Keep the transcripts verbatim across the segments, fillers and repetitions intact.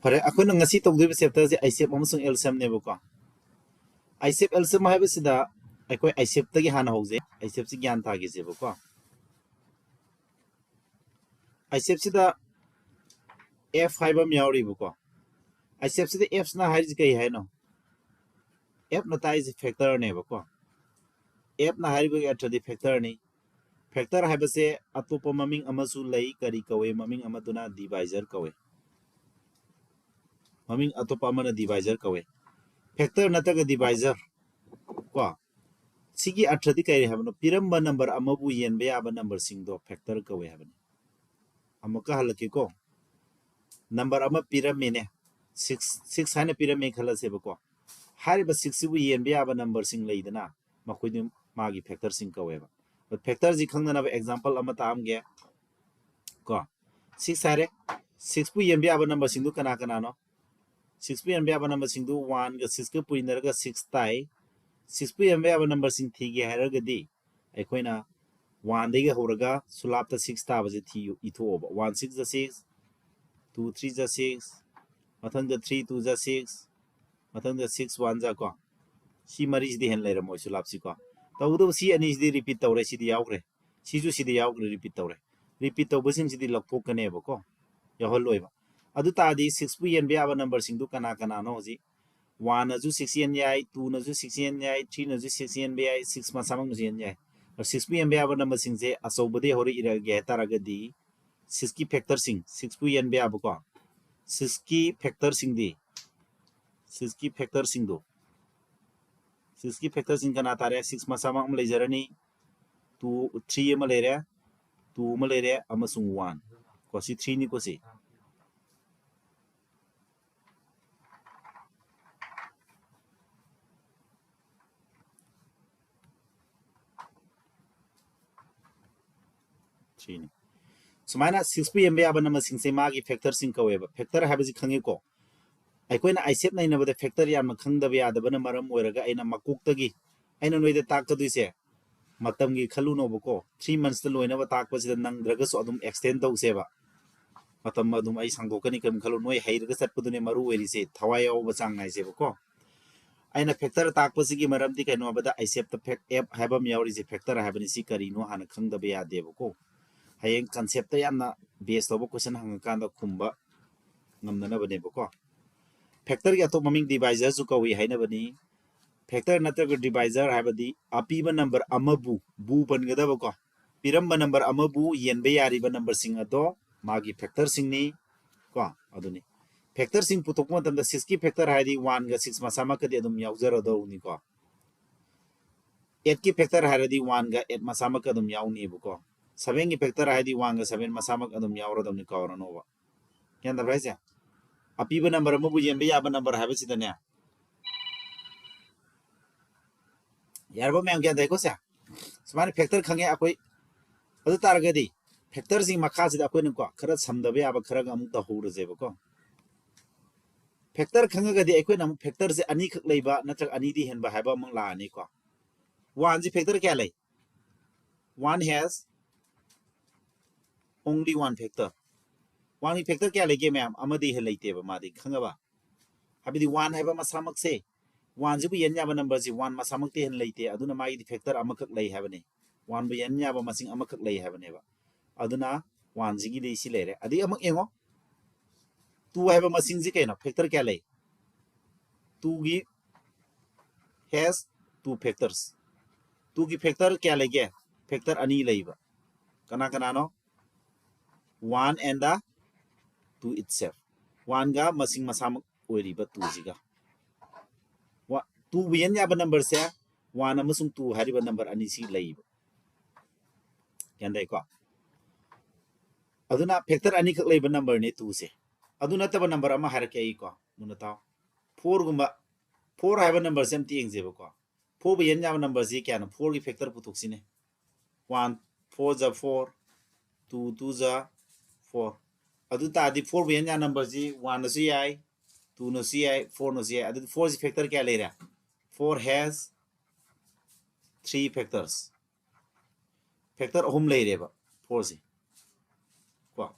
ꯐꯔꯦ, ꯑꯩꯈꯣꯏꯅ ꯉꯁꯤ ꯇꯧꯗꯣꯏꯕ ꯆꯦꯞꯇꯔꯁꯦ ꯑꯥꯏꯁꯦꯞ ꯑꯃꯁꯨꯡ ꯑꯦꯜꯁꯦꯝꯅꯦꯕꯀꯣ꯫ ꯑꯥꯏꯁꯦꯞ ꯑꯦꯜꯁꯦꯝ ꯍꯥꯏꯕꯁꯤꯗ ꯑꯩꯈꯣꯏ ꯑꯥꯏꯁꯦꯞꯇꯒꯤ ꯍꯥꯟꯅ ꯍꯧꯖꯩ꯫ ꯑꯥꯏꯁꯦꯞꯁꯤ ꯒ꯭ꯌꯥꯟ ꯇꯥꯈꯤꯁꯦꯕꯀꯣ꯫ ꯑꯥꯏꯁꯦꯞꯁꯤꯗ ꯑꯦꯐ ꯍꯥꯏꯕ ꯑꯃ ꯌꯥꯎꯔꯤꯕꯀꯣ꯫ ꯑꯥꯏꯁꯦꯞꯁꯤꯗ ꯑꯦꯐꯅ ꯍꯥꯏꯔꯤꯁꯤ ꯀꯩ ꯍꯥꯏꯅꯣ? ꯑꯦꯐꯅ ꯇꯥꯛꯏꯁꯦ ꯐꯦꯛꯇꯔꯅꯦꯕꯀꯣ꯫ ꯑꯦꯐꯅ ꯍꯥꯏꯔꯤꯕꯒꯤ ꯑꯔꯊꯗꯤ ꯐꯦꯛꯇꯔꯅꯤ꯫ ꯐꯦꯛꯇꯔ ꯍꯥꯏꯕꯁꯦ ꯑꯇꯣꯞꯄ ꯃꯃꯤꯡ ꯑꯃꯁꯨ ꯂꯩ꯫ ꯀꯔꯤ ꯀꯧꯏ? ꯃꯃꯤꯡ ꯑꯃꯗꯨꯅ ꯗꯤꯚꯥꯏꯖꯔ ꯀꯧꯏ꯫ ꯃꯃꯤꯡ ꯑꯇꯣꯞꯄ ꯑꯃꯅ ꯗꯤꯚꯥꯏꯖꯔ ꯀꯧꯏ꯫ ꯐꯦꯛꯇꯔ ꯅꯠꯇ꯭ꯔꯒ ꯗꯤꯚꯥꯏꯖꯔ ꯀꯣ꯫ ꯁꯤꯒꯤ ꯑꯔꯊꯗꯤ ꯀꯔꯤ ꯍꯥꯏꯕꯅꯣ? ꯄꯤꯔꯝꯕ ꯅꯝꯕꯔ ꯑꯃꯕꯨ ꯌꯦꯟꯕ ꯌꯥꯕ ꯅꯝꯕꯔꯁꯤꯡꯗꯣ ꯐꯦꯛꯇꯔ ꯀꯧꯏ ꯍꯥꯏꯕꯅꯤ꯫ ꯑꯃꯨꯛꯀ ꯍꯜꯂꯛꯀꯦꯀꯣ꯫ ꯅꯝꯕꯔ ꯑꯃ ꯄꯤꯔꯝꯃꯤꯅꯦ, ꯁꯤꯛꯁ, ꯁꯤꯛꯁ ꯍꯥꯏꯅ ꯄꯤꯔꯝꯃꯦ ꯈꯜꯂꯁꯦꯕꯀꯣ꯫ ꯍꯥꯏꯔꯤꯕ ꯁꯤꯛꯁꯁꯤꯕꯨ ꯌꯦꯟꯕ ꯌꯥꯕ ꯅꯝꯕꯔꯁꯤꯡ ꯂꯩꯗꯅ, ꯃꯈꯣꯏꯗꯨ ꯃꯥꯒꯤ ꯐꯦꯛꯇꯔꯁꯤꯡ ꯀꯧꯋꯦꯕ꯫ ꯐꯦꯛꯇꯔꯁꯤ ꯈꯪꯅꯅꯕ ꯑꯦꯛꯖꯥꯝꯄꯜ ꯑꯃ ꯇꯥꯛꯑꯝꯒꯦ ꯀꯣ꯫ ꯁꯤꯛꯁ ꯍꯥꯏꯔꯦ, ꯁꯤꯛꯁꯄꯨ ꯌꯦꯟꯕ ꯌꯥꯕ ꯅꯝꯕꯔꯁꯤꯡꯗꯨ ꯀꯅꯥ ꯀꯅꯥꯅꯣ? ꯁꯤꯛꯁꯄꯨ ꯌꯦꯟꯕ ꯌꯥꯕ ꯅꯝꯕꯔꯁꯤꯡꯗꯨ ꯋꯥꯟꯒ ꯁꯤꯛꯁꯀ ꯄꯨꯏꯅꯔꯒ ꯁꯤꯛꯁ ꯇꯥꯏ꯫ ꯁꯤꯛꯁꯄꯨ ꯌꯦꯟꯕ ꯌꯥꯕ ꯅꯝꯕꯔꯁꯤꯡ ꯊꯤꯒꯦ ꯍꯥꯏꯔꯒꯗꯤ ꯑꯩꯈꯣꯏꯅ ꯋꯥꯟꯗꯒꯤ ꯍꯧꯔꯒ ꯁꯨꯂꯥꯞꯇ ꯁꯤꯛꯁ ꯇꯥꯕꯁꯦ ꯊꯤꯌꯨ, ꯏꯊꯣꯛꯑꯣꯕ꯫ ꯋꯥꯟ ꯁꯤꯛꯁ ꯖ ꯁꯤꯛꯁ, ꯇꯨ ꯊ꯭ꯔꯤ ꯖ ꯁꯤꯛꯁ, ꯃꯊꯪꯗ ꯊ꯭ꯔꯤ ꯇꯨ ꯖ ꯁꯤꯛꯁ, ꯃꯊꯪꯗ ꯁꯤꯛꯁ ꯋꯥꯟ ꯖ ꯀꯣ꯫ ꯁꯤ ꯃꯔꯤꯁꯤꯗꯤ ꯍꯦꯟꯅ ꯂꯩꯔꯝꯃꯣꯏ ꯁꯨꯂꯥꯞꯁꯤꯀꯣ꯫ ꯇꯧꯕꯇꯕꯨ ꯁꯤ ꯑꯅꯤꯁꯤꯗꯤ ꯔꯤꯄꯤꯠ ꯇꯧꯔꯦ, ꯁꯤꯗꯤ ꯌꯥꯎꯈ꯭ꯔꯦ꯫ ꯁꯤꯁꯨ ꯁꯤꯗꯤ ꯌꯥꯎꯈ꯭ꯔꯦ, ꯔꯤꯄꯤꯠ ꯇꯧꯔꯦ꯫ ꯔꯤꯄꯤꯠ ꯇꯧꯕꯁꯤꯡꯁꯤꯗꯤ ꯂꯧꯊꯣꯛꯀꯅꯦꯕꯀꯣ, ꯌꯥꯎꯍꯜꯂꯣꯏꯕ꯫ ꯑꯗꯨ ꯇꯥꯔꯗꯤ ꯁꯤꯛꯁꯄꯨ ꯌꯦꯟꯕ ꯌꯥꯕ ꯅꯝꯕꯔꯁꯤꯡꯗꯨ ꯀꯅꯥ ꯀꯅꯥꯅꯣ? ꯍꯧꯖꯤꯛ ꯋꯥꯟꯅꯁꯨ ꯁꯤꯛꯁ ꯌꯦꯟ ꯌꯥꯏ, ꯇꯨꯅꯁꯨ ꯁꯤꯛꯁ ꯌꯦꯟ ꯌꯥꯏ, ꯊ꯭ꯔꯤꯅꯁꯨ ꯁꯤꯛꯁ ꯌꯦꯟꯕ ꯌꯥꯏ, ꯁꯤꯛꯁ ꯃꯁꯥꯃꯛꯅꯁꯨ ꯌꯦꯟ ꯌꯥꯏ꯫ ꯑꯗꯣ ꯁꯤꯛꯁꯄꯨ ꯌꯦꯟꯕ ꯌꯥꯕ ꯅꯝꯕꯔꯁꯤꯡꯁꯦ ꯑꯆꯧꯕꯗꯒꯤ ꯍꯧꯔ ꯏꯔꯛꯑꯒꯦ ꯍꯥꯏ ꯇꯥꯔꯒꯗꯤ ꯁꯤꯛꯁꯀꯤ ꯐꯦꯛꯇꯔꯁꯤꯡ, ꯁꯤꯛꯁꯄꯨ ꯌꯦꯟꯕ ꯌꯥꯕꯀꯣ, ꯁꯤꯛꯁꯀꯤ ꯐꯦꯛꯇꯔꯁꯤꯡꯗꯤ, ꯁꯤꯛꯁꯀꯤ ꯐꯦꯛꯇꯔꯁꯤꯡꯗꯣ, ꯁꯤꯛꯁꯀꯤ ꯐꯦꯛꯇꯔꯁꯤꯡ ꯀꯅꯥ ꯇꯥꯔꯦ? ꯁꯤꯛꯁ ꯃꯁꯥꯃꯛ ꯑꯃ ꯂꯩꯖꯔꯅꯤ, ꯇꯨ, ꯊ꯭ꯔꯤ ꯑꯃ ꯂꯩꯔꯦ, ꯇꯨ ꯑꯃ ꯂꯩꯔꯦ, ꯑꯃꯁꯨꯡ ꯋꯥꯟ ꯀꯣ꯫ ꯁꯤ ꯊ꯭ꯔꯤꯅꯤꯀꯣ ꯁꯤ꯫ ꯊ꯭ꯔꯤꯅꯤ꯫ ꯁꯨꯃꯥꯏꯅ ꯁꯤꯛꯁꯄꯨ ꯌꯦꯟꯕ ꯌꯥꯕ ꯅꯝꯕꯔꯁꯤꯡꯁꯦ ꯃꯥꯒꯤ ꯐꯦꯛꯇꯔꯁꯤꯡ ꯀꯧꯋꯦꯕ꯫ ꯐꯦꯛꯇꯔ ꯍꯥꯏꯕꯁꯤ ꯈꯪꯉꯤꯀꯣ? ꯑꯩꯈꯣꯏꯅ ꯑꯥꯏꯁꯦꯞ ꯅꯩꯅꯕꯗ ꯐꯦꯛꯇꯔ ꯌꯥꯝꯅ ꯈꯪꯗꯕ ꯌꯥꯗꯕꯅ ꯃꯔꯝ ꯑꯣꯏꯔꯒ ꯑꯩꯅ ꯃꯀꯣꯛꯇꯒꯤ ꯑꯩꯅ ꯅꯣꯏꯗ ꯇꯥꯛꯀꯗꯣꯏꯁꯦ ꯃꯇꯝꯒꯤ ꯈꯜꯂꯨꯅꯣꯕꯀꯣ꯫ ꯊ꯭ꯔꯤ ꯃꯟꯁꯇ ꯂꯣꯏꯅꯕ ꯇꯥꯛꯄꯁꯤꯗ ꯅꯪꯗ꯭ꯔꯒꯁꯨ ꯑꯗꯨꯝ ꯑꯦꯛꯁꯇꯦꯟ ꯇꯧꯁꯦꯕ꯫ ꯃꯇꯝ ꯑꯗꯨꯝ ꯑꯩ ꯁꯥꯡꯗꯣꯛꯀꯅꯤ ꯀꯔꯤꯝ ꯈꯜꯂꯨ, ꯅꯣꯏ ꯍꯩꯔꯒ ꯆꯠꯄꯗꯨꯅꯦ ꯃꯔꯨ ꯑꯣꯏꯔꯤꯁꯦ, ꯊꯋꯥꯏ ꯌꯥꯎꯕ ꯆꯥꯡ ꯅꯥꯏꯁꯦꯕꯀꯣ꯫ ꯑꯩꯅ factor ꯇꯥꯛꯄꯁꯤꯒꯤ ꯃꯔꯝꯗꯤ ꯀꯩꯅꯣ ꯍꯥꯏꯕꯗ, I C F ꯇ fac-, F ꯍꯥꯏꯕ ꯑꯃ ꯌꯥꯎꯔꯤꯁꯦ factor ꯍꯥꯏꯕꯅꯤ, ꯁꯤ ꯀꯔꯤꯅꯣ ꯍꯥꯟꯅ ꯈꯪꯗꯕ ꯌꯥꯗꯦꯕꯀꯣ꯫ ꯍꯌꯦꯡ concept ꯇ ꯌꯥꯝꯅ base ꯇꯧꯕ question ꯍꯪꯉꯀꯥꯟꯗ ꯈꯨꯝꯕ ꯉꯝꯅꯅꯕꯅꯦꯕꯀꯣ꯫ Factor ꯒꯤ ꯑꯇꯣꯞꯄ ꯃꯃꯤꯡ divisor ꯁꯨ ꯀꯧꯏ ꯍꯥꯏꯅꯕꯅꯤ꯫ Factor ꯅꯠꯇ꯭ꯔꯒ divisor ꯍꯥꯏꯕꯗꯤ ꯑꯄꯤꯕ number ꯑꯃꯕꯨ, ꯕꯨ ꯄꯟꯒꯗꯕꯀꯣ, ꯄꯤꯔꯝꯕ number ꯑꯃꯕꯨ ꯌꯦꯟꯕ ꯌꯥꯔꯤꯕ number ꯁꯤꯡ ꯑꯗꯣ ꯃꯥꯒꯤ factor ꯁꯤꯡꯅꯤ ꯀꯣ꯫ ꯑꯗꯨꯅꯤ factor ꯁꯤꯡ ꯄꯨꯊꯣꯛꯄ ꯃꯇꯝꯗ six ꯀꯤ factor ꯍꯥꯏꯔꯗꯤ one ꯒ six ꯃꯁꯥꯃꯛꯀꯗꯤ ꯑꯗꯨꯝ ꯌꯥꯎꯖꯔꯗꯧꯅꯤꯀꯣ꯫ Eight ꯀꯤ factor ꯍꯥꯏꯔꯗꯤ one ꯒ eight ꯃꯁꯥꯃꯛꯀ ꯑꯗꯨꯝ ꯌꯥꯎꯅꯤꯕꯀꯣ꯫ Seven ꯒꯤ factor ꯍꯥꯏꯔꯗꯤ one ꯒ seven ꯃꯁꯥꯃꯛ ꯑꯗꯨꯝ ꯌꯥꯎꯔꯗꯧꯅꯤ, ꯀꯥꯎꯔꯅꯣꯕ꯫ ꯒ꯭ꯌꯥꯟ ꯇꯥꯕ꯭ꯔꯥ ꯍꯥꯏꯁꯦ? ꯑꯄꯤꯕ number ꯑꯃꯕꯨ ꯌꯦꯟꯕ ꯌꯥꯕ number ꯍꯥꯏꯕꯁꯤꯗꯅꯦ, ꯌꯥꯔꯕ ꯃꯌꯥꯝ, ꯒ꯭ꯌꯥꯟ ꯇꯥꯏꯀꯣ ꯁꯦ? ꯁꯨꯃꯥꯏꯅ factor ꯈꯪꯉꯦ ꯑꯩꯈꯣꯏ꯫ ꯑꯗꯨ ꯇꯥꯔꯒꯗꯤ factor ꯁꯤꯡ ꯃꯈꯥꯁꯤꯗ ꯑꯩꯈꯣꯏꯅꯀꯣ ꯈꯔ ꯁꯝꯗꯕ ꯌꯥꯕ ꯈꯔꯒ ꯑꯃꯨꯛ ꯇꯧꯍꯧꯔꯁꯦꯕꯀꯣ꯫ Factor ꯈꯪꯉꯒꯗꯤ ꯑꯩꯈꯣꯏꯅ ꯑꯃꯨꯛ factor ꯁꯦ ꯑꯅꯤꯈꯛ ꯂꯩꯕ ꯅꯠꯇ꯭ꯔꯒ ꯑꯅꯤꯗꯤ ꯍꯦꯟꯕ ꯍꯥꯏꯕ ꯑꯃꯨꯛ ꯂꯥꯛꯑꯅꯤꯀꯣ꯫ One ꯁꯤ factor ꯀꯌꯥ ꯂꯩ? One has only one factor. One ꯒꯤ factor ꯀꯌꯥ ꯂꯩꯒꯦ ꯃꯌꯥꯝ? ꯑꯃꯗꯤ ꯍꯦꯟꯅ ꯂꯩꯇꯦꯕ ꯃꯥꯗꯤ, ꯈꯪꯉꯕ? ꯍꯥꯏꯕꯗꯤ one ꯍꯥꯏꯕ ꯃꯁꯥꯃꯛꯁꯦ, one ꯁꯤꯕꯨ ꯌꯦꯟ ꯌꯥꯕ number ꯁꯤ one ꯃꯁꯥꯃꯛꯇꯤ ꯍꯦꯟꯅ ꯂꯩꯇꯦ, ꯑꯗꯨꯅ ꯃꯥꯒꯤꯗꯤ factor ꯑꯃꯈꯛ ꯂꯩ ꯍꯥꯏꯕꯅꯤ꯫ One ꯕꯨ ꯌꯦꯟ ꯌꯥꯕ ꯃꯁꯤꯡ ꯑꯃꯈꯛ ꯂꯩ ꯍꯥꯏꯕꯅꯦꯕ꯫ ꯑꯗꯨꯅ one ꯁꯤꯒꯤꯗꯤ ꯁꯤ ꯂꯩꯔꯦ꯫ ꯑꯗꯒꯤ ꯑꯃꯨꯛ ꯌꯦꯡꯉꯣ, two ꯍꯥꯏꯕ ꯃꯁꯤꯡꯁꯤ ꯀꯩꯅꯣ? Factor ꯀꯌꯥ ꯂꯩ? Two ꯒꯤ has two factors. Two ꯒꯤ factor ꯀꯌꯥ ꯂꯩꯒꯦ? Factor ꯑꯅꯤ ꯂꯩꯕ꯫ ꯀꯅꯥ ꯀꯅꯥꯅꯣ? One and the two itself. One ꯒ ꯃꯁꯤꯡ ꯃꯁꯥꯃꯛ ꯑꯣꯏꯔꯤꯕ two ꯁꯤꯒ꯫ Wa-, two ꯕꯨ ꯌꯦꯟ ꯌꯥꯕ number ꯁꯦ one ꯑꯃꯁꯨꯡ two ꯍꯥꯏꯔꯤꯕ number ꯑꯅꯤꯁꯤ ꯂꯩꯕ꯫ ꯒ꯭ꯌꯥꯟ ꯇꯥꯏꯀꯣ? ꯑꯗꯨꯅ factor ꯑꯅꯤꯈꯛ ꯂꯩꯕ number ꯅꯤ two ꯁꯦ꯫ ꯑꯗꯨ ꯅꯠꯇꯕ number ꯑꯃ ꯍꯥꯏꯔꯛꯀꯦ ꯑꯩꯀꯣ, ꯃꯨꯟꯅ ꯇꯥꯎ꯫ Four ꯒꯨꯝꯕ, four ꯍꯥꯏꯕ number ꯁꯦ ꯑꯝꯇ ꯌꯦꯡꯁꯦꯕꯀꯣ꯫ Four ꯕꯨ ꯌꯦꯟ ꯌꯥꯕ number ꯁꯤ ꯀꯌꯥꯅꯣ? Four ꯒꯤ factor ꯄꯨꯊꯣꯛꯁꯤꯅꯦ꯫ One four ꯖ four, two two ꯖ four꯫ ꯑꯗꯨ ꯇꯥꯔꯗꯤ four ꯕꯨ ꯌꯦꯟ ꯌꯥꯕ number ꯁꯤ one ꯅꯁꯨ ꯌꯥꯏ, two ꯅꯁꯨ ꯌꯥꯏ, four ꯅꯁꯨ ꯌꯥꯏ꯫ ꯑꯗꯨꯗꯤ four ꯁꯤ factor ꯀꯌꯥ ꯂꯩꯔꯦ? Four has three factors. Factor ꯑꯍꯨꯝ ꯂꯩꯔꯦꯕ four ꯁꯤ ꯀꯣ꯫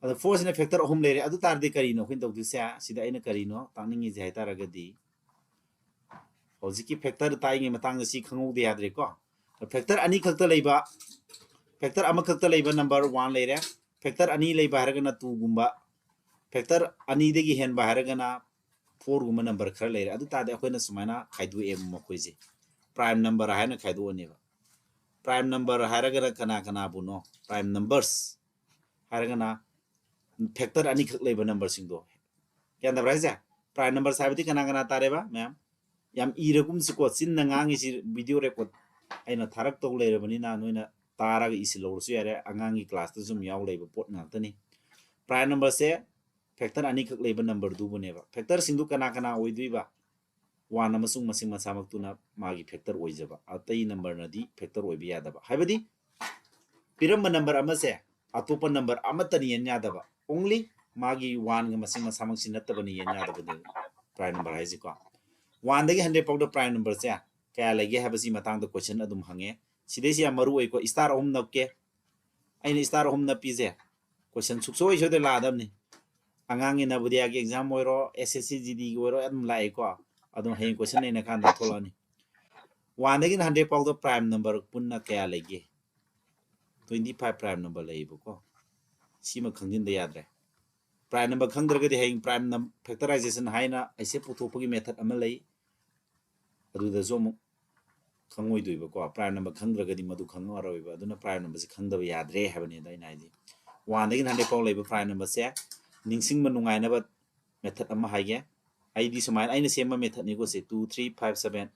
ꯑꯗꯣ four ꯁꯤꯅ factor ꯑꯍꯨꯝ ꯂꯩꯔꯦ꯫ ꯑꯗꯨ ꯇꯥꯔꯗꯤ ꯀꯔꯤꯅꯣ ꯑꯩꯈꯣꯏꯅ ꯇꯧꯗꯣꯏꯁꯦ? ꯁꯤꯗ ꯑꯩꯅ ꯀꯔꯤꯅꯣ ꯇꯥꯛꯅꯤꯡꯉꯤꯁꯦ ꯍꯥꯏ ꯇꯥꯔꯒꯗꯤ, ꯍꯧꯖꯤꯛꯀꯤ factor ꯇꯥꯛꯏꯉꯩ ꯃꯇꯥꯡꯗ ꯁꯤ ꯈꯪꯍꯧꯗ ꯌꯥꯗ꯭ꯔꯦꯀꯣ꯫ Factor ꯑꯅꯤ ꯈꯛꯇ ꯂꯩꯕ, factor ꯑꯃ ꯈꯛꯇ ꯂꯩꯕ number one ꯂꯩꯔꯦ꯫ Factor ꯑꯅꯤ ꯂꯩꯕ ꯍꯥꯏꯔꯒꯅ two ꯒꯨꯝꯕ, factor ꯑꯅꯤꯗꯒꯤ ꯍꯦꯟꯕ ꯍꯥꯏꯔꯒꯅ four ꯒꯨꯝꯕ number ꯈꯔ ꯂꯩꯔꯦ꯫ ꯑꯗꯨ ꯇꯥꯔꯗꯤ ꯑꯩꯈꯣꯏꯅ ꯁꯨꯃꯥꯏꯅ ꯈꯥꯏꯗꯣꯛꯑꯦꯕ ꯃꯈꯣꯏꯁꯦ, prime number ꯍꯥꯏꯅ ꯈꯥꯏꯗꯣꯛꯑꯅꯦꯕ꯫ Prime number ꯍꯥꯏꯔꯒꯅ ꯀꯅꯥ ꯀꯅꯥꯕꯨꯅꯣ? Prime numbers ꯍꯥꯏꯔꯒꯅ factor ꯑꯅꯤꯈꯛ ꯂꯩꯕ numberꯁꯤꯡꯗꯣ꯫ ꯒ꯭ꯌꯥꯟ ꯇꯥꯕ꯭ꯔꯥ ꯍꯥꯏꯁꯦ? Prime numbers ꯍꯥꯏꯕꯗꯤ ꯀꯅꯥ ꯀꯅꯥ ꯇꯥꯔꯦꯕ ꯃꯌꯥꯝ? ꯌꯥꯝ ꯏꯔꯒꯨꯝꯁꯤꯀꯣ, ꯆꯤꯟꯅ ꯉꯥꯡꯉꯤꯁꯤ video record ꯑꯩꯅ ꯊꯥꯔꯛꯇꯧ ꯂꯩꯔꯕꯅꯤꯅ ꯅꯣꯏꯅ ꯇꯥꯔꯒ ꯏꯁꯤꯜꯍꯧꯔꯁꯨ ꯌꯥꯔꯦ꯫ ꯑꯉꯥꯡꯒꯤ classꯇꯁꯨ ꯑꯗꯨꯝ ꯌꯥꯎ ꯂꯩꯕ ꯄꯣꯠ ꯉꯥꯛꯇꯅꯤ꯫ Prime numberꯁꯦ factor ꯑꯅꯤꯈꯛ ꯂꯩꯕ numberꯗꯨꯕꯨꯅꯦꯕ꯫ Factorꯁꯤꯡꯗꯨ ꯀꯅꯥ ꯀꯅꯥ ꯑꯣꯏꯗꯣꯏꯕ? One ꯑꯃꯁꯨꯡ ꯃꯁꯤꯡ ꯃꯁꯥꯃꯛꯇꯨꯅ ꯃꯥꯒꯤ factor ꯑꯣꯏꯖꯕ, ꯑꯇꯩ numberꯅꯗꯤ factor ꯑꯣꯏꯕ ꯌꯥꯗꯕ꯫ ꯍꯥꯏꯕꯗꯤ ꯄꯤꯔꯝꯕ number ꯑꯃꯁꯦ ꯑꯇꯣꯞꯄ number ꯑꯃꯠꯇꯅ ꯌꯦꯟ ꯌꯥꯗꯕ, only ꯃꯥꯒꯤ oneꯒ ꯃꯁꯤꯡ ꯃꯁꯥꯃꯛꯁꯤ ꯅꯠꯇꯕꯅ ꯌꯦꯟ ꯌꯥꯗꯕꯗꯨ prime number ꯍꯥꯏꯁꯤꯀꯣ꯫ Oneꯗꯒꯤ hundred ꯐꯥꯎꯗ prime numberꯁꯦ ꯀꯌꯥ ꯂꯩꯒꯦ ꯍꯥꯏꯕꯁꯤ ꯃꯇꯥꯡꯗ question ꯑꯗꯨꯝ ꯍꯪꯉꯦ꯫ ꯁꯤꯗꯩꯁꯤ ꯌꯥꯝ ꯃꯔꯨ ꯑꯣꯏꯀꯣ, star ꯑꯍꯨꯝ ꯅꯞꯀꯦ꯫ ꯑꯩꯅ star ꯑꯍꯨꯝ ꯅꯞꯄꯤꯁꯦ question ꯁꯨꯡꯁꯣꯏ ꯁꯣꯏꯗꯅ ꯂꯥꯛꯑꯗꯕꯅꯤ꯫ ꯑꯉꯥꯡꯒꯤ ꯅꯕꯣꯗꯤꯌꯥꯒꯤ exam ꯑꯣꯏꯔꯣ, S S C G Dꯒꯤ ꯑꯣꯏꯔꯣ, ꯑꯗꯨꯝ ꯂꯥꯛꯑꯦꯀꯣ꯫ ꯑꯗꯨꯝ ꯍꯌꯦꯡ question ꯂꯩꯅ ꯀꯥꯟꯗ ꯊꯣꯛꯂꯛꯑꯅꯤ꯫ Oneꯗꯒꯤꯅ hundred ꯐꯥꯎꯗ prime number ꯄꯨꯟꯅ ꯀꯌꯥ ꯂꯩꯒꯦ? Twenty five prime number ꯂꯩꯌꯦꯕꯀꯣ꯫ ꯁꯤꯃ ꯈꯪꯖꯤꯟꯗ ꯌꯥꯗ꯭ꯔꯦ꯫ Prime number ꯈꯪꯗ꯭ꯔꯒꯗꯤ ꯍꯌꯦꯡ prime num-, factorization ꯍꯥꯏꯅ ꯑꯩꯁꯦ ꯄꯨꯊꯣꯛꯄꯒꯤ method ꯑꯃ ꯂꯩ, ꯑꯗꯨꯗꯁꯨ ꯑꯃꯨꯛ ꯈꯪꯉꯣꯏꯗꯣꯏꯕꯀꯣ꯫ Prime number ꯈꯪꯗ꯭ꯔꯒꯗꯤ ꯃꯗꯨ ꯈꯪꯉꯛꯑꯔꯣꯏꯕ꯫ ꯑꯗꯨꯅ prime numberꯁꯦ ꯈꯪꯗꯕ ꯌꯥꯗ꯭ꯔꯦ ꯍꯥꯏꯕꯅꯤꯗ ꯑꯩꯅ ꯍꯥꯏꯗꯤ꯫ Oneꯗꯒꯤꯅ hundred ꯐꯥꯎ ꯂꯩꯕ prime numberꯁꯦ ꯅꯤꯡꯁꯤꯡꯕ ꯅꯨꯡꯉꯥꯏꯅꯕ method ꯑꯃ ꯍꯥꯏꯒꯦ꯫ ꯑꯩꯗꯤ ꯁꯨꯃꯥꯏꯅ ꯑꯩꯅ ꯁꯦꯝꯕ methodꯅꯤꯀꯣ ꯁꯤ, two, three, five, seven꯫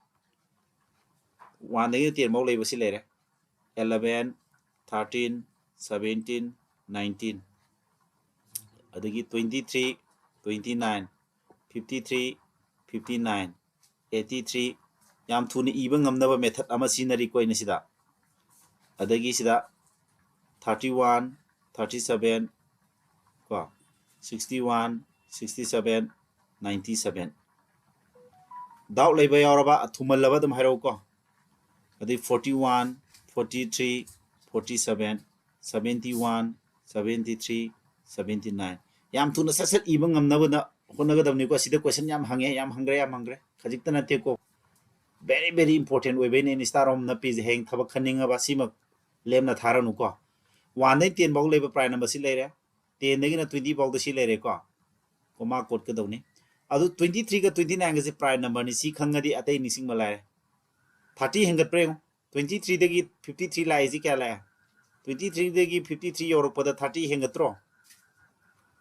Oneꯗꯒꯤꯅ ten ꯐꯥꯎ ꯂꯩꯕꯁꯤ ꯂꯩꯔꯦ꯫ Eleven, thirteen, seventeen, nineteen, ꯑꯗꯒꯤ twenty three, twenty nine, fifty three, fifty nine, eighty three꯫ ꯌꯥꯝ ꯊꯨꯅ ꯏꯕ ꯉꯝꯅꯕ method ꯑꯃ ꯁꯤꯖꯤꯟꯅꯔꯤꯀꯣ ꯑꯩꯅ ꯁꯤꯗ꯫ ꯑꯗꯒꯤ ꯁꯤꯗ thirty one, thirty seven, ꯀꯣ, sixty one, sixty seven, ninety seven꯫ Doubt ꯂꯩꯕ ꯌꯥꯎꯔꯕ, ꯊꯨꯃꯜꯂꯕ ꯑꯗꯨꯝ ꯍꯥꯏꯔꯛꯎꯀꯣ꯫ ꯑꯗꯩ forty one, forty three, forty seven, seventy one, seventy three, seventy nine. ꯌꯥꯝ ꯊꯨꯅ ꯁꯠ ꯁꯠ ꯏꯕ ꯉꯝꯅꯕꯅ ꯍꯣꯠꯅꯒꯗꯕꯅꯤꯀꯣ꯫ ꯁꯤꯗ ꯀꯣꯏꯁꯟ ꯌꯥꯝ ꯍꯪꯉꯦ, ꯌꯥꯝ ꯍꯪꯈ꯭ꯔꯦ, ꯌꯥꯝ ꯍꯪꯈ꯭ꯔꯦ, ꯈꯖꯤꯛꯇ ꯅꯠꯇꯦꯀꯣ꯫ ꯚꯦꯔꯤ ꯚꯦꯔꯤ ꯏꯝꯄꯣꯔꯇꯦꯟ ꯑꯣꯏꯕꯩꯅꯦ ꯑꯩꯅ ꯁ꯭ꯇꯥꯔ ꯑꯍꯨꯝ ꯅꯞꯄꯤꯁꯦ꯫ ꯍꯌꯦꯡ ꯊꯕꯛ ꯈꯟꯅꯤꯡꯉꯕ ꯁꯤꯃ ꯂꯦꯝꯅ ꯊꯥꯔꯅꯨꯀꯣ꯫ ꯋꯥꯟꯗꯩ ꯇꯦꯟ ꯐꯥꯎ ꯂꯩꯕ ꯄ꯭ꯔꯥꯏꯝ ꯅꯝꯕꯔꯁꯤ ꯂꯩꯔꯦ, ꯇꯦꯟꯗꯒꯤꯅ ꯇ꯭ꯋꯦꯟꯇꯤ ꯐꯥꯎꯗ ꯁꯤ ꯂꯩꯔꯦꯀꯣ꯫ ꯀꯣꯃꯥ ꯀꯣꯠꯀꯗꯧꯅꯤ꯫ ꯑꯗꯨ ꯇ꯭ꯋꯦꯟꯇꯤ ꯊ꯭ꯔꯤꯒ ꯇ꯭ꯋꯦꯟꯇꯤ ꯅꯥꯏꯟꯒꯁꯦ ꯄ꯭ꯔꯥꯏꯝ ꯅꯝꯕꯔꯅꯤ, ꯁꯤ ꯈꯪꯉꯗꯤ ꯑꯇꯩ ꯅꯤꯡꯁꯤꯡꯕ ꯂꯥꯏꯔꯦ꯫ ꯊꯥꯔꯇꯤ ꯍꯦꯟꯒꯠꯄ꯭ꯔꯥ ꯌꯦꯡꯉꯨ꯫ ꯇ꯭ꯋꯦꯟꯇꯤ ꯊ꯭ꯔꯤꯗꯒꯤ ꯐꯤꯐꯇꯤ ꯊ꯭ꯔꯤ ꯂꯥꯛꯏꯁꯤ ꯀꯌꯥ ꯂꯥꯛꯑꯦ? ꯇ꯭ꯋꯦꯟꯇꯤ ꯊ꯭ꯔꯤꯗꯒꯤ ꯐꯤꯐꯇꯤ ꯊ꯭ꯔꯤ ꯌꯧꯔꯛꯄꯗ ꯊꯥꯔꯇꯤ ꯍꯦꯟꯒꯠꯇ꯭ꯔꯣ?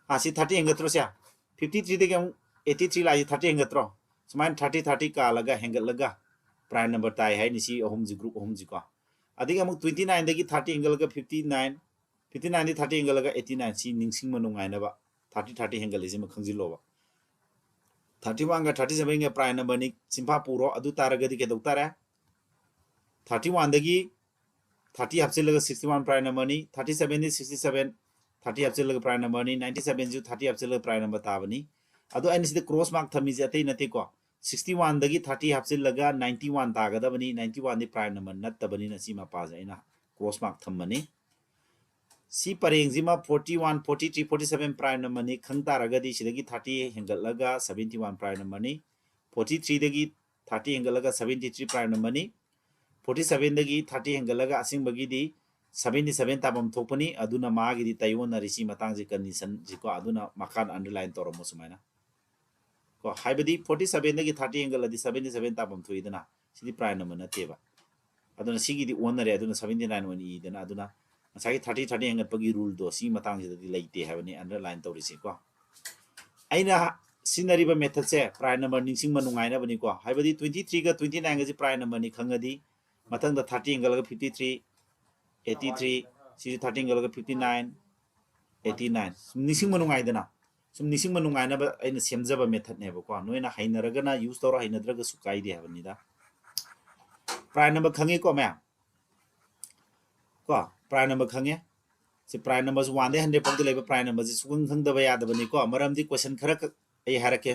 ꯑꯥ, ꯁꯤ ꯊꯥꯔꯇꯤ ꯍꯦꯟꯒꯠꯇ꯭ꯔꯣ ꯁꯦ? ꯐꯤꯐꯇꯤ ꯊ꯭ꯔꯤꯗꯒꯤ ꯑꯃꯨꯛ ꯑꯩꯠꯇꯤ ꯊ꯭ꯔꯤ ꯂꯥꯛꯏꯁꯤ ꯊꯥꯔꯇꯤ ꯍꯦꯟꯒꯠꯇ꯭ꯔꯣ? ꯁꯨꯃꯥꯏꯅ ꯊꯥꯔꯇꯤ, ꯊꯥꯔꯇꯤ ꯀꯥꯜꯂꯒ ꯍꯦꯟꯒꯠꯂꯒ ꯄ꯭ꯔꯥꯏꯝ ꯅꯝꯕꯔ ꯇꯥꯏ ꯍꯥꯏꯅꯤ ꯁꯤ ꯑꯍꯨꯝꯁꯤ, ꯒ꯭ꯔꯨꯞ ꯑꯍꯨꯝꯁꯤꯀꯣ꯫ ꯑꯗꯒꯤ ꯑꯃꯨꯛ ꯇ꯭ꯋꯦꯟꯇꯤ ꯅꯥꯏꯟꯗꯒꯤ ꯊꯥꯔꯇꯤ ꯍꯦꯟꯒꯠꯂꯒ ꯐꯤꯐꯇꯤ ꯅꯥꯏꯟ, ꯐꯤꯐꯇꯤ ꯅꯥꯏꯟꯗꯒꯤ ꯊꯥꯔꯇꯤ ꯍꯦꯟꯒꯠꯂꯒ ꯑꯩꯠꯇꯤ ꯅꯥꯏꯟ, ꯁꯤ ꯅꯤꯡꯁꯤꯡꯕ ꯅꯨꯡꯉꯥꯏꯅꯕ ꯊꯥꯔꯇꯤ, ꯊꯥꯔꯇꯤ ꯍꯦꯟꯒꯠꯂꯤꯁꯤꯃ ꯈꯪꯖꯤꯜꯂꯣꯕ꯫ ꯊꯥꯔꯇꯤ ꯋꯥꯟꯒ ꯊꯥꯔꯇꯤ ꯁꯚꯦꯟꯒ ꯄ꯭ꯔꯥꯏꯝ ꯅꯝꯕꯔꯅꯤ, ꯆꯤꯟꯐꯥ ꯄꯨꯔꯣ꯫ ꯑꯗꯨ ꯇꯥꯔꯒꯗꯤ ꯀꯩꯗꯧ ꯇꯥꯔꯦ? ꯊꯥꯔꯇꯤ ꯋꯥꯟꯗꯒꯤ ꯊꯥꯔꯇꯤ ꯍꯥꯞꯆꯤꯜꯂꯒ ꯁꯤꯛꯁꯇꯤ ꯋꯥꯟ ꯄ꯭ꯔꯥꯏꯝ ꯅꯝꯕꯔꯅꯤ, ꯊꯥꯔꯇꯤ ꯁꯚꯦꯟꯗꯒꯤ ꯁꯤꯛꯁꯇꯤ ꯁꯚꯦꯟ, ꯊꯥꯔꯇꯤ ꯍꯥꯞꯆꯤꯜꯂꯒ ꯄ꯭ꯔꯥꯏꯝ ꯅꯝꯕꯔꯅꯤ, ꯅꯥꯏꯟꯇꯤ ꯁꯚꯦꯟꯁꯨ ꯊꯥꯔꯇꯤ ꯍꯥꯞꯆꯤꯜꯂꯒ ꯄ꯭ꯔꯥꯏꯝ ꯅꯝꯕꯔ ꯇꯥꯕꯅꯤ꯫ ꯑꯗꯣ ꯑꯩꯅ ꯁꯤꯗ ꯀ꯭ꯔꯣꯁ ꯃꯥꯔꯛ ꯊꯝꯃꯤꯁꯦ ꯑꯇꯩ ꯅꯠꯇꯦꯀꯣ, ꯁꯤꯛꯁꯇꯤ ꯋꯥꯟꯗꯒꯤ ꯊꯥꯔꯇꯤ ꯍꯥꯞꯆꯤꯜꯂꯒ ꯅꯥꯏꯟꯇꯤ ꯋꯥꯟ ꯇꯥꯒꯗꯕꯅꯤ, ꯅꯥꯏꯟꯇꯤ ꯋꯥꯟꯗꯤ ꯄ꯭ꯔꯥꯏꯝ ꯅꯝꯕꯔ ꯅꯠꯇꯕꯅꯤꯅ ꯁꯤ ꯃꯄꯥꯁꯦ ꯑꯩꯅ ꯀ꯭ꯔꯣꯁ ꯃꯥꯔꯛ ꯊꯝꯃꯅꯤ꯫ ꯁꯤ ꯄꯔꯦꯡꯁꯤꯃ forty one, forty three, forty seven prime ꯅꯝꯕꯔꯅꯤ ꯈꯪ ꯇꯥꯔꯒꯗꯤ ꯁꯤꯗꯒꯤ ꯊꯥꯔꯇꯤ ꯍꯦꯟꯒꯠꯂꯒ ꯁꯚꯦꯟꯇꯤ ꯋꯥꯟ ꯄ꯭ꯔꯥꯏꯝ ꯅꯝꯕꯔꯅꯤ, ꯐꯣꯔꯇꯤ ꯊ꯭ꯔꯤꯗꯒꯤ ꯊꯥꯔꯇꯤ ꯍꯦꯟꯒꯠꯂꯒ ꯁꯚꯦꯟꯇꯤ ꯊ꯭ꯔꯤ ꯄ꯭ꯔꯥꯏꯝ ꯅꯝꯕꯔꯅꯤ, ꯐꯣꯔꯇꯤ ꯁꯚꯦꯟꯗꯒꯤ ꯊꯥꯔꯇꯤ ꯍꯦꯟꯒꯠꯂꯒ ꯑꯁꯦꯡꯕꯒꯤ ꯁꯚꯦꯟꯇꯤ ꯁꯚꯦꯟ ꯇꯥꯐꯝ ꯊꯣꯛꯄꯅꯤ꯫ ꯑꯗꯨꯅ ꯃꯥꯒꯤꯗꯤ ꯇꯥꯏꯑꯣꯟꯅꯔꯤ꯫ ꯁꯤ ꯃꯇꯥꯡꯁꯤ ꯀꯟꯗꯤꯁꯟꯁꯤꯀꯣ, ꯑꯗꯨꯅ ꯃꯈꯥꯗ ꯑꯟꯗꯔꯂꯥꯏꯟ ꯇꯧꯔꯝꯃꯣ ꯁꯨꯃꯥꯏꯅ ꯀꯣ꯫ ꯍꯥꯏꯕꯗꯤ ꯐꯣꯔꯇꯤ ꯁꯚꯦꯟꯗꯒꯤ ꯊꯥꯔꯇꯤ ꯍꯦꯟꯒꯠꯂꯗꯤ ꯁꯚꯦꯟꯇꯤ ꯁꯚꯦꯟ ꯇꯥꯐꯝ ꯊꯣꯛꯏꯗꯅ, ꯁꯤꯗꯤ ꯄ꯭ꯔꯥꯏꯝ ꯅꯝꯕꯔ ꯅꯠꯇꯦꯕ꯫ ꯑꯗꯨꯅ ꯁꯤꯒꯤꯗꯤ ꯑꯣꯟꯅꯔꯦ, ꯑꯗꯨꯅ ꯁꯚꯦꯟꯇꯤ ꯅꯥꯏꯟ ꯑꯣꯏꯅ ꯏꯗꯅ, ꯑꯗꯨꯅ ꯉꯁꯥꯏꯒꯤ ꯊꯥꯔꯇꯤ, ꯊꯥꯔꯇꯤ ꯍꯦꯟꯒꯠꯄꯒꯤ ꯔꯨꯜꯗꯣ ꯁꯤꯒꯤ ꯃꯇꯥꯡꯁꯤꯗꯗꯤ ꯂꯩꯇꯦ ꯍꯥꯏꯕꯅꯤ ꯑꯟꯗꯔꯂꯥꯏꯟ ꯇꯧꯔꯤꯁꯦꯀꯣ꯫ ꯑꯩꯅ ꯁꯤꯖꯤꯟꯅꯔꯤꯕ ꯃꯦꯊꯠꯁꯦ ꯄ꯭ꯔꯥꯏꯝ ꯅꯝꯕꯔ ꯅꯤꯡꯁꯤꯡꯕ ꯅꯨꯡꯉꯥꯏꯅꯕꯅꯤꯀꯣ꯫ ꯍꯥꯏꯕꯗꯤ ꯇ꯭ꯋꯦꯟꯇꯤ ꯊ꯭ꯔꯤꯒ ꯇ꯭ꯋꯦꯟꯇꯤ ꯅꯥꯏꯟꯒꯁꯤ ꯄ꯭ꯔꯥꯏꯝ ꯅꯝꯕꯔꯅꯤ ꯈꯪꯉꯗꯤ, ꯃꯊꯪꯗ ꯊꯥꯔꯇꯤ ꯍꯦꯟꯒꯠꯂꯒ ꯐꯤꯐꯇꯤ ꯊ꯭ꯔꯤ, ꯑꯩꯠꯇꯤ ꯊ꯭ꯔꯤ, ꯁꯤꯁꯨ ꯊꯥꯔꯇꯤ ꯍꯦꯟꯒꯠꯂꯒ ꯐꯤꯐꯇꯤ ꯅꯥꯏꯟ, ꯑꯩꯠꯇꯤ ꯅꯥꯏꯟ꯫ ꯁꯨꯝ ꯅꯤꯡꯁꯤꯡꯕ ꯅꯨꯡꯉꯥꯏꯗꯅ, ꯁꯨꯝ ꯅꯤꯡꯁꯤꯡꯕ ꯅꯨꯡꯉꯥꯏꯅꯕ ꯑꯩꯅ ꯁꯦꯝꯖꯕ ꯃꯦꯊꯠꯅꯦꯕꯀꯣ꯫ ꯅꯣꯏꯅ ꯍꯩꯅꯔꯒꯅ ꯌꯨꯁ ꯇꯧꯔꯣ, ꯍꯩꯅꯗ꯭ꯔꯒꯁꯨ ꯀꯥꯏꯗꯦ ꯍꯥꯏꯕꯅꯤꯗ꯫ ꯄ꯭ꯔꯥꯏꯝ ꯅꯝꯕꯔ ꯈꯪꯉꯤꯀꯣ ꯃꯌꯥꯝ? ꯀꯣ, ꯄ꯭ꯔꯥꯏꯝ ꯅꯝꯕꯔ ꯈꯪꯉꯦ꯫ ꯁꯤ ꯄ꯭ꯔꯥꯏꯝ ꯅꯝꯕꯔꯁꯤ ꯋꯥꯟꯗꯩ ꯍꯟꯗ꯭ꯔꯦꯠ ꯐꯥꯎꯗ ꯂꯩꯕ ꯄ꯭ꯔꯥꯏꯝ ꯅꯝꯕꯔꯁꯤ ꯁꯨꯈꯪ ꯈꯪꯗꯕ ꯌꯥꯗꯕꯅꯤꯀꯣ꯫ ꯃꯔꯝꯗꯤ ꯀꯣꯏꯁꯟ ꯈꯔ ꯈꯛ ꯑꯩ ꯍꯥꯏꯔꯛꯀꯦ꯫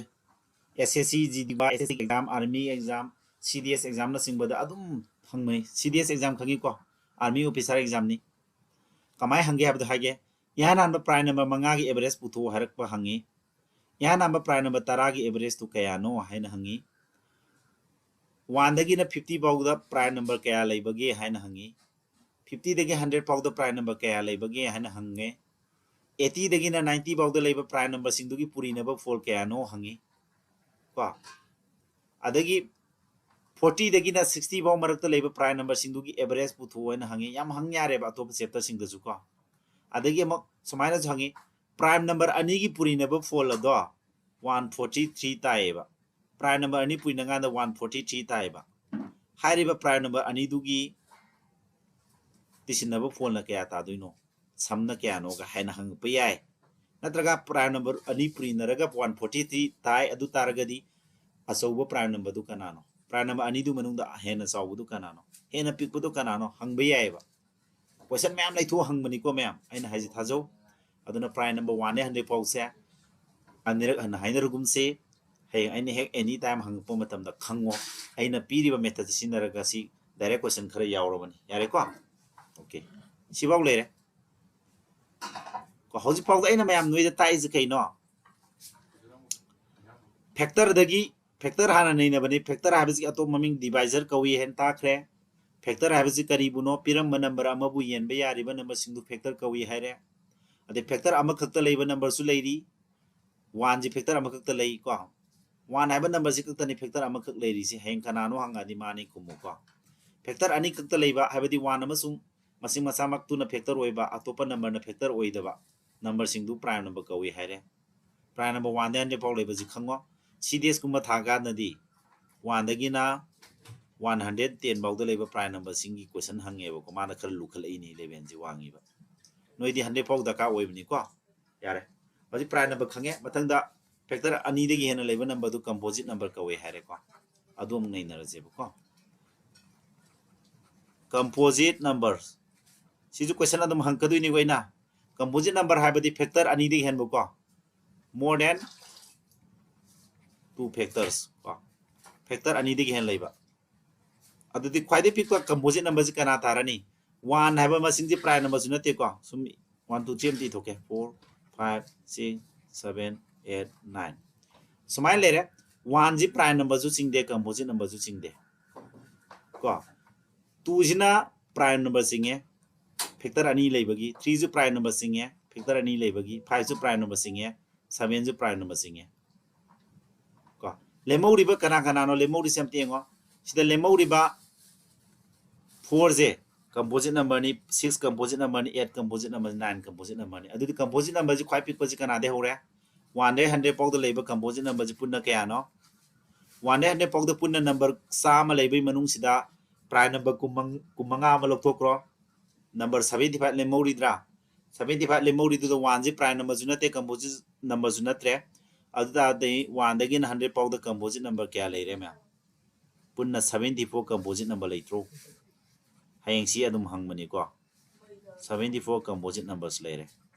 ꯑꯦꯁ ꯑꯦꯁ ꯁꯤ, ꯖꯤ ꯗꯤ ꯋꯥꯏ, ꯑꯦꯁ S C exam, army exam, ꯁꯤ ꯗꯤ ꯑꯦꯁ ꯑꯦꯛꯖꯥꯝꯅꯆꯤꯡꯕꯗ ꯑꯗꯨꯝ ꯍꯪꯅꯩ꯫ ꯁꯤ ꯗꯤ ꯑꯦꯁ ꯑꯦꯛꯖꯥꯝ ꯈꯪꯉꯤꯀꯣ? ꯑꯥꯔꯃꯤ ꯑꯣꯐꯤꯁꯥꯔ ꯑꯦꯛꯖꯥꯝꯅꯤ꯫ ꯀꯃꯥꯏꯅ ꯍꯪꯒꯦ ꯍꯥꯏꯕꯗꯣ ꯍꯥꯏꯒꯦ꯫ ꯏꯍꯥꯟ ꯍꯥꯟꯕ prime number ꯃꯉꯥꯒꯤ average ꯄꯨꯊꯣꯛꯑꯣ ꯍꯥꯏꯔꯛꯄ ꯍꯪꯉꯤ꯫ ꯏꯍꯥꯟ ꯍꯥꯟꯕ prime number ꯇꯔꯥꯒꯤ averageꯇꯨ ꯀꯌꯥꯅꯣ ꯍꯥꯏꯅ ꯍꯪꯉꯤ꯫ Oneꯗꯒꯤꯅ fifty ꯐꯥꯎꯗ prime number ꯀꯌꯥ ꯂꯩꯕꯒꯦ ꯍꯥꯏꯅ ꯍꯪꯉꯤ꯫ Fiftyꯗꯒꯤ hundred ꯐꯥꯎꯗ prime number ꯀꯌꯥ ꯂꯩꯕꯒꯦ ꯍꯥꯏꯅ ꯍꯪꯉꯦ꯫ Eightyꯗꯒꯤꯅ ninety ꯐꯥꯎꯗ ꯂꯩꯕ prime numberꯁꯤꯡꯗꯨꯒꯤ ꯄꯨꯔꯤꯅꯕ fold ꯀꯌꯥꯅꯣ ꯍꯪꯉꯤ꯫ ꯀꯣ, ꯑꯗꯒꯤ fortyꯗꯒꯤꯅ sixty ꯐꯥꯎ ꯃꯔꯛꯇ ꯂꯩꯕ prime numberꯁꯤꯡꯗꯨꯒꯤ average ꯄꯨꯊꯣꯛꯑꯣ ꯍꯥꯏꯅ ꯍꯪꯉꯤ꯫ ꯌꯥꯝ ꯍꯪ ꯌꯥꯔꯦꯕ ꯑꯇꯣꯞꯄ chapterꯁꯤꯡꯗꯁꯨ ꯀꯣ꯫ ꯑꯗꯒꯤ ꯑꯃꯨꯛ ꯁꯨꯃꯥꯏꯅꯁꯨ ꯍꯪꯉꯤ, prime number ꯑꯅꯤꯒꯤ ꯄꯨꯔꯤꯅꯕ fold ꯑꯗꯣ one forty three ꯇꯥꯏꯌꯦꯕ꯫ Prime number ꯑꯅꯤ ꯄꯨꯔꯤꯅꯀꯥꯟꯗ one forty three ꯇꯥꯏꯌꯦꯕ꯫ ꯍꯥꯏꯔꯤꯕ prime number ꯑꯅꯤꯗꯨꯒꯤ ꯇꯤꯁꯤꯟꯅꯕ foldꯅ ꯀꯌꯥ ꯇꯥꯗꯣꯏꯅꯣ, sumꯅ ꯀꯌꯥꯅꯣꯒ ꯍꯥꯏꯅ ꯍꯪꯉꯛꯄ ꯌꯥꯏ꯫ ꯅꯠꯇ꯭ꯔꯒ prime number ꯑꯅꯤ ꯄꯨꯔꯤꯅꯔꯒ one forty three ꯇꯥꯏ, ꯑꯗꯨ ꯇꯥꯔꯒꯗꯤ ꯑꯆꯧꯕ prime numberꯗꯨ ꯀꯅꯥꯅꯣ, prime number ꯑꯅꯤꯗꯨ ꯃꯅꯨꯡꯗ ꯍꯦꯟꯅ ꯆꯥꯎꯕꯗꯨ ꯀꯅꯥꯅꯣ, ꯍꯦꯟꯅ ꯄꯤꯛꯄꯗꯨ ꯀꯅꯥꯅꯣ ꯍꯪꯕ ꯌꯥꯏꯑꯕ꯫ Question ꯃꯌꯥꯝ ꯂꯩꯊꯣꯛꯑ ꯍꯪꯕꯅꯤꯀꯣ ꯃꯌꯥꯝ, ꯑꯩꯅ ꯍꯥꯏꯁꯦ ꯊꯥꯖꯧ꯫ ꯑꯗꯨꯅ prime number oneꯗꯒꯤ hundred ꯐꯥꯎꯁꯦ ꯑꯅꯤꯔꯛ ꯍꯟꯅ ꯍꯥꯏꯅꯔꯒꯨꯝꯁꯤ꯫ ꯍꯌꯦꯡ ꯑꯩꯅ ꯍꯦꯛ any time ꯍꯪꯉꯛꯄ ꯃꯇꯝꯗ ꯈꯪꯉꯣ, ꯑꯩꯅ ꯄꯤꯔꯤꯕ methodꯁꯦ ꯁꯤꯖꯤꯟꯅꯔꯒ ꯁꯤ direct question ꯈꯔ ꯌꯥꯎꯔꯕꯅꯤ꯫ ꯌꯥꯔꯦꯀꯣ? Okay, ꯁꯤꯐꯥꯎ ꯂꯩꯔꯦ꯫ ꯀꯣ, ꯍꯧꯖꯤꯛ ꯐꯥꯎꯗ ꯑꯩꯅ ꯃꯌꯥꯝ ꯅꯣꯏꯗ ꯇꯥꯛꯏꯁꯦ ꯀꯩꯅꯣ? Factorꯗꯒꯤ, factor ꯍꯥꯟꯅ ꯅꯩꯅꯕꯅꯤ꯫ Factor ꯍꯥꯏꯕꯁꯤꯒꯤ ꯑꯇꯣꯞꯄ ꯃꯃꯤꯡ divisor ꯀꯧꯏ ꯍꯥꯏꯅ ꯇꯥꯛꯈ꯭ꯔꯦ꯫ Factor ꯍꯥꯏꯕꯁꯤ ꯀꯔꯤꯕꯨꯅꯣ? ꯄꯤꯔꯝꯕ number ꯑꯃꯕꯨ ꯌꯦꯟꯕ ꯌꯥꯔꯤꯕ numberꯁꯤꯡꯗꯨ factor ꯀꯧꯏ ꯍꯥꯏꯔꯦ꯫ ꯑꯗꯩ factor ꯑꯃꯈꯛꯇ ꯂꯩꯕ numberꯁꯨ ꯂꯩꯔꯤ꯫ Oneꯁꯤ factor ꯑꯃꯈꯛꯇ ꯂꯩ ꯀꯣ꯫ One ꯍꯥꯏꯕ numberꯁꯤ ꯈꯛꯇꯅꯤ factor ꯑꯃꯈꯛ ꯂꯩꯔꯤꯁꯤ꯫ ꯍꯌꯦꯡ ꯀꯅꯥꯅꯣ ꯍꯪꯉꯛꯑꯗꯤ ꯃꯥꯅꯤ ꯈꯨꯝꯃꯨ ꯀꯣ꯫ Factor ꯑꯅꯤ ꯈꯛꯇ ꯂꯩꯕ ꯍꯥꯏꯕꯗꯤ one ꯑꯃꯁꯨꯡ ꯃꯁꯤꯡ ꯃꯆꯥꯃꯛꯇꯨꯅ factor ꯑꯣꯏꯕ, ꯑꯇꯣꯞꯄ numberꯅ factor ꯑꯣꯏꯗꯕ numberꯁꯤꯡꯗꯨ prime number ꯀꯧꯏ ꯍꯥꯏꯔꯦ꯫ Prime number oneꯗꯒꯤ hundred ꯐꯥꯎ ꯂꯩꯕꯁꯤ ꯈꯪꯉꯣ꯫ CDSꯀꯨꯝꯕ ꯊꯥ ꯀꯥꯟꯗꯗꯤ oneꯗꯒꯤꯅ one hundred ten ꯐꯥꯎꯗ ꯂꯩꯕ prime numberꯁꯤꯡꯒꯤ question ꯍꯪꯉꯦꯕꯀꯣ꯫ ꯃꯥꯅ ꯈꯔ ꯂꯨꯈꯠꯂꯛꯏꯅꯤ, levelꯁꯤ ꯋꯥꯡꯉꯤꯕ꯫ ꯅꯣꯏꯗꯤ hundred ꯐꯥꯎ ꯗꯔꯀꯥꯔ ꯑꯣꯏꯕꯅꯤꯀꯣ꯫ ꯌꯥꯔꯦ, ꯍꯧꯖꯤꯛ prime number ꯈꯪꯉꯦ꯫ ꯃꯊꯪꯗ factor ꯑꯅꯤꯗꯒꯤ ꯍꯦꯟꯅ ꯂꯩꯕ numberꯗꯨ composite number ꯀꯧꯋꯦ ꯍꯥꯏꯔꯦꯀꯣ꯫ ꯑꯗꯨ ꯑꯃꯨꯛ ꯅꯩꯅꯔꯁꯦꯕꯀꯣ꯫ Composite number, ꯁꯤꯁꯨ question ꯑꯗꯨꯝ ꯍꯪꯉꯛꯀꯗꯣꯏꯅꯤꯀꯣ ꯑꯩꯅ꯫ Composite number ꯍꯥꯏꯕꯗꯤ factor ꯑꯅꯤꯗꯒꯤ ꯍꯦꯟꯕꯀꯣ, more than two factors ꯀꯣ, factor ꯑꯅꯤꯗꯒꯤ ꯍꯦꯟꯅ ꯂꯩꯕ꯫ ꯑꯗꯨꯗꯤ ꯈ꯭ꯋꯥꯏꯗꯒꯤ ꯄꯤꯛꯄ composite numberꯁꯤ ꯀꯅꯥ ꯇꯥꯔꯅꯤ? One ꯍꯥꯏꯕ ꯃꯁꯤꯡꯁꯤ prime numberꯁꯨ ꯅꯠꯇꯦꯀꯣ, ꯁꯨꯝ One, two, three ꯑꯃ ꯏꯊꯣꯛꯀꯦ. Four, five, six, seven, eight, nine. ꯁꯨꯃꯥꯏꯅ ꯂꯩꯔꯦ. Oneꯁꯤ prime numberꯁꯨ ꯆꯤꯡꯗꯦ, composite numberꯁꯨ ꯆꯤꯡꯗꯦ ꯀꯣ. Twoꯁꯤꯅ prime number ꯆꯤꯡꯉꯦ, factor ꯑꯅꯤ ꯂꯩꯕꯒꯤ. Threeꯁꯨ prime number ꯆꯤꯡꯉꯦ, factor ꯑꯅꯤ ꯂꯩꯕꯒꯤ. Fiveꯁꯨ prime number ꯆꯤꯡꯉꯦ, sevenꯁꯨ prime number ꯆꯤꯡꯉꯦ ꯀꯣ. ꯂꯦꯝꯍꯧꯔꯤꯕ ꯀꯅꯥ ꯀꯅꯥꯅꯣ? ꯂꯦꯝꯍꯧꯔꯤꯁꯦ ꯑꯝꯇ ꯌꯦꯡꯉꯣ. ꯁꯤꯗ ꯂꯦꯝꯍꯧꯔꯤꯕ fourꯁꯦ composite numberꯅꯤ, six composite numberꯅꯤ, eight composite numberꯅꯤ, nine composite numberꯅꯤ. ꯑꯗꯨꯗꯤ composite numberꯁꯤ ꯈ꯭ꯋꯥꯏ ꯄꯤꯛꯄꯁꯤ ꯀꯅꯥꯗꯩ ꯍꯧꯔꯦ? Oneꯗꯩ hundred ꯐꯥꯎꯗ ꯂꯩꯕ composite numberꯁꯤ ꯄꯨꯟꯅ ꯀꯌꯥꯅꯣ? Oneꯗꯩ hundred ꯐꯥꯎꯗ ꯄꯨꯟꯅ number ꯆꯥꯝꯃ ꯂꯩꯕꯒꯤ ꯃꯅꯨꯡꯁꯤꯗ prime number ꯀꯨꯟꯃꯉꯥ ꯑꯃ ꯂꯧꯊꯣꯛꯈ꯭ꯔꯣ. Number seventy five ꯂꯦꯝꯍꯧꯔꯤꯗ꯭ꯔꯥ? Seventy five ꯂꯦꯝꯍꯧꯔꯤꯗꯨꯗ oneꯁꯤ prime numberꯁꯨ ꯅꯠꯇꯦ, composite numberꯁꯨ ꯅꯠꯇ꯭ꯔꯦ. ꯑꯗꯨ ꯇꯥꯔꯗꯤ oneꯗꯒꯤꯅ hundred ꯐꯥꯎꯗ composite number ꯀꯌꯥ ꯂꯩꯔꯦ ꯃꯌꯥꯝ? ꯄꯨꯟꯅ seventy four composite number ꯂꯩꯇ꯭ꯔꯣ? ꯍꯌꯦꯡ ꯁꯤ ꯑꯗꯨꯝ ꯍꯪꯕꯅꯤꯀꯣ. Seventy four composite numbers ꯂꯩꯔꯦ.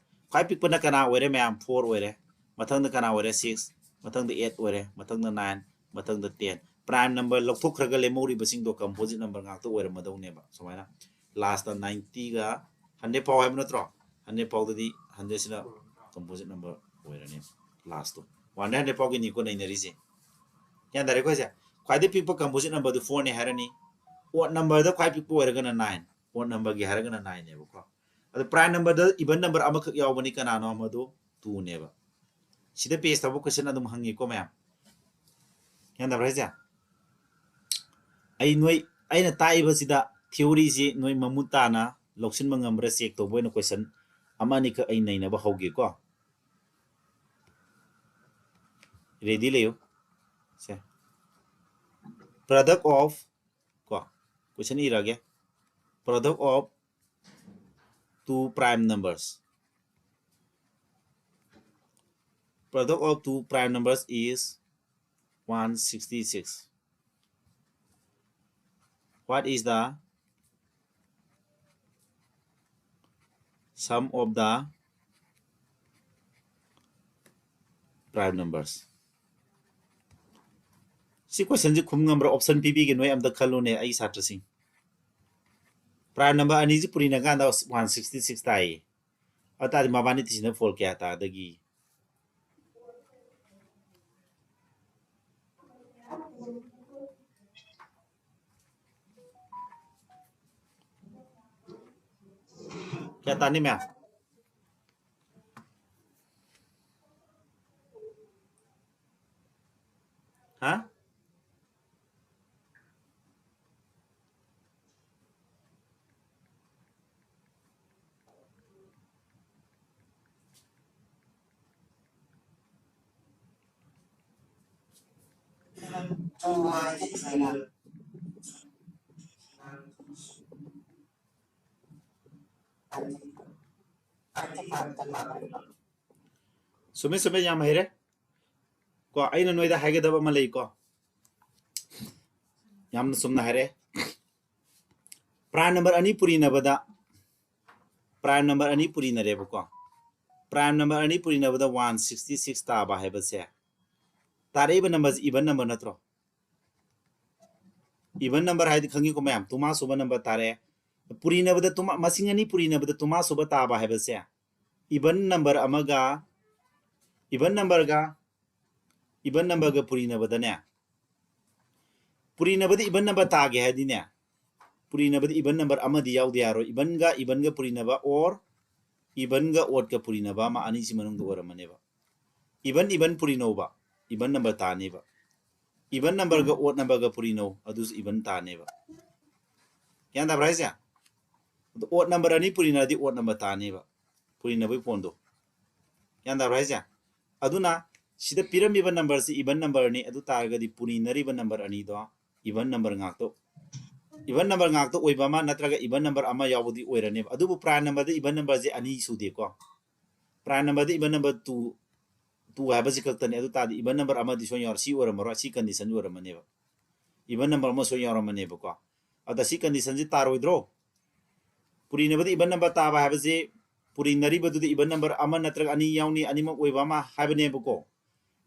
ꯈ꯭ꯋꯥꯏ ꯄꯤꯛꯄꯅ ꯀꯅꯥ ꯑꯣꯏꯔꯦ ꯃꯌꯥꯝ? Four ꯑꯣꯏꯔꯦ. ꯃꯊꯪꯗ ꯀꯅꯥ ꯑꯣꯏꯔꯦ? Six. ꯃꯊꯪꯗ eight ꯑꯣꯏꯔꯦ. ꯃꯊꯪꯗ nine. ꯃꯊꯪꯗ ten. Prime number ꯂꯧꯊꯣꯛꯈ꯭ꯔꯒ ꯂꯦꯝꯍꯧꯔꯤꯕꯁꯤꯡꯗꯣ composite number ꯉꯥꯛꯇ ꯑꯣꯏꯔꯝꯃꯗꯧꯅꯦꯕ. ꯁꯨꯃꯥꯏꯅ lastꯇ ninetyꯒ hundred ꯐꯥꯎ ꯍꯥꯏꯕ ꯅꯠꯇ꯭ꯔꯣ? Hundred ꯐꯥꯎꯗꯗꯤ hundredꯁꯤꯅ composite number ꯑꯣꯏꯔꯅꯤ. Lastꯇꯣ oneꯗꯩ hundred ꯐꯥꯎꯒꯤꯅꯤꯀꯣ ꯅꯩꯅꯔꯤꯁꯦ. ꯒ꯭ꯌꯥꯟ ꯇꯥꯔꯦꯀꯣ ꯍꯥꯏꯁꯦ? ꯈ꯭ꯋꯥꯏꯗꯩ ꯄꯤꯛꯄ composite numberꯗꯨ fourꯅꯦ ꯍꯥꯏꯔꯅꯤ. Odd numberꯗ ꯈ꯭ꯋꯥꯏ ꯄꯤꯛꯄ ꯑꯣꯏꯔꯒꯅ nine. Odd numberꯒꯤ ꯍꯥꯏꯔꯒꯅ nineꯅꯦꯕꯀꯣ. ꯑꯗꯣ prime numberꯗ even number ꯑꯃꯈꯛ ꯌꯥꯎꯕꯅꯤ, ꯀꯅꯥꯅꯣ? ꯃꯗꯨ twoꯅꯦꯕ. ꯁꯤꯗ base ꯇꯧꯕ question ꯑꯗꯨꯝ ꯍꯪꯉꯤꯀꯣ ꯃꯌꯥꯝ. ꯒ꯭ꯌꯥꯟ ꯇꯥꯕ꯭ꯔꯥ ꯍꯥꯏꯁꯦ? ꯑꯩ ꯅꯣꯏ, ꯑꯩꯅ ꯇꯥꯛꯏꯕꯁꯤꯗ theoryꯁꯤ ꯅꯣꯏ ꯃꯃꯨꯠ ꯇꯥꯅ ꯂꯧꯁꯤꯟꯕ ꯉꯝꯕ꯭ꯔꯥ check ꯇꯧꯕ ꯑꯣꯏꯅ question ꯑꯃ ꯑꯅꯤꯈꯛ ꯑꯩ ꯅꯩꯅꯕ ꯍꯧꯒꯦꯀꯣ. Ready ꯂꯩꯌꯨ꯫ ꯁꯦ, product of ꯀꯣ, question ꯏꯔꯒꯦ. Product of two prime numbers. Product of two prime numbers is one sixty six. What is the sum of the prime numbers? ꯁꯤ questionꯁꯤ ꯈꯨꯝ ꯉꯝꯕ꯭ꯔꯥ? Option ꯄꯤꯕꯤꯒꯦ, ꯅꯣꯏ ꯑꯝꯇ ꯈꯜꯂꯨꯅꯦ ꯑꯩ ꯁꯥꯇ꯭ꯔꯁꯤꯡ꯫ Prime number ꯑꯅꯤꯁꯤ ꯄꯨꯔꯤꯅ ꯀꯥꯟꯗ one sixty six ꯇꯥꯏꯌꯦ꯫ ꯑꯗꯨ ꯇꯥꯔꯗꯤ ꯃꯕꯥꯅꯤ ꯇꯤꯁꯤꯅ ꯐꯣꯜ ꯀꯌꯥ ꯇꯥꯗꯒꯤ? ꯀꯌꯥ ꯇꯥꯅꯤ ꯃꯌꯥꯝ? ꯍꯥ? ꯆꯨꯝꯃꯦ, ꯆꯨꯝꯃꯦ, ꯌꯥꯝ ꯍꯩꯔꯦ꯫ ꯀꯣ, ꯑꯩꯅ ꯅꯣꯏꯗ ꯍꯥꯏꯒꯗꯕ ꯑꯃ ꯂꯩꯀꯣ꯫ ꯌꯥꯝꯅ ꯆꯨꯝꯅ ꯍꯥꯏꯔꯦ꯫ Prime number ꯑꯅꯤ ꯄꯨꯔꯤꯅꯕꯗ, prime number ꯑꯅꯤ ꯄꯨꯔꯤꯅꯔꯦꯕꯀꯣ꯫ Prime number ꯑꯅꯤ ꯄꯨꯔꯤꯅꯕꯗ one sixty six ꯇꯥꯕ ꯍꯥꯏꯕꯁꯦ, ꯇꯥꯔꯛꯏꯕ numberꯁꯦ even number ꯅꯠꯇ꯭ꯔꯣ? Even number ꯍꯥꯏꯗꯤ ꯈꯪꯉꯤꯀꯣ ꯃꯌꯥꯝ, ꯇꯨꯃꯥ ꯁꯨꯕ number ꯇꯥꯔꯦ꯫ ꯄꯨꯔꯤꯅꯕꯗ ꯇꯨꯃꯥ-, ꯃꯁꯤꯡ ꯑꯅꯤ ꯄꯨꯔꯤꯅꯕꯗ ꯇꯨꯃꯥ ꯁꯨꯕ ꯇꯥꯕ ꯍꯥꯏꯕꯁꯦ, even number ꯑꯃꯒ, even numberꯒ, even numberꯒ ꯄꯨꯔꯤꯅꯕꯗꯅꯦ, ꯄꯨꯔꯤꯅꯕꯗ even number ꯇꯥꯒꯦ ꯍꯥꯏꯗꯤꯅꯦ, ꯄꯨꯔꯤꯅꯕꯗ even number ꯑꯃꯗꯤ ꯌꯥꯎꯗ ꯌꯥꯔꯣꯏ꯫ Evenꯒ evenꯒ ꯄꯨꯔꯤꯅꯕ or evenꯒ oddꯀ ꯄꯨꯔꯤꯅꯕ ꯑꯃ ꯑꯅꯤꯁꯤ ꯃꯅꯨꯡꯗ ꯑꯣꯏꯔꯝꯃꯅꯦꯕ꯫ Even even ꯄꯨꯔꯤꯅꯧꯕ, even number ꯇꯥꯅꯦꯕ꯫ Even numberꯒ odd numberꯒ ꯄꯨꯔꯤꯅꯧ, ꯑꯗꯨꯁꯨ even ꯇꯥꯅꯦꯕ꯫ ꯒ꯭ꯌꯥꯟ ꯇꯥꯕ꯭ꯔꯥ ꯍꯥꯏꯁꯦ? ꯑꯗꯣ odd number ꯑꯅꯤ ꯄꯨꯔꯤꯅꯔꯗꯤ odd number ꯇꯥꯅꯦꯕ, ꯄꯨꯔꯤꯅꯕꯒꯤ formꯗꯣ꯫ ꯒ꯭ꯌꯥꯟ ꯇꯥꯕ꯭ꯔꯥ ꯍꯥꯏꯁꯦ? ꯑꯗꯨꯅ ꯁꯤꯗ ꯄꯤꯔꯝꯃꯤꯕ numberꯁꯤ even numberꯅꯤ, ꯑꯗꯨ ꯇꯥꯔꯒꯗꯤ ꯄꯨꯔꯤꯅꯔꯤꯕ number ꯑꯅꯤꯗꯣ even number ꯉꯥꯛꯇ, even number ꯉꯥꯛꯇ ꯑꯣꯏꯕ ꯑꯃ ꯅꯠꯇ꯭ꯔꯒ even number ꯑꯃ ꯌꯥꯎꯕꯗꯤ ꯑꯣꯏꯔꯅꯦꯕ꯫ ꯑꯗꯨꯕꯨ prime numberꯗ even numberꯁꯦ ꯑꯅꯤ ꯁꯨꯗꯦꯀꯣ꯫ Prime numberꯗ even number two, two ꯍꯥꯏꯕꯁꯤ ꯈꯛꯇꯅꯤ꯫ ꯑꯗꯨ ꯇꯥꯔꯗꯤ even number ꯑꯃꯗꯤ ꯁꯣꯏ ꯌꯥꯎꯔ-, ꯁꯤ ꯑꯣꯏꯔꯝꯃꯔꯣꯏ, ꯁꯤ condition ꯑꯣꯏꯔꯝꯃꯅꯦꯕ꯫ Even number ꯑꯃ ꯁꯣꯏ ꯌꯥꯎꯔꯝꯃꯅꯦꯕꯀꯣ꯫ ꯑꯗ ꯁꯤ conditionꯁꯤ ꯇꯥꯔꯣꯏꯗ꯭ꯔꯣ? ꯄꯨꯔꯤꯅꯕꯗ even number ꯇꯥꯕ ꯍꯥꯏꯕꯁꯤ ꯄꯨꯔꯤꯅꯔꯤꯕꯗꯨꯗ even number ꯑꯃ ꯅꯠꯇ꯭ꯔꯒ ꯑꯅꯤ ꯌꯥꯎꯅꯤ, ꯑꯅꯤꯃꯛ ꯑꯣꯏꯕ ꯑꯃ ꯍꯥꯏꯕꯅꯦꯕꯀꯣ꯫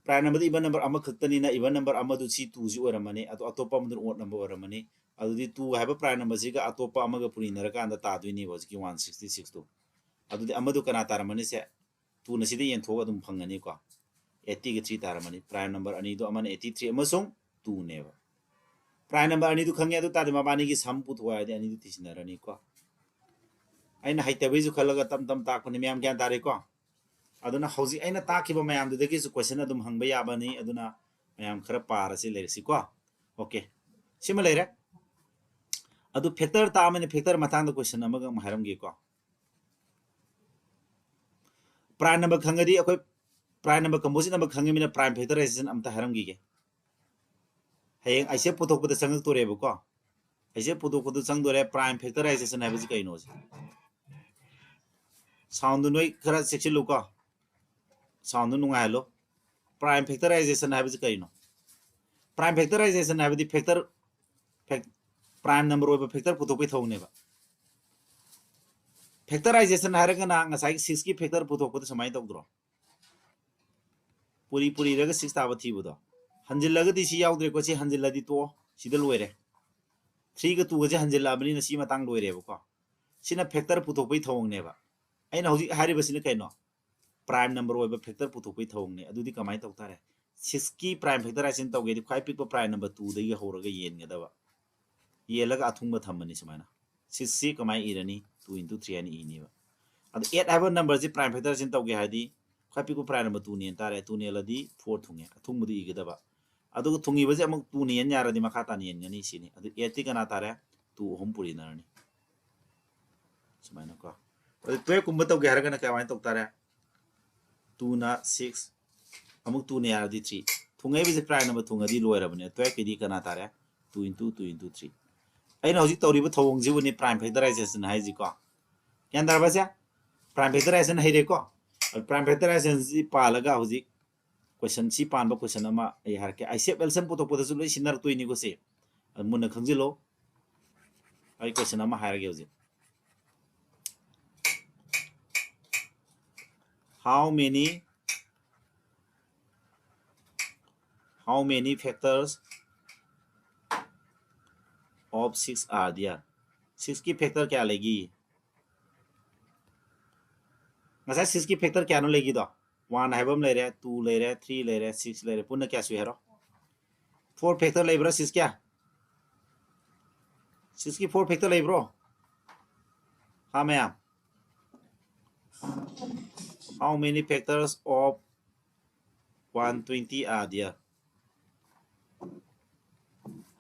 Prime numberꯗ even number ꯑꯃꯈꯛꯇꯅꯤꯅ even number ꯑꯃꯗꯨ ꯁꯤ twoꯁꯤ ꯑꯣꯏꯔꯝꯃꯅꯤ, ꯑꯗꯣ ꯑꯇꯣꯞꯄ ꯑꯃꯗꯨꯅ odd number ꯑꯣꯏꯔꯝꯃꯅꯤ꯫ ꯑꯗꯨꯗꯤ two ꯍꯥꯏꯕ prime numberꯁꯤꯒ ꯑꯇꯣꯞꯄ ꯑꯃꯒ ꯄꯨꯔꯤꯅꯔꯀꯥꯟꯗ ꯇꯥꯗꯣꯏꯅꯦꯕ ꯍꯧꯖꯤꯛꯀꯤ one sixty sixꯇꯣ꯫ ꯑꯗꯨꯗꯤ ꯑꯃꯗꯨ ꯀꯅꯥ ꯇꯥꯔꯝꯃꯅꯤ? ꯁꯦ, two ꯅ ꯁꯤꯗ ꯌꯦꯟꯊꯣꯛꯑꯒ ꯑꯗꯨꯝ ꯐꯪꯒꯅꯤꯀꯣ꯫ Eighty ꯒ three ꯇꯥꯔꯝꯃꯅꯤ꯫ Prime number ꯑꯅꯤꯗꯨ, ꯑꯃꯅ eighty three ꯑꯃꯁꯨꯡ two ꯅꯦꯕ꯫ Prime number ꯑꯅꯤꯗꯨ ꯈꯪꯉꯦ, ꯑꯗꯨ ꯇꯥꯔꯗꯤ ꯃꯕꯥꯅꯤꯒꯤ sum ꯄꯨꯊꯣꯛꯑꯣ ꯍꯥꯏꯔꯗꯤ ꯑꯅꯤꯗꯨ ꯊꯤꯖꯤꯟꯅꯔꯅꯤꯀꯣ꯫ ꯑꯩꯅ ꯍꯩꯇꯕꯩꯁꯨ ꯈꯜꯂꯒ ꯇꯞ ꯇꯞ ꯇꯥꯛꯄꯅꯤ, ꯃꯌꯥꯝ ꯒ꯭ꯌꯥꯟ ꯇꯥꯔꯦꯀꯣ? ꯑꯗꯨꯅ ꯍꯧꯖꯤꯛ ꯑꯩꯅ ꯇꯥꯛꯈꯤꯕ ꯃꯌꯥꯝꯗꯨꯗꯒꯤꯁꯨ question ꯑꯗꯨꯝ ꯍꯪꯕ ꯌꯥꯕꯅꯤ꯫ ꯑꯗꯨꯅ ꯃꯌꯥꯝ ꯈꯔ ꯄꯥꯔꯁꯤ ꯂꯩꯔꯤꯛꯁꯤꯀꯣ꯫ Okay, ꯁꯤꯃ ꯂꯩꯔꯦ꯫ ꯑꯗꯨ factor ꯇꯥꯛꯑꯃꯤꯅ factor ꯃꯇꯥꯡꯗ question ꯑꯃꯒ ꯑꯃꯨꯛ ꯍꯥꯏꯔꯝꯒꯦꯀꯣ꯫ Prime number ꯈꯪꯉꯗꯤ ꯑꯩꯈꯣꯏ prime number composite number ꯈꯪꯉꯃꯤꯅ prime factorization ꯑꯝꯇ ꯍꯥꯏꯔꯝꯈꯤꯒꯦ꯫ ꯍꯌꯦꯡ ICF ꯄꯨꯊꯣꯛꯄꯗ ꯆꯪꯉꯛꯇꯣꯔꯦꯕꯀꯣ꯫ ICF ꯄꯨꯊꯣꯛꯄꯗ ꯆꯪꯗꯣꯔꯦ꯫ Prime factorization ꯍꯥꯏꯕꯁꯤ ꯀꯩꯅꯣ? Sound ꯗꯨ ꯅꯣꯏ ꯈꯔ ꯆꯦꯛꯁꯤꯜꯂꯨꯀꯣ꯫ Sound ꯗꯨ ꯅꯨꯡꯉꯥꯏꯍꯜꯂꯨ꯫ Prime factorization ꯍꯥꯏꯕꯁꯤ ꯀꯔꯤꯅꯣ? Prime factorization ꯍꯥꯏꯕꯗꯤ factor, fac-, prime number ꯑꯣꯏꯕ factor ꯄꯨꯊꯣꯛꯄꯒꯤ ꯊꯧꯑꯣꯡꯅꯦꯕ꯫ Factorization ꯍꯥꯏꯔꯒꯅ ꯉꯁꯥꯏꯒꯤ six ꯀꯤ factor ꯄꯨꯊꯣꯛꯄꯗ ꯁꯨꯃꯥꯏꯅ ꯇꯧꯗ꯭ꯔꯣ? ꯄꯨꯔꯤ ꯄꯨꯔꯤꯔꯒ six ꯇꯥꯕ ꯊꯤꯕꯗꯣ꯫ ꯍꯟꯖꯤꯜꯂꯒꯗꯤ ꯁꯤ ꯌꯥꯎꯗ꯭ꯔꯦꯀꯣ, ꯁꯤ ꯍꯟꯖꯤꯜꯂꯗꯤ ꯇꯣꯛꯑꯣ, ꯁꯤꯗ ꯂꯣꯏꯔꯦ꯫ Three ꯒ two ꯒꯁꯦ ꯍꯟꯖꯤꯜꯂꯛꯑꯕꯅꯤꯅ ꯁꯤ ꯃꯇꯥꯡ ꯂꯣꯏꯔꯦꯕꯀꯣ꯫ ꯁꯤꯅ factor ꯄꯨꯊꯣꯛꯄꯒꯤ ꯊꯧꯑꯣꯡꯅꯦꯕ꯫ ꯑꯩꯅ ꯍꯧꯖꯤꯛ ꯍꯥꯏꯔꯤꯕꯁꯤꯅ ꯀꯩꯅꯣ? Prime number ꯑꯣꯏꯕ factor ꯄꯨꯊꯣꯛꯄꯒꯤ ꯊꯧꯑꯣꯡꯅꯦ꯫ ꯑꯗꯨꯗꯤ ꯀꯃꯥꯏꯅ ꯇꯧ ꯇꯥꯔꯦ? Six ꯀꯤ prime factorization ꯇꯧꯒꯦꯗꯤ ꯈ꯭ꯋꯥꯏ ꯄꯤꯛꯄ prime number two ꯗꯒꯤ ꯍꯧꯔꯒ ꯌꯦꯟꯒꯗꯕ꯫ ꯌꯦꯜꯂꯒ ꯑꯊꯨꯡꯕ ꯊꯝꯃꯅꯤ ꯁꯨꯃꯥꯏꯅ꯫ Six ꯁꯤ ꯀꯃꯥꯏꯅ ꯏꯔꯅꯤ? Two into three ꯍꯥꯏꯅ ꯏꯅꯦꯕ꯫ ꯑꯗꯨ eight ꯍꯥꯏꯕ number ꯁꯤ prime factorization ꯇꯧꯒꯦ ꯍꯥꯏꯔꯗꯤ ꯈ꯭ꯋꯥꯏ ꯄꯤꯛꯄ prime number two ꯅ ꯌꯦꯟ ꯇꯥꯔꯦ꯫ Two ꯅ ꯌꯦꯜꯂꯗꯤ four ꯊꯨꯡꯉꯦ꯫ ꯑꯊꯨꯡꯕꯗꯨ ꯏꯒꯗꯕ꯫ ꯑꯗꯨꯒ ꯊꯨꯡꯉꯤꯕꯁꯦ ꯑꯃꯨꯛ two ꯅ ꯌꯦꯟ ꯌꯥꯔꯗꯤ ꯃꯈꯥ ꯇꯥꯅ ꯌꯦꯟꯒꯅꯤ ꯁꯤꯅꯤ꯫ ꯑꯗꯨ eight ꯇꯤ ꯀꯅꯥ ꯇꯥꯔꯦ? Two ꯑꯍꯨꯝ ꯄꯨꯔꯤꯅꯔꯅꯤ꯫ ꯁꯨꯃꯥꯏꯅꯀꯣ꯫ ꯑꯗꯨ twelve ꯀꯨꯝꯕ ꯇꯧꯒꯦ ꯍꯥꯏꯔꯒꯅ ꯀꯃꯥꯏꯅ ꯇꯧ ꯇꯥꯔꯦ? Two ꯅ six, ꯑꯃꯨꯛ two ꯅ ꯌꯥꯔꯗꯤ three꯫ ꯊꯨꯡꯉꯛꯏꯕꯁꯦ prime number ꯊꯨꯡꯉꯗꯤ ꯂꯣꯏꯔꯕꯅꯦ꯫ Twelve ꯀꯤꯗꯤ ꯀꯅꯥ ꯇꯥꯔꯦ? Two into two into three꯫ ꯑꯩꯅ ꯍꯧꯖꯤꯛ ꯇꯧꯔꯤꯕ ꯊꯧꯑꯣꯡꯁꯤꯕꯨꯅꯤ prime factorization ꯍꯥꯏꯁꯤꯀꯣ꯫ ꯒ꯭ꯌꯥꯟ ꯇꯥꯔꯕ ꯁꯦ? Prime factorization ꯍꯩꯔꯦꯀꯣ? ꯑꯗꯨ prime factorization ꯁꯤ ꯄꯥꯜꯂꯒ ꯍꯧꯖꯤꯛ question ꯁꯤ ꯄꯥꯟꯕ question ꯑꯃ ꯑꯩ ꯍꯥꯏꯔꯛꯀꯦ꯫ ICF Wilson ꯄꯨꯊꯣꯛꯄꯗꯁꯨ ꯂꯣꯏ ꯁꯤꯖꯤꯟꯅꯔꯛꯇꯣꯏꯅꯤꯀꯣ ꯁꯤ꯫ ꯑꯗꯨ ꯃꯨꯟꯅ ꯈꯪꯖꯤꯜꯂꯣ꯫ ꯑꯩ question ꯑꯃ ꯍꯥꯏꯔꯒꯦ ꯍꯧꯖꯤꯛ꯫ How many, how many factors of six are there? Six ꯀꯤ factor ꯀꯌꯥ ꯂꯩꯒꯦ? ꯉꯁꯥꯏ ꯁꯤꯛꯁꯀꯤ ꯐꯦꯛꯇꯔ ꯀꯌꯥꯅꯣ ꯂꯩꯈꯤꯗꯣ? ꯋꯥꯟ ꯍꯥꯏꯕ ꯑꯃ ꯂꯩꯔꯦ, ꯇꯨ ꯂꯩꯔꯦ, ꯊ꯭ꯔꯤ ꯂꯩꯔꯦ, ꯁꯤꯛꯁ ꯂꯩꯔꯦ, ꯄꯨꯟꯅ ꯀꯌꯥ ꯁꯨꯏ ꯍꯥꯏꯔꯣ? ꯐꯣꯔ ꯐꯦꯛꯇꯔ ꯂꯩꯕ꯭ꯔꯥ ꯁꯤꯛꯁꯀꯤ? ꯁꯤꯛꯁꯀꯤ ꯐꯣꯔ ꯐꯦꯛꯇꯔ ꯂꯩꯕ꯭ꯔꯣ? ꯍꯥ ꯃꯌꯥꯝ? How many factors of one twenty are there?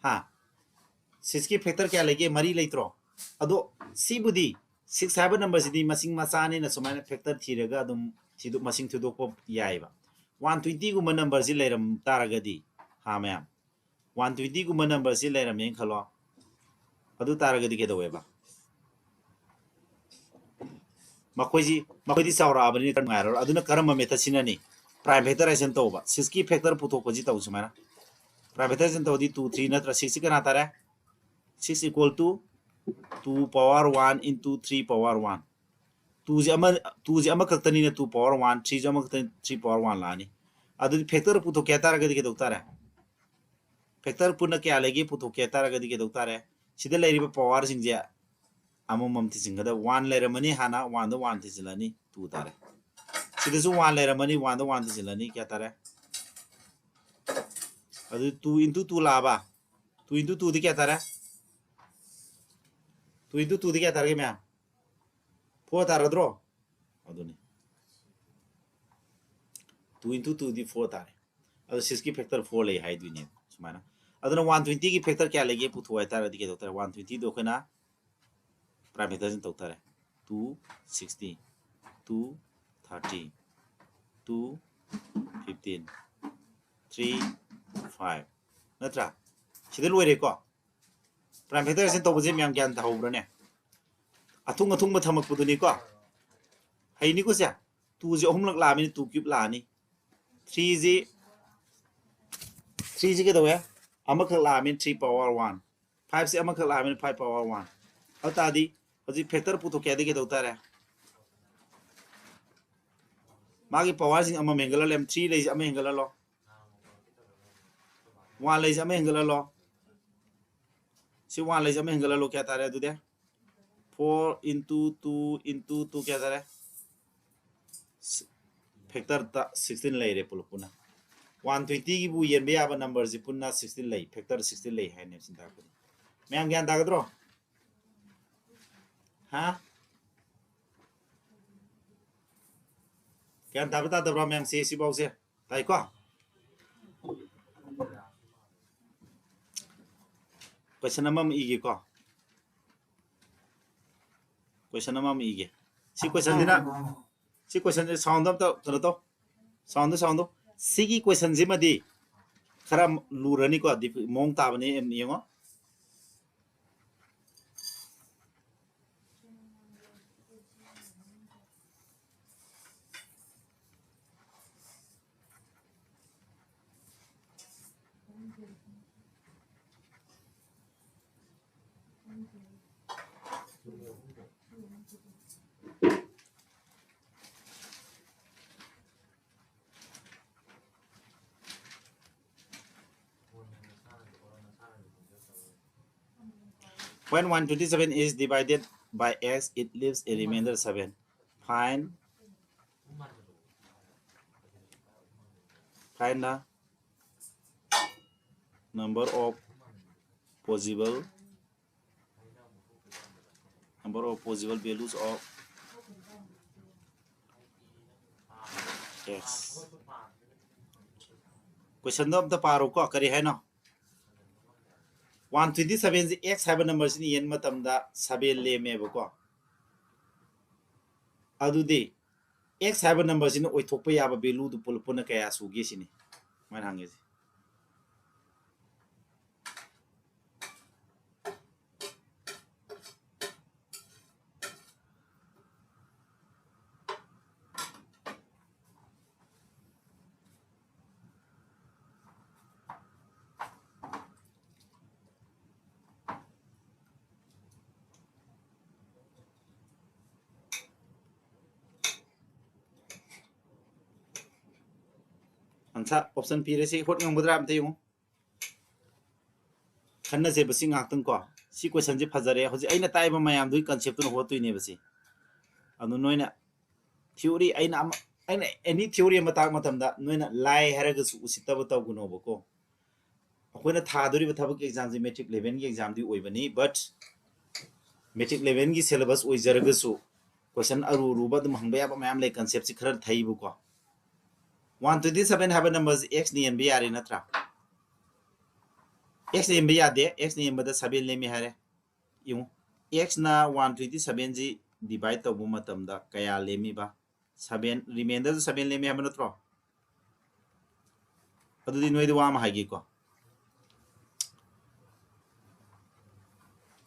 ꯍꯥ? ꯁꯤꯛꯁꯀꯤ ꯐꯦꯛꯇꯔ ꯀꯌꯥ ꯂꯩꯒꯦ? ꯃꯔꯤ ꯂꯩꯇ꯭ꯔꯣ? ꯑꯗꯣ ꯁꯤꯕꯨꯗꯤ ꯁꯤꯛꯁ ꯍꯥꯏꯕ ꯅꯝꯕꯔꯁꯤꯗꯤ ꯃꯁꯤꯡ ꯃꯆꯥꯅꯤꯅ ꯁꯨꯃꯥꯏꯅ ꯐꯦꯛꯇꯔ ꯊꯤꯔꯒ ꯑꯗꯨꯝ ꯊꯤꯗꯣꯛ-, ꯃꯁꯤꯡ ꯊꯤꯗꯣꯛꯄ ꯌꯥꯏꯑꯕ꯫ ꯋꯥꯟ ꯇ꯭ꯋꯦꯟꯇꯤꯒꯨꯝꯕ ꯅꯝꯕꯔꯁꯤ ꯂꯩꯔꯝ ꯇꯥꯔꯒꯗꯤ, ꯍꯥ ꯃꯌꯥꯝ, ꯋꯥꯟ ꯇ꯭ꯋꯦꯟꯇꯤꯒꯨꯝꯕ ꯅꯝꯕꯔꯁꯤ ꯂꯩꯔꯝꯃꯦꯅ ꯈꯜꯂꯣ꯫ ꯑꯗꯨ ꯇꯥꯔꯒꯗꯤ ꯀꯩꯗꯧꯋꯦꯕ? ꯃꯈꯣꯏꯁꯤ, ꯃꯈꯣꯏꯗꯤ ꯆꯥꯎꯔꯛꯑꯕꯅꯤꯅ ꯈꯔ ꯅꯨꯡꯉꯥꯏꯔꯔꯣꯏ꯫ ꯑꯗꯨꯅ ꯀꯔꯝꯕ ꯃꯦꯊꯠ ꯁꯤꯖꯤꯟꯅꯅꯤ? ꯄ꯭ꯔꯥꯏꯝ ꯐꯦꯛꯇꯔꯥꯏꯖꯦꯁꯟ ꯇꯧꯕ꯫ ꯁꯤꯛꯁꯀꯤ ꯐꯦꯛꯇꯔ ꯄꯨꯊꯣꯛꯄꯁꯤ ꯇꯧ ꯁꯨꯃꯥꯏꯅ꯫ ꯄ꯭ꯔꯥꯏꯝ ꯐꯦꯛꯇꯔꯥꯏꯖꯦꯁꯟ ꯇꯧꯔꯗꯤ ꯇꯨ, ꯊ꯭ꯔꯤ ꯅꯠꯇ꯭ꯔꯥ? ꯁꯤꯛꯁꯁꯤ ꯀꯅꯥ ꯇꯥꯔꯦ? Six equal to two power one into three power one꯫ ꯇꯨꯁꯦ ꯑꯃ, ꯇꯨꯁꯦ ꯑꯃꯈꯛꯇꯅꯤꯅ two power one, ꯊ꯭ꯔꯤꯁꯨ ꯑꯃꯈꯛꯇꯅꯤ, three power one ꯂꯥꯛꯑꯅꯤ꯫ ꯑꯗꯨꯗꯤ ꯐꯦꯛꯇꯔ ꯄꯨꯊꯣꯛꯀꯦ ꯍꯥꯏ ꯇꯥꯔꯒꯗꯤ ꯀꯩꯗꯧ ꯇꯥꯔꯦ? ꯐꯦꯛꯇꯔ ꯄꯨꯟꯅ ꯀꯌꯥ ꯂꯩꯒꯦ ꯄꯨꯊꯣꯛꯀꯦ ꯍꯥꯏ ꯇꯥꯔꯒꯗꯤ ꯀꯩꯗꯧ ꯇꯥꯔꯦ? ꯁꯤꯗ ꯂꯩꯔꯤꯕ ꯄꯋꯥꯔꯁꯤꯡꯁꯦ ꯑꯃꯃꯝ ꯊꯤꯖꯤꯟꯒꯗꯕ꯫ ꯋꯥꯟ ꯂꯩꯔꯝꯃꯅꯤ, ꯍꯥꯟꯅ ꯋꯥꯟꯗ ꯋꯥꯟ ꯊꯤꯖꯤꯜꯂꯅꯤ, ꯇꯨ ꯇꯥꯔꯦ꯫ ꯁꯤꯗꯁꯨ ꯋꯥꯟ ꯂꯩꯔꯝꯃꯅꯤ, ꯋꯥꯟꯗ ꯋꯥꯟ ꯊꯤꯖꯤꯜꯂꯅꯤ, ꯀꯌꯥ ꯇꯥꯔꯦ? ꯑꯗꯨ two into two ꯂꯥꯛꯑꯕ? Two into twoꯗꯤ ꯀꯌꯥ ꯇꯥꯔꯦ? Two into twoꯗꯤ ꯀꯌꯥ ꯇꯥꯔꯒꯦ ꯃꯌꯥꯝ? Four ꯇꯥꯔꯗ꯭ꯔꯣ? ꯑꯗꯨꯅꯤ꯫ Two into twoꯗꯤ four ꯇꯥꯔꯦ꯫ ꯑꯗꯣ ꯁꯤꯛꯁꯀꯤ ꯐꯦꯛꯇꯔ ꯐꯣꯔ ꯂꯩ ꯍꯥꯏꯗꯣꯏꯅꯦ ꯁꯨꯃꯥꯏꯅ꯫ ꯑꯗꯨꯅ ꯋꯥꯟ ꯇ꯭ꯋꯦꯟꯇꯤꯒꯤ ꯐꯦꯛꯇꯔ ꯀꯌꯥ ꯂꯩꯒꯦ ꯄꯨꯊꯣꯛꯑꯣ ꯍꯥꯏꯇꯥꯔꯗꯤ ꯀꯩꯗꯧ ꯇꯥꯔꯦ? ꯋꯥꯟ ꯇ꯭ꯋꯦꯟꯇꯤꯗꯣ ꯑꯩꯈꯣꯏꯅ ꯄ꯭ꯔꯥꯏꯝ ꯐꯦꯛꯇꯔꯁꯤꯡ ꯇꯧ ꯇꯥꯔꯦ꯫ Two sixty, two thirty, two fifteen, three five, ꯅꯠꯇ꯭ꯔꯥ? ꯁꯤꯗ ꯂꯣꯏꯔꯦꯀꯣ꯫ ꯄ꯭ꯔꯥꯏꯝ ꯐꯦꯛꯇꯔꯥꯏꯖꯦꯁꯟ ꯇꯧꯕꯁꯦ ꯃꯌꯥꯝ ꯒ꯭ꯌꯥꯟ ꯇꯥꯍꯧꯕ꯭ꯔꯅꯦ? ꯑꯊꯨꯡ ꯑꯊꯨꯡꯕ ꯊꯝꯃꯛꯄꯗꯨꯅꯤꯀꯣ꯫ ꯍꯩꯅꯤꯀꯣ ꯁꯦ? ꯇꯨꯁꯦ ꯑꯍꯨꯝꯂꯛ ꯂꯥꯛꯑꯃꯤꯅ ꯇꯨ ꯀ꯭ꯌꯨꯕ ꯂꯥꯛꯑꯅꯤ꯫ ꯊ꯭ꯔꯤꯁꯤ, ꯊ꯭ꯔꯤꯁꯤ ꯀꯩꯗꯧꯋꯦ? ꯑꯃꯈꯛ ꯂꯥꯛꯑꯃꯤꯅ three power one꯫ ꯐꯥꯏꯚꯁꯤ ꯑꯃꯈꯛ ꯂꯥꯛꯑꯃꯤꯅ five power one꯫ ꯑꯗꯨ ꯇꯥꯔꯗꯤ ꯍꯧꯖꯤꯛ ꯐꯦꯛꯇꯔ ꯄꯨꯊꯣꯛꯀꯦ ꯍꯥꯏꯗꯤ ꯀꯩꯗꯧ ꯇꯥꯔꯦ? ꯃꯥꯒꯤ ꯄꯋꯥꯔꯁꯤꯡ ꯑꯃꯃꯝ ꯍꯦꯟꯒꯠꯍꯜꯂꯦ꯫ ꯊ꯭ꯔꯤ ꯂꯩꯁꯦ ꯑꯃ ꯍꯦꯟꯒꯠꯍꯜꯂꯣ꯫ ꯋꯥꯟ ꯂꯩꯁꯦ ꯑꯃ ꯍꯦꯟꯒꯠꯍꯜꯂꯣ꯫ ꯁꯤ ꯋꯥꯟ ꯂꯩꯁꯦ ꯑꯃ ꯍꯦꯟꯒꯠꯍꯜꯂꯣ꯫ ꯀꯌꯥ ꯇꯥꯔꯦ ꯑꯗꯨꯗꯤ? Four into two into two ꯀꯌꯥ ꯇꯥꯔꯦ? factor ꯇ sixteen ꯂꯩꯔꯦ ꯄꯨꯂꯞ ꯄꯨꯟꯅ꯫ One twenty ꯒꯤꯕꯨ ꯌꯦꯟꯕ ꯌꯥꯕ number ꯁꯤ ꯄꯨꯟꯅ sixteen ꯂꯩ, factor sixteen ꯂꯩ ꯍꯥꯏꯅꯦ ꯁꯤꯅ ꯇꯥꯛꯄꯗꯤ꯫ ꯃꯌꯥꯝ ꯒ꯭ꯌꯥꯟ ꯇꯥꯒꯗ꯭ꯔꯣ? ꯍꯥ? ꯒ꯭ꯌꯥꯟ ꯇꯥꯕ ꯇꯥꯗꯕ꯭ꯔꯣ ꯃꯌꯥꯝꯁꯦ ꯁꯤꯐꯥꯎꯁꯦ? ꯇꯥꯏꯀꯣ? Question ꯑꯃꯃꯨꯛ ꯏꯒꯦꯀꯣ꯫ Question ꯑꯃꯃꯨꯛ ꯏꯒꯦ꯫ ꯁꯤ question ꯁꯤꯅ, ꯁꯤ question ꯁꯦ sound ꯑꯝꯇ ꯀꯩꯅꯣ ꯇꯧ꯫ Sound, sound꯫ ꯁꯤꯒꯤ question ꯁꯤꯃꯗꯤ ꯈꯔ ꯂꯨꯔꯅꯤꯀꯣ꯫ ꯗꯤ-, ꯃꯑꯣꯡ ꯇꯥꯕꯅꯤ, ꯌꯦꯡꯉꯣ꯫ When one twenty-seven is divided by x, it leaves a remainder seven. Find, find the number of possible, number of possible values of x꯫ Question ꯗꯣ ꯑꯝꯇ ꯄꯥꯔꯣꯀꯣ, ꯀꯔꯤ ꯍꯥꯏꯅꯣ? One twenty seven ꯁꯤ x ꯍꯥꯏꯕ number ꯁꯤꯅ ꯌꯦꯟꯕ ꯃꯇꯝꯗ seven ꯂꯦꯝꯃꯦꯕꯀꯣ꯫ ꯑꯗꯨꯗꯤ x ꯍꯥꯏꯕ number ꯁꯤꯅ ꯑꯣꯏꯊꯣꯛꯄ ꯌꯥꯕ value ꯗꯨ ꯄꯨꯂꯞ ꯄꯨꯟꯅ ꯀꯌꯥ ꯁꯨꯒꯦ ꯁꯤꯅꯤ ꯃꯣꯏꯅ ꯍꯪꯉꯤꯁꯦ꯫ Answer option ꯄꯤꯔꯦ, ꯁꯤ ꯍꯣꯠ ꯉꯝꯒꯗ꯭ꯔꯥ ꯑꯝꯇ ꯌꯦꯡꯉꯨ꯫ ꯈꯟꯅꯁꯦꯕ ꯁꯤ ꯉꯥꯛꯇꯪ ꯀꯣ꯫ ꯁꯤ question ꯁꯦ ꯐꯖꯔꯦ꯫ ꯍꯧꯖꯤꯛ ꯑꯩꯅ ꯇꯥꯛꯏꯕ ꯃꯌꯥꯝꯗꯨꯒꯤ concept ꯇꯨꯅ ꯍꯣꯠꯇꯣꯏꯅꯦꯕ ꯁꯤ꯫ ꯑꯗꯨ ꯅꯣꯏꯅ ꯊꯤꯑꯣꯔꯤ ꯑꯩꯅ ꯑꯃ ꯑꯩꯅ ꯑꯦꯅꯤ ꯊꯤꯑꯣꯔꯤ ꯑꯃ ꯇꯥꯛꯄ ꯃꯇꯝꯗ ꯅꯣꯏꯅ ꯂꯥꯏ ꯍꯥꯏꯔꯒꯁꯨ ꯎꯁꯤꯠꯇꯕ ꯇꯧꯒꯅꯣꯕꯀꯣ꯫ ꯑꯩꯈꯣꯏꯅ ꯊꯥꯗꯣꯔꯤꯕ ꯊꯕꯛꯀꯤ ꯑꯦꯛꯖꯥꯝꯁꯦ ꯃꯦꯇ꯭ꯔꯤꯛ ꯂꯦꯚꯦꯜꯒꯤ ꯑꯦꯛꯖꯥꯝꯗꯤ ꯑꯣꯏꯕꯅꯤ, ꯕꯠ ꯃꯦꯇ꯭ꯔꯤꯛ ꯂꯦꯚꯦꯜꯒꯤ ꯁꯦꯂꯦꯕꯁ ꯑꯣꯏꯖꯔꯒꯁꯨ ꯀꯣꯏꯁꯟ ꯑꯔꯨ ꯑꯔꯨꯕ ꯑꯗꯨꯝ ꯍꯪꯕ ꯌꯥꯕ ꯃꯌꯥꯝ ꯂꯩ, ꯀꯟꯁꯦꯞꯁꯤ ꯈꯔ ꯊꯩꯕꯀꯣ꯫ ꯋꯥꯟ ꯇ꯭ꯋꯦꯟꯇꯤ ꯁꯚꯦꯟ ꯍꯥꯏꯕ ꯅꯝꯕꯔꯁꯤ ꯑꯦꯛꯁꯅ ꯌꯦꯟꯕ ꯌꯥꯔꯦ ꯅꯠꯇ꯭ꯔꯥ? ꯑꯦꯛꯁꯅ ꯌꯦꯟꯕ ꯌꯥꯗꯦ, ꯑꯦꯛꯁꯅ ꯌꯦꯟꯕꯗ ꯁꯚꯦꯟ ꯂꯦꯝꯃꯤ ꯍꯥꯏꯔꯦ꯫ ꯌꯦꯡꯉꯨ, ꯑꯦꯛꯁꯅ ꯋꯥꯟ ꯇ꯭ꯋꯦꯟꯇꯤ ꯁꯚꯦꯟꯁꯤ ꯗꯤꯚꯥꯏꯠ ꯇꯧꯕ ꯃꯇꯝꯗ ꯀꯌꯥ ꯂꯦꯝꯃꯤꯕ? ꯁꯚꯦꯟ, ꯔꯤꯃꯦꯟꯗꯔꯗ ꯁꯚꯦꯟ ꯂꯦꯝꯃꯤ ꯍꯥꯏꯕ ꯅꯠꯇ꯭ꯔꯣ? ꯑꯗꯨꯗꯤ ꯅꯣꯏꯗ ꯋꯥ ꯑꯃ ꯍꯥꯏꯒꯦꯀꯣ꯫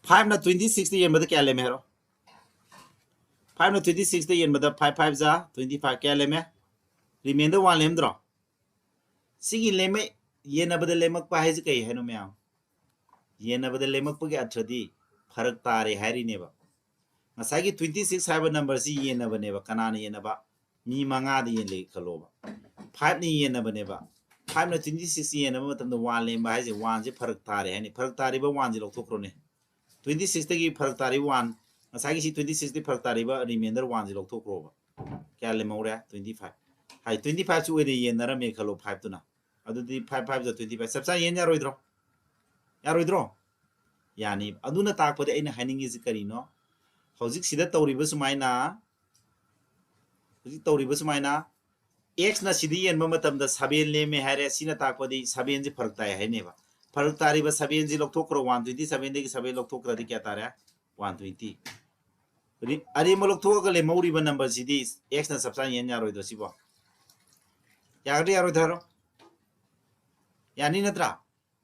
ꯐꯥꯏꯚꯅ ꯇ꯭ꯋꯦꯟꯇꯤ ꯁꯤꯛꯁꯇ ꯌꯦꯟꯕꯗ ꯀꯌꯥ ꯂꯦꯝꯃꯦ ꯍꯥꯏꯔꯣ? ꯐꯥꯏꯚꯅ ꯇ꯭ꯋꯦꯟꯇꯤ ꯁꯤꯛꯁꯇ ꯌꯦꯟꯕꯗ ꯐꯥꯏꯚ ꯐꯥꯏꯚ ꯖꯥ ꯇ꯭ꯋꯦꯟꯇꯤ ꯐꯥꯏꯚ, ꯀꯌꯥ ꯂꯦꯝꯃꯦ? Reminder one ꯂꯦꯝꯗ꯭ꯔꯣ? ꯁꯤꯒꯤ ꯂꯦꯝꯃꯛ ꯌꯦꯟꯅꯕꯗ ꯂꯦꯝꯃꯛꯄ ꯍꯥꯏꯁꯦ ꯀꯩ ꯍꯥꯏꯅꯣ ꯃꯌꯥꯝ? ꯌꯦꯟꯅꯕꯗ ꯂꯦꯝꯃꯛꯄꯒꯤ ꯑꯔꯊꯗꯤ ꯐꯔꯛ ꯇꯥꯔꯦ ꯍꯥꯏꯔꯤꯅꯦꯕ꯫ ꯉꯁꯥꯏꯒꯤ ꯇ꯭ꯋꯦꯟꯇꯤ ꯁꯤꯛꯁ ꯍꯥꯏꯕ ꯅꯝꯕꯔꯁꯤ ꯌꯦꯟꯅꯕꯅꯦꯕ꯫ ꯀꯅꯥꯅ ꯌꯦꯟꯅꯕ? ꯃꯤ ꯃꯉꯥꯗ ꯌꯦꯟꯂꯦ ꯈꯜꯂꯣꯕ꯫ ꯐꯥꯏꯚꯅ ꯌꯦꯟꯅꯕꯅꯦꯕ꯫ ꯐꯥꯏꯚꯅ ꯇ꯭ꯋꯦꯟꯇꯤ ꯁꯤꯛꯁ ꯌꯦꯟꯅꯕ ꯃꯇꯝꯗ ꯋꯥꯟ ꯂꯦꯝꯕ ꯍꯥꯏꯁꯦ ꯋꯥꯟꯁꯦ ꯐꯔꯛ ꯇꯥꯔꯦ ꯍꯥꯏꯅꯤ꯫ ꯐꯔꯛ ꯇꯥꯔꯤꯕ ꯋꯥꯟꯁꯦ ꯂꯧꯊꯣꯛꯈ꯭ꯔꯣꯅꯦ꯫ ꯇ꯭ꯋꯦꯟꯇꯤ ꯁꯤꯛꯁꯇꯒꯤ ꯐꯔꯛ ꯇꯥꯔꯤꯕ ꯋꯥꯟ, ꯉꯁꯥꯏꯒꯤ ꯁꯤ ꯇ꯭ꯋꯦꯟꯇꯤ ꯁꯤꯛꯁꯇꯒꯤ ꯐꯔꯛ ꯇꯥꯔꯤꯕ ꯔꯤꯃꯦꯟꯗꯔ ꯋꯥꯟꯁꯦ ꯂꯧꯊꯣꯛꯈ꯭ꯔꯣꯕ꯫ ꯀꯌꯥ ꯂꯦꯝꯍꯧꯔꯦ? Twenty five. ꯍꯥꯏ, ꯇ꯭ꯋꯦꯟꯇꯤ ꯐꯥꯏꯚꯁꯤ ꯑꯣꯏꯅ ꯌꯦꯟꯅꯔꯝꯃꯦ ꯈꯜꯂꯣ, ꯐꯥꯏꯚꯇꯨꯅ꯫ ꯑꯗꯨꯗꯤ ꯐꯥꯏꯚ ꯐꯥꯏꯚ ꯖꯥ ꯇ꯭ꯋꯦꯟꯇꯤ ꯐꯥꯏꯚ ꯆꯞ ꯆꯥꯅ ꯌꯦꯟ ꯌꯥꯔꯣꯏꯗ꯭ꯔꯣ? ꯌꯥꯔꯣꯏꯗ꯭ꯔꯣ? ꯌꯥꯅꯤ꯫ ꯑꯗꯨꯅ ꯇꯥꯛꯄꯗꯤ ꯑꯩꯅ ꯍꯥꯏꯅꯤꯡꯉꯤꯁꯤ ꯀꯔꯤꯅꯣ? ꯍꯧꯖꯤꯛ ꯁꯤꯗ ꯇꯧꯔꯤꯕ ꯁꯨꯃꯥꯏꯅ, ꯍꯧꯖꯤꯛ ꯇꯧꯔꯤꯕ ꯁꯨꯃꯥꯏꯅ, ꯑꯦꯛꯁꯅ ꯁꯤꯗ ꯌꯦꯟꯕ ꯃꯇꯝꯗ ꯁꯚꯦꯟ ꯂꯦꯝꯃꯦ ꯍꯥꯏꯔꯦ, ꯁꯤꯅ ꯇꯥꯛꯄꯗꯤ ꯁꯚꯦꯟꯁꯤ ꯐꯔꯛ ꯇꯥꯏ ꯍꯥꯏꯅꯦꯕ꯫ ꯐꯔꯛ ꯇꯥꯔꯤꯕ ꯁꯚꯦꯟꯁꯤ ꯂꯧꯊꯣꯛꯈ꯭ꯔꯣ, ꯋꯥꯟ ꯇ꯭ꯋꯦꯟꯇꯤ ꯁꯚꯦꯟꯗꯒꯤ ꯁꯚꯦꯟ ꯂꯧꯊꯣꯛꯈ꯭ꯔꯗꯤ ꯀꯌꯥ ꯇꯥꯔꯦ? One twenty. ꯑꯔꯦꯝꯕ ꯂꯧꯊꯣꯛꯑꯒ ꯂꯦꯝꯍꯧꯔꯤꯕ ꯅꯝꯕꯔꯁꯤꯗꯤ ꯑꯦꯛꯁꯅ ꯆꯞ ꯆꯥꯅ ꯌꯦꯟ ꯌꯥꯔꯣꯏꯗ꯭ꯔꯣ ꯁꯤꯕꯣ? ꯌꯥꯒꯗ꯭ꯔꯥ ꯌꯥꯔꯣꯏꯗ꯭ꯔꯥ ꯍꯥꯏꯔꯣ? ꯌꯥꯅꯤ ꯅꯠꯇ꯭ꯔꯥ?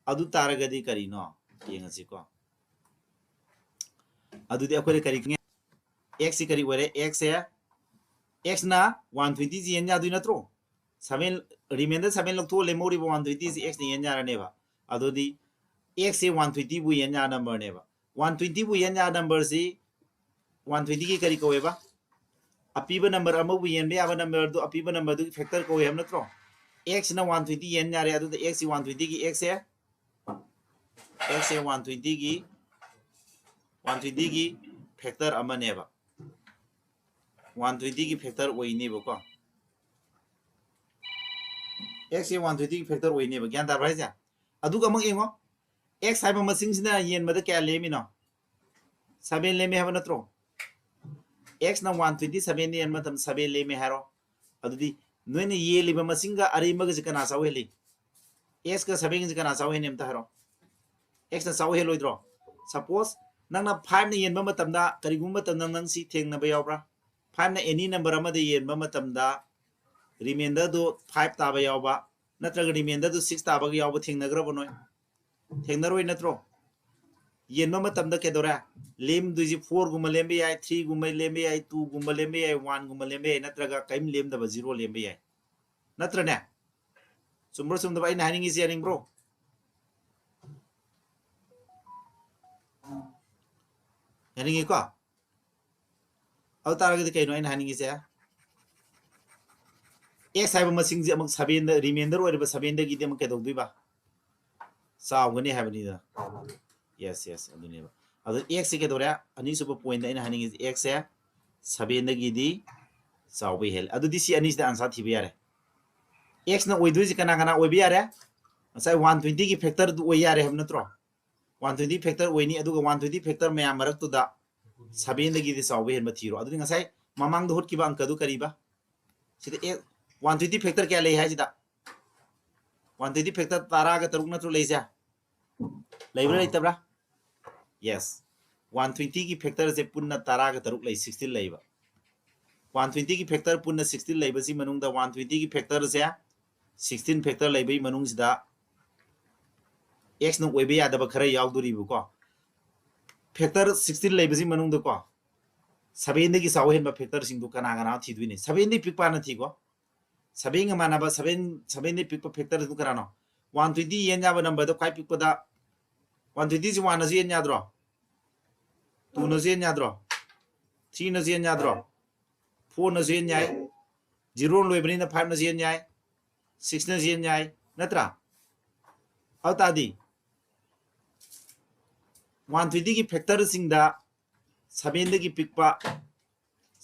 ꯑꯗꯨ ꯇꯥꯔꯒꯗꯤ ꯀꯔꯤꯅꯣ? ꯌꯦꯡꯉꯁꯤꯀꯣ꯫ ꯑꯗꯨꯗꯤ ꯑꯩꯈꯣꯏꯅ ꯀꯔꯤ ꯈꯪꯉꯦ? ꯑꯦꯛꯁꯁꯤ ꯀꯔꯤ ꯑꯣꯏꯔꯦ? ꯑꯦꯛꯁꯁꯦ, ꯑꯦꯛꯁꯅ ꯋꯥꯟ ꯇ꯭ꯋꯦꯟꯇꯤꯁꯤ ꯌꯦꯟ ꯌꯥꯗꯣꯏ ꯅꯠꯇ꯭ꯔꯣ? ꯁꯚꯦꯟ, ꯔꯤꯃꯦꯟꯗꯔ ꯁꯚꯦꯟ ꯂꯧꯊꯣꯛꯑ ꯂꯦꯝꯍꯧꯔꯤꯕ ꯋꯥꯟ ꯇ꯭ꯋꯦꯟꯇꯤꯁꯤ ꯑꯦꯛꯁꯅ ꯌꯦꯟ ꯌꯥꯔꯅꯦꯕ꯫ ꯑꯗꯨꯗꯤ ꯑꯦꯛꯁꯁꯦ ꯋꯥꯟ ꯇ꯭ꯋꯦꯟꯇꯤꯕꯨ ꯌꯦꯟ ꯌꯥ ꯅꯝꯕꯔꯅꯦꯕ꯫ ꯋꯥꯟ ꯇ꯭ꯋꯦꯟꯇꯤꯕꯨ ꯌꯦꯟ ꯌꯥ ꯅꯝꯕꯔꯁꯤ ꯋꯥꯟ ꯇ꯭ꯋꯦꯟꯇꯤꯒꯤ ꯀꯔꯤ ꯀꯧꯋꯦꯕ? ꯑꯄꯤꯕ ꯅꯝꯕꯔ ꯑꯃꯕꯨ ꯌꯦꯟꯕ ꯌꯥꯕ ꯅꯝꯕꯔꯗꯨ, ꯑꯄꯤꯕ ꯅꯝꯕꯔꯗꯨꯒꯤ ꯐꯦꯛꯇꯔ ꯀꯧꯋꯦ ꯍꯥꯏꯕ ꯅꯠꯇ꯭ꯔꯣ? ꯑꯦꯛꯁꯅ ꯋꯥꯟ ꯇ꯭ꯋꯦꯟꯇꯤ ꯌꯦꯟ ꯌꯥꯔꯦ, ꯑꯗꯨꯗ ꯑꯦꯛꯁꯁꯤ ꯋꯥꯟ ꯇ꯭ꯋꯦꯟꯇꯤꯒꯤ, ꯑꯦꯛꯁꯁꯦ, ꯑꯦꯛꯁꯁꯦ ꯋꯥꯟ ꯇ꯭ꯋꯦꯟꯇꯤꯒꯤ, ꯋꯥꯟ ꯇ꯭ꯋꯦꯟꯇꯤꯒꯤ ꯐꯦꯛꯇꯔ ꯑꯃꯅꯦꯕ꯫ ꯋꯥꯟ ꯇ꯭ꯋꯦꯟꯇꯤꯒꯤ ꯐꯦꯛꯇꯔ ꯑꯣꯏꯅꯦꯕꯀꯣ꯫ ꯑꯦꯛꯁꯁꯦ ꯋꯥꯟ ꯇ꯭ꯋꯦꯟꯇꯤꯒꯤ ꯐꯦꯛꯇꯔ ꯑꯣꯏꯅꯦꯕ꯫ ꯒ꯭ꯌꯥꯟ ꯇꯥꯕ꯭ꯔꯥ ꯍꯥꯏꯁꯦ? ꯑꯗꯨꯒ ꯑꯃꯨꯛ ꯌꯦꯡꯉꯣ, ꯑꯦꯛꯁ ꯍꯥꯏꯕ ꯃꯁꯤꯡꯁꯤꯅ ꯌꯦꯟꯕꯗ ꯀꯌꯥ ꯂꯦꯝꯃꯤꯅꯣ? ꯁꯚꯦꯟ ꯂꯦꯝꯃꯦ ꯍꯥꯏꯕ ꯅꯠꯇ꯭ꯔꯣ? ꯑꯦꯛꯁꯅ ꯋꯥꯟ ꯇ꯭ꯋꯦꯟꯇꯤ ꯁꯚꯦꯟ ꯌꯦꯟꯕ ꯃꯇꯝꯗ ꯁꯚꯦꯟ ꯂꯦꯝꯃꯦ ꯍꯥꯏꯔꯣ꯫ ꯑꯗꯨꯗꯤ ꯅꯣꯏꯅ ꯌꯦꯜꯂꯤꯕ ꯃꯁꯤꯡꯒ ꯑꯔꯦꯝꯕꯒꯁꯦ ꯀꯅꯥ ꯆꯥꯎ ꯍꯦꯜꯂꯤ? ꯑꯦꯛꯁꯀ ꯁꯚꯦꯟꯒꯁꯦ ꯀꯅꯥ ꯆꯥꯎ ꯍꯦꯟꯅꯤ ꯑꯝꯇ ꯍꯥꯏꯔꯣ꯫ ꯑꯦꯛꯁꯅ ꯆꯥꯎ ꯍꯦꯜꯂꯣꯏꯗ꯭ꯔꯣ? ꯁꯄꯣꯁ ꯅꯪꯅ ꯐꯥꯏꯚꯅ ꯌꯦꯟꯕ ꯃꯇꯝꯗ, ꯀꯔꯤꯒꯨꯝꯕ ꯃꯇꯝꯗ ꯅꯪ ꯁꯤ ꯊꯦꯡꯅꯕ ꯌꯥꯎꯕ꯭ꯔꯥ? ꯐꯥꯏꯚꯅ ꯑꯦꯅꯤ ꯅꯝꯕꯔ ꯑꯃꯗ ꯌꯦꯟꯕ ꯃꯇꯝꯗ ꯔꯤꯃꯦꯟꯗꯔꯗꯨ ꯐꯥꯏꯚ ꯇꯥꯕ ꯌꯥꯎꯕ, ꯅꯠꯇ꯭ꯔꯒ ꯔꯤꯃꯦꯟꯗꯔꯗꯨ ꯁꯤꯛꯁ ꯇꯥꯕꯒ ꯌꯥꯎꯕ ꯊꯦꯡꯅꯈ꯭ꯔꯕ ꯅꯣꯏ? ꯊꯦꯡꯅꯔꯣꯏ ꯅꯠꯇ꯭ꯔꯣ? ꯌꯦꯟꯕ ꯃꯇꯝꯗ ꯀꯩꯗꯧꯔꯦ? ꯂꯦꯝꯗꯣꯏꯁꯤ ꯐꯣꯔꯒꯨꯝꯕ ꯂꯦꯝꯕ ꯌꯥꯏ, ꯊ꯭ꯔꯤꯒꯨꯝꯕ ꯂꯦꯝꯕ ꯌꯥꯏ, ꯇꯨꯒꯨꯝꯕ ꯂꯦꯝꯕ ꯌꯥꯏ, ꯋꯥꯟꯒꯨꯝꯕ ꯂꯦꯝꯕ ꯌꯥꯏ, ꯅꯠꯇ꯭ꯔꯒ ꯀꯔꯤꯝ ꯂꯦꯝꯗꯕ ꯖꯤꯔꯣ ꯂꯦꯝꯕ ꯌꯥꯏ꯫ ꯅꯠꯇ꯭ꯔꯅꯦ? ꯆꯨꯝꯕ꯭ꯔꯣ ꯆꯨꯝꯗꯕ ꯑꯩꯅ ꯍꯥꯏꯅꯤꯡꯉꯤꯁꯦ? ꯌꯥꯅꯤꯡꯕ꯭ꯔꯣ? ꯌꯥꯅꯤꯡꯉꯤꯀꯣ? ꯑꯗꯨ ꯇꯥꯔꯒꯗꯤ ꯀꯩꯅꯣ ꯑꯩꯅ ꯍꯥꯏꯅꯤꯡꯉꯤꯁꯦ? ꯑꯦꯛꯁ ꯍꯥꯏꯕ ꯃꯁꯤꯡꯁꯦ ꯑꯃꯨꯛ ꯁꯚꯦꯟꯗ, ꯔꯤꯃꯦꯟꯗꯔ ꯑꯣꯏꯔꯤꯕ ꯁꯚꯦꯟꯗꯒꯤꯗꯤ ꯑꯃꯨꯛ ꯀꯩꯗꯧꯗꯣꯏꯕ? ꯆꯥꯎꯒꯅꯤ ꯍꯥꯏꯕꯅꯤꯗ꯫ ꯌꯦꯁ, ꯌꯦꯁ, ꯑꯗꯨꯅꯦꯕ꯫ ꯑꯗꯣ ꯑꯦꯛꯁꯁꯦ ꯀꯩꯗꯧꯔꯦ? ꯑꯅꯤꯁꯨꯕ ꯄꯣꯏꯟꯗ ꯑꯩꯅ ꯍꯥꯏꯅꯤꯡꯉꯤꯁꯦ, ꯑꯦꯛꯁꯁꯦ ꯁꯚꯦꯟꯗꯒꯤꯗꯤ ꯆꯥꯎꯕ ꯍꯦꯜꯂꯦ꯫ ꯑꯗꯨꯗꯤ ꯁꯤ ꯑꯅꯤꯁꯤꯗ ꯑꯟꯁꯥꯔ ꯊꯤꯕ ꯌꯥꯔꯦ꯫ ꯑꯦꯛꯁꯅ ꯑꯣꯏꯗꯣꯏꯁꯦ ꯀꯅꯥ ꯀꯅꯥ ꯑꯣꯏꯕ ꯌꯥꯔꯦ? ꯉꯁꯥꯏ ꯋꯥꯟ ꯇ꯭ꯋꯦꯟꯇꯤꯒꯤ ꯐꯦꯛꯇꯔꯗꯨ ꯑꯣꯏ ꯌꯥꯔꯦ ꯍꯥꯏꯕ ꯅꯠꯇ꯭ꯔꯣ? ꯋꯥꯟ ꯇ꯭ꯋꯦꯟꯇꯤ ꯐꯦꯛꯇꯔ ꯑꯣꯏꯅꯤ, ꯑꯗꯨꯒ ꯋꯥꯟ ꯇ꯭ꯋꯦꯟꯇꯤ ꯐꯦꯛꯇꯔ ꯃꯌꯥꯝ ꯃꯔꯛꯇꯨꯗ ꯁꯚꯦꯟꯗꯒꯤꯗꯤ ꯆꯥꯎꯕ ꯍꯦꯟꯕ ꯊꯤꯔꯣ꯫ ꯑꯗꯨꯗꯤ ꯉꯁꯥꯏ ꯃꯃꯥꯡꯗ ꯍꯣꯠꯈꯤꯕ ꯑꯪꯀꯗꯨ ꯀꯔꯤꯕ? ꯁꯤꯗ ꯑꯦ, ꯋꯥꯟ ꯇ꯭ꯋꯦꯟꯇꯤ ꯐꯦꯛꯇꯔ ꯀꯌꯥ ꯂꯩ ꯍꯥꯏꯁꯤꯗ? ꯋꯥꯟ ꯇ꯭ꯋꯦꯟꯇꯤ ꯐꯦꯛꯇꯔ ꯇꯔꯥꯒ ꯇꯔꯨꯛ ꯅꯠꯇ꯭ꯔꯣ ꯂꯩꯁꯦ? ꯂꯩꯕ꯭ꯔꯥ ꯂꯩꯇꯕ꯭ꯔꯥ? ꯌꯦꯁ꯫ ꯋꯥꯟ ꯇ꯭ꯋꯦꯟꯇꯤꯒꯤ ꯐꯦꯛꯇꯔꯁꯦ ꯄꯨꯟꯅ ꯇꯔꯥꯒ ꯇꯔꯨꯛ ꯂꯩ, ꯁꯤꯛꯁꯇꯤꯟ ꯂꯩꯕ꯫ ꯋꯥꯟ ꯇ꯭ꯋꯦꯟꯇꯤꯒꯤ ꯐꯦꯛꯇꯔ ꯄꯨꯟꯅ ꯁꯤꯛꯁꯇꯤꯟ ꯂꯩꯕꯁꯤ ꯃꯅꯨꯡꯗ ꯋꯥꯟ ꯇ꯭ꯋꯦꯟꯇꯤꯒꯤ ꯐꯦꯛꯇꯔꯁꯦ ꯁꯤꯛꯁꯇꯤꯟ ꯐꯦꯛꯇꯔ ꯂꯩꯕꯒꯤ ꯃꯅꯨꯡꯁꯤꯗ ꯑꯦꯛꯁꯅ ꯑꯣꯏꯕ ꯌꯥꯗꯕ ꯈꯔ ꯌꯥꯎꯗꯣꯔꯤꯕꯀꯣ꯫ ꯐꯦꯛꯇꯔ ꯁꯤꯛꯁꯇꯤꯟ ꯂꯩꯕꯁꯤ ꯃꯅꯨꯡꯗꯀꯣ, ꯁꯚꯦꯟꯗꯒꯤ ꯆꯥꯎ ꯍꯦꯟꯕ ꯐꯦꯛꯇꯔꯁꯤꯡꯗꯨ ꯀꯅꯥ ꯀꯅꯥ ꯊꯤꯗꯣꯏꯅꯤ? ꯁꯚꯦꯟꯗꯤ ꯄꯤꯛꯄ ꯍꯥꯟꯅ ꯊꯤꯀꯣ꯫ ꯁꯚꯦꯟꯒ ꯃꯥꯟꯅꯕ, ꯁꯚꯦꯟ, ꯁꯚꯦꯟꯗꯤ ꯄꯤꯛꯄ ꯐꯦꯛꯇꯔꯗꯨ ꯀꯅꯥꯅꯣ? ꯋꯥꯟ ꯇ꯭ꯋꯦꯟꯇꯤ ꯌꯦꯟ ꯌꯥꯕ ꯅꯝꯕꯔꯗꯣ ꯈ꯭ꯋꯥꯏ ꯄꯤꯛꯄꯗ, ꯋꯥꯟ ꯇ꯭ꯋꯦꯟꯇꯤꯁꯤ ꯋꯥꯟꯅꯁꯨ ꯌꯦꯟ ꯌꯥꯗ꯭ꯔꯣ? ꯇꯨꯅꯁꯨ ꯌꯦꯟ ꯌꯥꯗ꯭ꯔꯣ? ꯊ꯭ꯔꯤꯅꯁꯨ ꯌꯦꯟ ꯌꯥꯗ꯭ꯔꯣ? ꯐꯣꯔꯅꯁꯨ ꯌꯦꯟ ꯌꯥꯏ꯫ ꯖꯤꯔꯣ ꯂꯣꯏꯕꯅꯤꯅ ꯐꯥꯏꯚꯅꯁꯨ ꯌꯦꯟ ꯌꯥꯏ꯫ ꯁꯤꯛꯁꯅꯁꯨ ꯌꯦꯟ ꯌꯥꯏ, ꯅꯠꯇ꯭ꯔꯥ? ꯑꯗꯨ ꯇꯥꯔꯗꯤ ꯋꯥꯟ ꯇ꯭ꯋꯦꯟꯇꯤꯒꯤ ꯐꯦꯛꯇꯔꯁꯤꯡꯗ ꯁꯚꯦꯟꯗꯒꯤ ꯄꯤꯛꯄ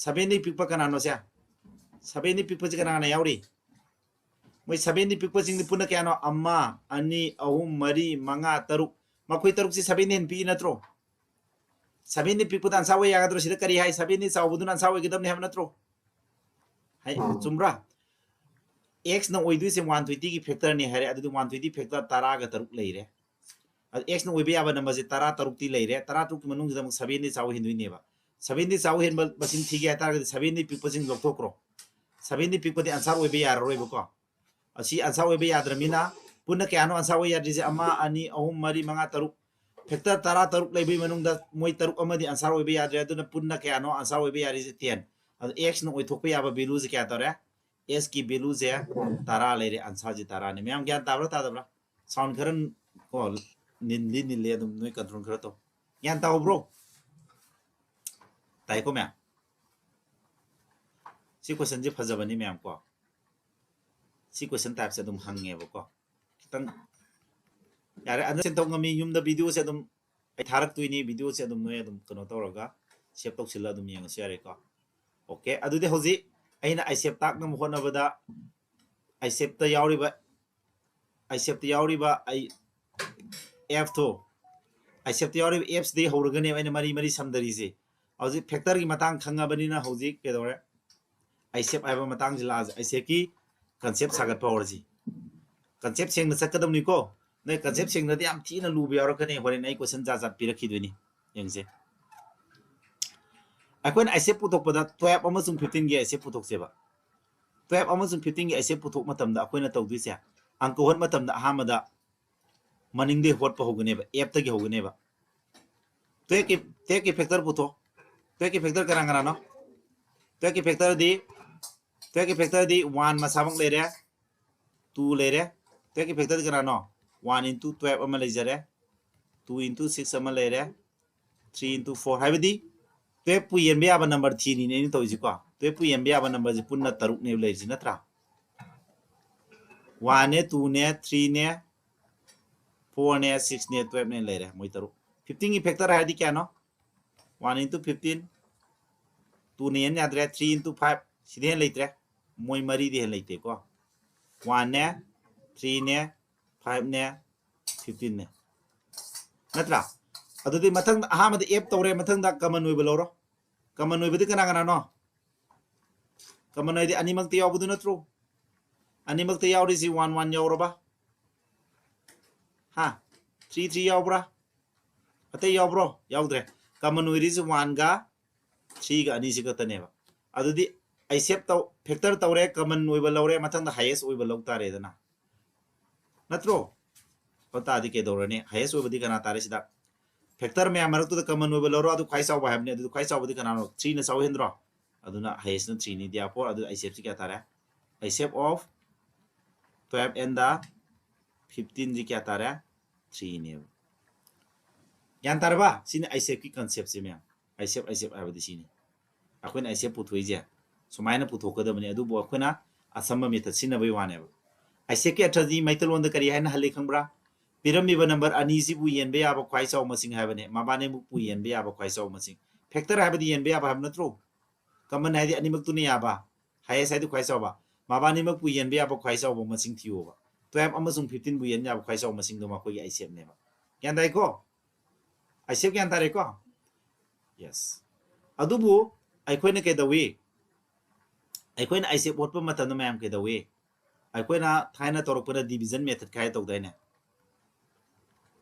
ꯁꯚꯦꯟꯗꯒꯤ ꯄꯤꯛꯄ ꯀꯅꯥꯅꯣ ꯁꯦ? ꯁꯚꯦꯟꯗꯒꯤ ꯄꯤꯛꯄꯁꯤ ꯀꯅꯥ ꯀꯅꯥ ꯌꯥꯎꯔꯤ? ꯃꯣꯏ ꯁꯚꯦꯟꯗꯒꯤ ꯄꯤꯛꯄꯁꯤꯡꯗꯤ ꯄꯨꯟꯅ ꯀꯌꯥꯅꯣ? ꯑꯃ, ꯑꯅꯤ, ꯑꯍꯨꯝ, ꯃꯔꯤ, ꯃꯉꯥ, ꯇꯔꯨꯛ꯫ ꯃꯈꯣꯏ ꯇꯔꯨꯛꯁꯤ ꯁꯚꯦꯟꯗꯒꯤ ꯍꯦꯟꯅ ꯄꯤꯛꯏ ꯅꯠꯇ꯭ꯔꯣ? ꯁꯚꯦꯟꯗꯒꯤ ꯄꯤꯛꯄꯗ ꯑꯟꯁꯥꯔ ꯑꯣꯏ ꯌꯥꯒꯗ꯭ꯔꯣ? ꯁꯤꯗ ꯀꯔꯤ ꯍꯥꯏ? ꯁꯚꯦꯟꯗꯒꯤ ꯆꯥꯎꯕꯗꯨꯅ ꯑꯟꯁꯥꯔ ꯑꯣꯏꯒꯗꯕꯅꯤ ꯍꯥꯏꯕ ꯅꯠꯇ꯭ꯔꯣ? ꯍꯥꯏ, ꯎꯝ꯫ ꯆꯨꯝꯕ꯭ꯔꯥ? X ꯅ ꯑꯣꯏꯗꯣꯏꯁꯦ ꯋꯥꯟ ꯇ꯭ꯋꯦꯟꯇꯤꯒꯤ ꯐꯦꯛꯇꯔꯅꯤ ꯍꯥꯏꯔꯦ꯫ ꯑꯗꯨꯗꯤ ꯋꯥꯟ ꯇ꯭ꯋꯦꯟꯇꯤ ꯐꯦꯛꯇꯔ ꯇꯔꯥꯒ ꯇꯔꯨꯛ ꯂꯩꯔꯦ꯫ ꯑꯗꯨ X ꯅ ꯑꯣꯏꯕ ꯌꯥꯕ ꯅꯝꯕꯔꯁꯦ ꯇꯔꯥ ꯇꯔꯨꯛꯇꯤ ꯂꯩꯔꯦ꯫ ꯇꯔꯥ ꯇꯔꯨꯛꯀꯤ ꯃꯅꯨꯡꯁꯤꯗ ꯑꯃꯨꯛ ꯁꯚꯦꯟꯗꯒꯤ ꯆꯥꯎꯕ ꯍꯦꯟꯗꯣꯏꯅꯦꯕ꯫ ꯁꯚꯦꯟꯗꯒꯤ ꯆꯥꯎꯕ ꯍꯦꯟꯕ ꯃꯁꯤꯡ ꯊꯤꯒꯦ ꯍꯥꯏꯇꯥꯔꯒꯗꯤ ꯁꯚꯦꯟꯗꯒꯤ ꯄꯤꯛꯄꯁꯤꯡ ꯂꯧꯊꯣꯛꯈ꯭ꯔꯣ꯫ ꯁꯚꯦꯟꯗꯒꯤ ꯄꯤꯛꯄꯗꯤ ꯑꯟꯁꯥꯔ ꯑꯣꯏꯕ ꯌꯥꯔꯔꯣꯏꯕꯀꯣ꯫ ꯑꯁꯤ ꯑꯟꯁꯥꯔ ꯑꯣꯏꯕ ꯌꯥꯗ꯭ꯔꯃꯤꯅ ꯄꯨꯟꯅ ꯀꯌꯥꯅꯣ ꯑꯟꯁꯥꯔ ꯑꯣꯏ ꯌꯥꯗ꯭ꯔꯤꯁꯦ? ꯑꯃ, ꯑꯅꯤ, ꯑꯍꯨꯝ, ꯃꯔꯤ, ꯃꯉꯥ, ꯇꯔꯨꯛ꯫ ꯐꯦꯛꯇꯔ ꯇꯔꯥ ꯇꯔꯨꯛ ꯂꯩꯕꯒꯤ ꯃꯅꯨꯡꯗ ꯃꯣꯏ ꯇꯔꯨꯛ ꯑꯃꯗꯤ ꯑꯟꯁꯥꯔ ꯑꯣꯏꯕ ꯌꯥꯗ꯭ꯔꯦ꯫ ꯑꯗꯨꯅ ꯄꯨꯟꯅ ꯀꯌꯥꯅꯣ ꯑꯟꯁꯥꯔ ꯑꯣꯏꯕ ꯌꯥꯔꯤꯁꯦ? ꯇꯦꯟ꯫ ꯑꯗꯨ X ꯅ ꯑꯣꯏꯊꯣꯛꯄ ꯌꯥꯕ ꯚꯦꯂꯨꯁꯦ ꯀꯌꯥ ꯇꯧꯔꯦ? X ꯀꯤ ꯚꯦꯂꯨꯁꯦ ꯇꯔꯥ ꯂꯩꯔꯦ, ꯑꯟꯁꯥꯔꯁꯦ ꯇꯔꯥꯅꯤ꯫ ꯃꯌꯥꯝ ꯒ꯭ꯌꯥꯟ ꯇꯥꯕ꯭ꯔꯥ ꯇꯥꯗꯕ꯭ꯔꯥ? ꯁꯥꯎꯟ ꯈꯔ ꯀꯣ ꯅꯤꯜꯂꯤ ꯅꯤꯜꯂꯤ, ꯑꯗꯨꯝ ꯅꯣꯏ ꯀꯟꯇ꯭ꯔꯣꯜ ꯈꯔ ꯇꯧ꯫ ꯒ꯭ꯌꯥꯟ ꯇꯥꯍꯧꯕ꯭ꯔꯣ? ꯇꯥꯏꯀꯣ ꯃꯌꯥꯝ? ꯁꯤ ꯀꯣꯏꯁꯟꯁꯦ ꯐꯖꯕꯅꯤ ꯃꯌꯥꯝ ꯀꯣ꯫ ꯁꯤ ꯀꯣꯏꯁꯟ ꯇꯥꯏꯞꯁꯦ ꯑꯗꯨꯝ ꯍꯪꯉꯦꯕꯀꯣ꯫ ꯈꯤꯇꯪ ꯌꯥꯔꯦ, ꯑꯗꯨ ꯁꯦꯟꯊꯣꯛ ꯉꯝꯃꯤ꯫ ꯌꯨꯝꯗ ꯚꯤꯗꯤꯑꯣꯁꯦ ꯑꯗꯨꯝ ꯑꯩ ꯊꯥꯔꯛꯇꯣꯏꯅꯤ꯫ ꯚꯤꯗꯤꯑꯣꯁꯦ ꯑꯗꯨꯝ ꯅꯣꯏ ꯑꯗꯨꯝ ꯀꯩꯅꯣ ꯇꯧꯔꯒ ꯁꯦꯞ ꯇꯧꯁꯤꯜꯂ ꯑꯗꯨꯝ ꯌꯦꯡꯉꯁꯨ ꯌꯥꯔꯦꯀꯣ꯫ ꯑꯣꯀꯦ, ꯑꯗꯨꯗꯤ ꯍꯧꯖꯤꯛ ꯑꯩꯅ ꯑꯥꯏꯁꯦꯞ ꯇꯥꯛꯅꯕ ꯍꯣꯠꯅꯕꯗ ꯑꯥꯏꯁꯦꯞꯇ ꯌꯥꯎꯔꯤꯕ, ꯑꯥꯏꯁꯦꯞꯇ ꯌꯥꯎꯔꯤꯕ ꯑꯩ F ꯇꯣ, ꯑꯥꯏꯁꯦꯞꯇ ꯌꯥꯎꯔꯤꯕ F ꯁꯤꯗꯒꯤ ꯍꯧꯔꯒꯅꯦꯕ ꯑꯩꯅ ꯃꯔꯤ ꯃꯔꯤ ꯁꯝꯗꯔꯤꯁꯦ꯫ ꯍꯧꯖꯤꯛ ꯐꯦꯛꯇꯔꯒꯤ ꯃꯇꯥꯡ ꯈꯪꯉꯕꯅꯤꯅ ꯍꯧꯖꯤꯛ ꯀꯩꯗꯧꯔꯦ? ꯑꯥꯏꯁꯦꯞ ꯍꯥꯏꯕ ꯃꯇꯥꯡꯁꯤ ꯂꯥꯛꯑꯁꯦ꯫ ꯑꯥꯏꯁꯦꯞꯀꯤ ꯀꯟꯁꯦꯞ ꯁꯥꯒꯠꯄ ꯍꯧꯔꯁꯤ꯫ ꯀꯟꯁꯦꯞ ꯁꯦꯡꯅ ꯆꯠꯀꯗꯕꯅꯤꯀꯣ꯫ ꯅꯣꯏ ꯀꯟꯁꯦꯞ ꯁꯦꯡꯅꯗꯤ ꯌꯥꯝ ꯊꯤꯅ ꯂꯨꯕ ꯌꯥꯎꯔꯛꯀꯅꯤ꯫ ꯍꯣꯔꯦꯟ ꯑꯩ ꯀꯣꯏꯁꯟ ꯖꯥꯠ ꯖꯥꯠ ꯄꯤꯔꯛꯈꯤꯗꯣꯏꯅꯤ꯫ ꯌꯦꯡꯁꯦ꯫ ꯑꯩꯈꯣꯏꯅ ꯑꯥꯏꯁꯦꯞ ꯄꯨꯊꯣꯛꯄꯗ twelve ꯑꯃꯁꯨꯡ fifteen ꯒꯤ ꯑꯥꯏꯁꯦꯞ ꯄꯨꯊꯣꯛꯁꯦꯕ꯫ Twelve ꯑꯃꯁꯨꯡ fifteen ꯒꯤ ꯑꯥꯏꯁꯦꯞ ꯄꯨꯊꯣꯛ ꯃꯇꯝꯗ ꯑꯩꯈꯣꯏꯅ ꯇꯧꯗꯣꯏꯁꯦ, ꯑꯪꯀ ꯍꯣꯠ ꯃꯇꯝꯗ ꯑꯍꯥꯟꯕꯗ ꯃꯅꯤꯡꯗꯒꯤ ꯍꯣꯠꯄ ꯍꯧꯒꯅꯦꯕ, F ꯇꯒꯤ ꯍꯧꯒꯅꯦꯕ꯫ Twelve ꯀꯤ, twelve ꯀꯤ ꯐꯦꯛꯇꯔ ꯄꯨꯊꯣꯛ꯫ Twelve ꯀꯤ ꯐꯦꯛꯇꯔ ꯀꯅꯥ ꯀꯅꯥꯅꯣ? Twelve ꯀꯤ ꯐꯦꯛꯇꯔꯗꯤ, twelve ꯀꯤ ꯐꯦꯛꯇꯔꯗꯤ one ꯃꯁꯥꯃꯛ ꯂꯩꯔꯦ, two ꯂꯩꯔꯦ꯫ Twelve ꯀꯤ ꯐꯦꯛꯇꯔꯗꯤ ꯀꯅꯥꯅꯣ? One into twelve ꯑꯃ ꯂꯩꯖꯔꯦ, two into six ꯑꯃ ꯂꯩꯔꯦ, three into four꯫ ꯍꯥꯏꯕꯗꯤ twelve ꯄꯨ ꯌꯦꯟꯕ ꯌꯥꯕ ꯅꯝꯕꯔ ꯊꯤꯔꯤꯅꯦ ꯑꯩꯅ ꯇꯧꯔꯤꯁꯤꯀꯣ꯫ Twelve ꯄꯨ ꯌꯦꯟꯕ ꯌꯥꯕ ꯅꯝꯕꯔꯁꯤ ꯄꯨꯟꯅ ꯇꯔꯨꯛꯅꯦꯕ ꯂꯩꯔꯤꯁꯤ, ꯅꯠꯇ꯭ꯔꯥ? One ꯅꯦ, two ꯅꯦ, three ꯅꯦ, four ꯅꯦ, six ꯅꯦ, twelve ꯅꯦ ꯂꯩꯔꯦ, ꯃꯣꯏ ꯇꯔꯨꯛ꯫ Fifteen ꯒꯤ ꯐꯦꯛꯇꯔ ꯍꯥꯏꯔꯗꯤ ꯀꯌꯥꯅꯣ? One into fifteen, ꯇꯨꯅ ꯍꯦꯟ ꯌꯥꯗ꯭ꯔꯦ, three into five, ꯁꯤꯗ ꯍꯦꯟ ꯂꯩꯇ꯭ꯔꯦ, ꯃꯣꯏ ꯃꯔꯤꯗꯤ ꯍꯦꯟ ꯂꯩꯇꯦꯀꯣ꯫ One ꯅꯦ, three ꯅꯦ, five ꯅꯦ, fifteen ꯅꯦ, ꯅꯠꯇ꯭ꯔꯥ? ꯑꯗꯨꯗꯤ ꯃꯊꯪꯗ ꯑꯍꯥꯟꯕꯗ F ꯇꯧꯔꯦ, ꯃꯊꯪꯗ common ꯑꯣꯏꯕ ꯂꯧꯔꯣ꯫ Common ꯑꯣꯏꯕꯗꯤ ꯀꯅꯥ ꯀꯅꯥꯅꯣ? Common ꯍꯥꯏꯗꯤ ꯑꯅꯤꯃꯛꯇ ꯌꯥꯎꯕꯗꯨ ꯅꯠꯇ꯭ꯔꯣ? ꯑꯅꯤꯃꯛꯇ ꯌꯥꯎꯔꯤꯁꯤ one one ꯌꯥꯎꯔꯕ? ꯍꯥ? Three three ꯌꯥꯎꯕ꯭ꯔꯥ? ꯑꯇꯩ ꯌꯥꯎꯕ꯭ꯔꯣ? ꯌꯥꯎꯗ꯭ꯔꯦ꯫ Common ꯑꯣꯏꯔꯤꯁꯤ one ꯒ three ꯒ ꯑꯅꯤꯁꯤ ꯈꯛꯇꯅꯦꯕ꯫ ꯑꯗꯨꯗꯤ ꯑꯩ ꯁꯦꯞ ꯇꯧ, factor ꯇꯧꯔꯦ, common ꯑꯣꯏꯕ ꯂꯧꯔꯦ, ꯃꯊꯪꯗ highest ꯑꯣꯏꯕ ꯂꯧ ꯇꯥꯔꯦꯗꯅ, ꯅꯠꯇ꯭ꯔꯣ? ꯑꯗꯨ ꯇꯥꯔꯗꯤ ꯀꯩꯗꯧꯔꯅꯤ? Highest ꯑꯣꯏꯕꯗꯤ ꯀꯅꯥ ꯇꯥꯔꯦ ꯁꯤꯗ? Factor ꯃꯌꯥꯝ ꯃꯔꯛꯇꯨꯗ common ꯑꯣꯏꯕ ꯂꯧꯔꯣ, ꯑꯗꯨ ꯈ꯭ꯋꯥꯏ ꯆꯥꯎꯕ ꯍꯥꯏꯕꯅꯤ꯫ ꯑꯗꯨꯗꯤ ꯈ꯭ꯋꯥꯏ ꯆꯥꯎꯕꯗꯤ ꯀꯅꯥꯅꯣ? Three ꯅ ꯆꯥꯎ ꯍꯦꯟꯗ꯭ꯔꯣ? ꯑꯗꯨꯅ highest ꯅ three ꯅꯤ꯫ Therefore ꯑꯗꯨ ꯑꯩ ꯁꯦꯞꯁꯤ ꯀꯌꯥ ꯇꯥꯔꯦ? ꯑꯩ ꯁꯦꯞ of twelve and the fifteen ꯁꯤ ꯀꯌꯥ ꯇꯥꯔꯦ? Three ꯅꯦꯕ꯫ ꯒ꯭ꯌꯥꯟ ꯇꯥꯔꯕ? ꯁꯤꯅꯤ ꯑꯩ ꯁꯦꯞꯀꯤ concept ꯁꯤ ꯃꯌꯥꯝ꯫ ꯑꯩ ꯁꯦꯞ, ꯑꯩ ꯁꯦꯞ ꯍꯥꯏꯕꯗꯤ ꯁꯤꯅꯤ꯫ ꯑꯩꯈꯣꯏꯅ ꯑꯩ ꯁꯦꯞ ꯄꯨꯊꯣꯛꯏꯁꯦ ꯁꯨꯃꯥꯏꯅ ꯄꯨꯊꯣꯛꯀꯗꯕꯅꯤ, ꯑꯗꯨꯕꯨ ꯑꯩꯈꯣꯏꯅ ꯑꯁꯝꯕ method ꯁꯤꯖꯤꯟꯅꯕꯒꯤ ꯋꯥꯅꯦꯕ꯫ ꯑꯩ ꯁꯦꯞꯀꯤ ꯑꯔꯊꯗꯤ ꯃꯩꯇꯩꯂꯣꯟꯗ ꯀꯔꯤ ꯍꯥꯏꯅ ꯍꯜꯂꯤ ꯈꯪꯕ꯭ꯔꯥ? ꯄꯤꯔꯝꯃꯤꯕ number ꯑꯅꯤꯁꯤꯕꯨ ꯌꯦꯟꯕ ꯌꯥꯕ ꯈ꯭ꯋꯥꯏ ꯆꯥꯎꯕ ꯃꯁꯤꯡ ꯍꯥꯏꯕꯅꯦ, ꯃꯕꯥꯅꯤꯃꯛꯄꯨ ꯌꯦꯟꯕ ꯌꯥꯕ ꯈ꯭ꯋꯥꯏ ꯆꯥꯎꯕ ꯃꯁꯤꯡ꯫ Factor ꯍꯥꯏꯕꯗꯤ ꯌꯦꯟꯕ ꯌꯥꯕ ꯍꯥꯏꯕ ꯅꯠꯇ꯭ꯔꯣ? Common ꯍꯥꯏꯗꯤ ꯑꯅꯤꯃꯛꯇꯨꯅ ꯌꯥꯕ, highest ꯍꯥꯏꯗꯤ ꯈ꯭ꯋꯥꯏ ꯆꯥꯎꯕ, ꯃꯕꯥꯅꯤꯃꯛꯄꯨ ꯌꯦꯟꯕ ꯌꯥꯕ ꯈ꯭ꯋꯥꯏ ꯆꯥꯎꯕ ꯃꯁꯤꯡ ꯊꯤꯌꯣꯕ꯫ Twelve ꯑꯃꯁꯨꯡ fifteen ꯕꯨ ꯌꯦꯟ ꯌꯥꯕ ꯈ꯭ꯋꯥꯏ ꯆꯥꯎꯕ ꯃꯁꯤꯡꯗꯣ ꯃꯈꯣꯏꯒꯤ ꯑꯩ ꯁꯦꯞꯅꯦꯕ꯫ ꯒ꯭ꯌꯥꯟ ꯇꯥꯏꯀꯣ? ꯑꯩ ꯁꯦꯞ ꯒ꯭ꯌꯥꯟ ꯇꯥꯔꯦꯀꯣ? Yes꯫ ꯑꯗꯨꯕꯨ ꯑꯩꯈꯣꯏꯅ ꯀꯩꯗꯧꯏ? ꯑꯩꯈꯣꯏꯅ ꯑꯩ ꯁꯦꯞ ꯍꯣꯠꯄ ꯃꯇꯝꯗ ꯃꯌꯥꯝ ꯀꯩꯗꯧꯏ? ꯑꯩꯈꯣꯏꯅ ꯊꯥꯏꯅ ꯇꯧꯔꯛꯄꯗ division method ꯀꯥꯏꯅ ꯇꯧꯗꯥꯏꯅꯦ?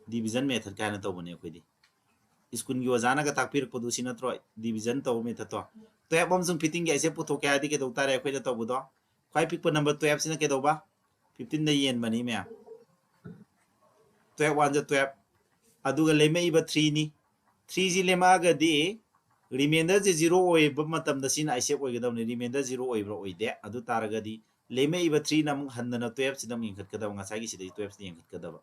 Division method ꯀꯥꯏꯅ ꯇꯧꯕꯅꯦ ꯑꯩꯈꯣꯏꯗꯤ꯫ ꯁ꯭ꯀꯨꯜꯒꯤ ꯑꯣꯖꯥꯅꯒ ꯇꯥꯛꯄꯤꯔꯛꯄꯗꯨ ꯁꯤ ꯅꯠꯇ꯭ꯔꯣ? Division ꯇꯧꯕ method ꯇꯣ꯫ Twelve ꯑꯃꯁꯨꯡ fifteen ꯒꯤ ꯑꯩ ꯁꯦꯞ ꯄꯨꯊꯣꯛꯀꯦ ꯍꯥꯏꯔꯗꯤ ꯀꯩꯗꯧ ꯇꯥꯔꯦ ꯑꯩꯈꯣꯏꯅ ꯇꯧꯕꯗꯣ? ꯈ꯭ꯋꯥꯏ ꯄꯤꯛꯄ number twelve ꯁꯤꯅ ꯀꯩꯗꯧꯕ? Fifteen ꯗ ꯌꯦꯟꯕꯅꯤ ꯃꯌꯥꯝ꯫ Twelve one ꯖ twelve꯫ ꯑꯗꯨꯒ ꯂꯦꯝꯃꯛꯏꯕ three ꯅꯤ꯫ Three ꯁꯤ ꯂꯦꯝꯃꯛꯑꯒꯗꯤ remainder ꯁꯦ zero ꯑꯣꯏꯕ ꯃꯇꯝꯗ ꯁꯤꯅ ꯑꯩ ꯁꯦꯞ ꯑꯣꯏꯒꯗꯕꯅꯤ꯫ Remainder zero ꯑꯣꯏꯕ꯭ꯔꯥ? ꯑꯣꯏꯗꯦ꯫ ꯑꯗꯨ ꯇꯥꯔꯒꯗꯤ ꯂꯦꯝꯃꯛꯏꯕ three ꯅ ꯑꯃꯨꯛ ꯍꯟꯗꯅ twelve ꯁꯤꯗ ꯑꯃꯨꯛ ꯌꯦꯡꯈꯠꯀꯗꯕ, ꯉꯁꯥꯏꯒꯤ ꯁꯤꯗꯒꯤ twelve ꯁꯤꯗ ꯌꯦꯡꯈꯠꯀꯗꯕ꯫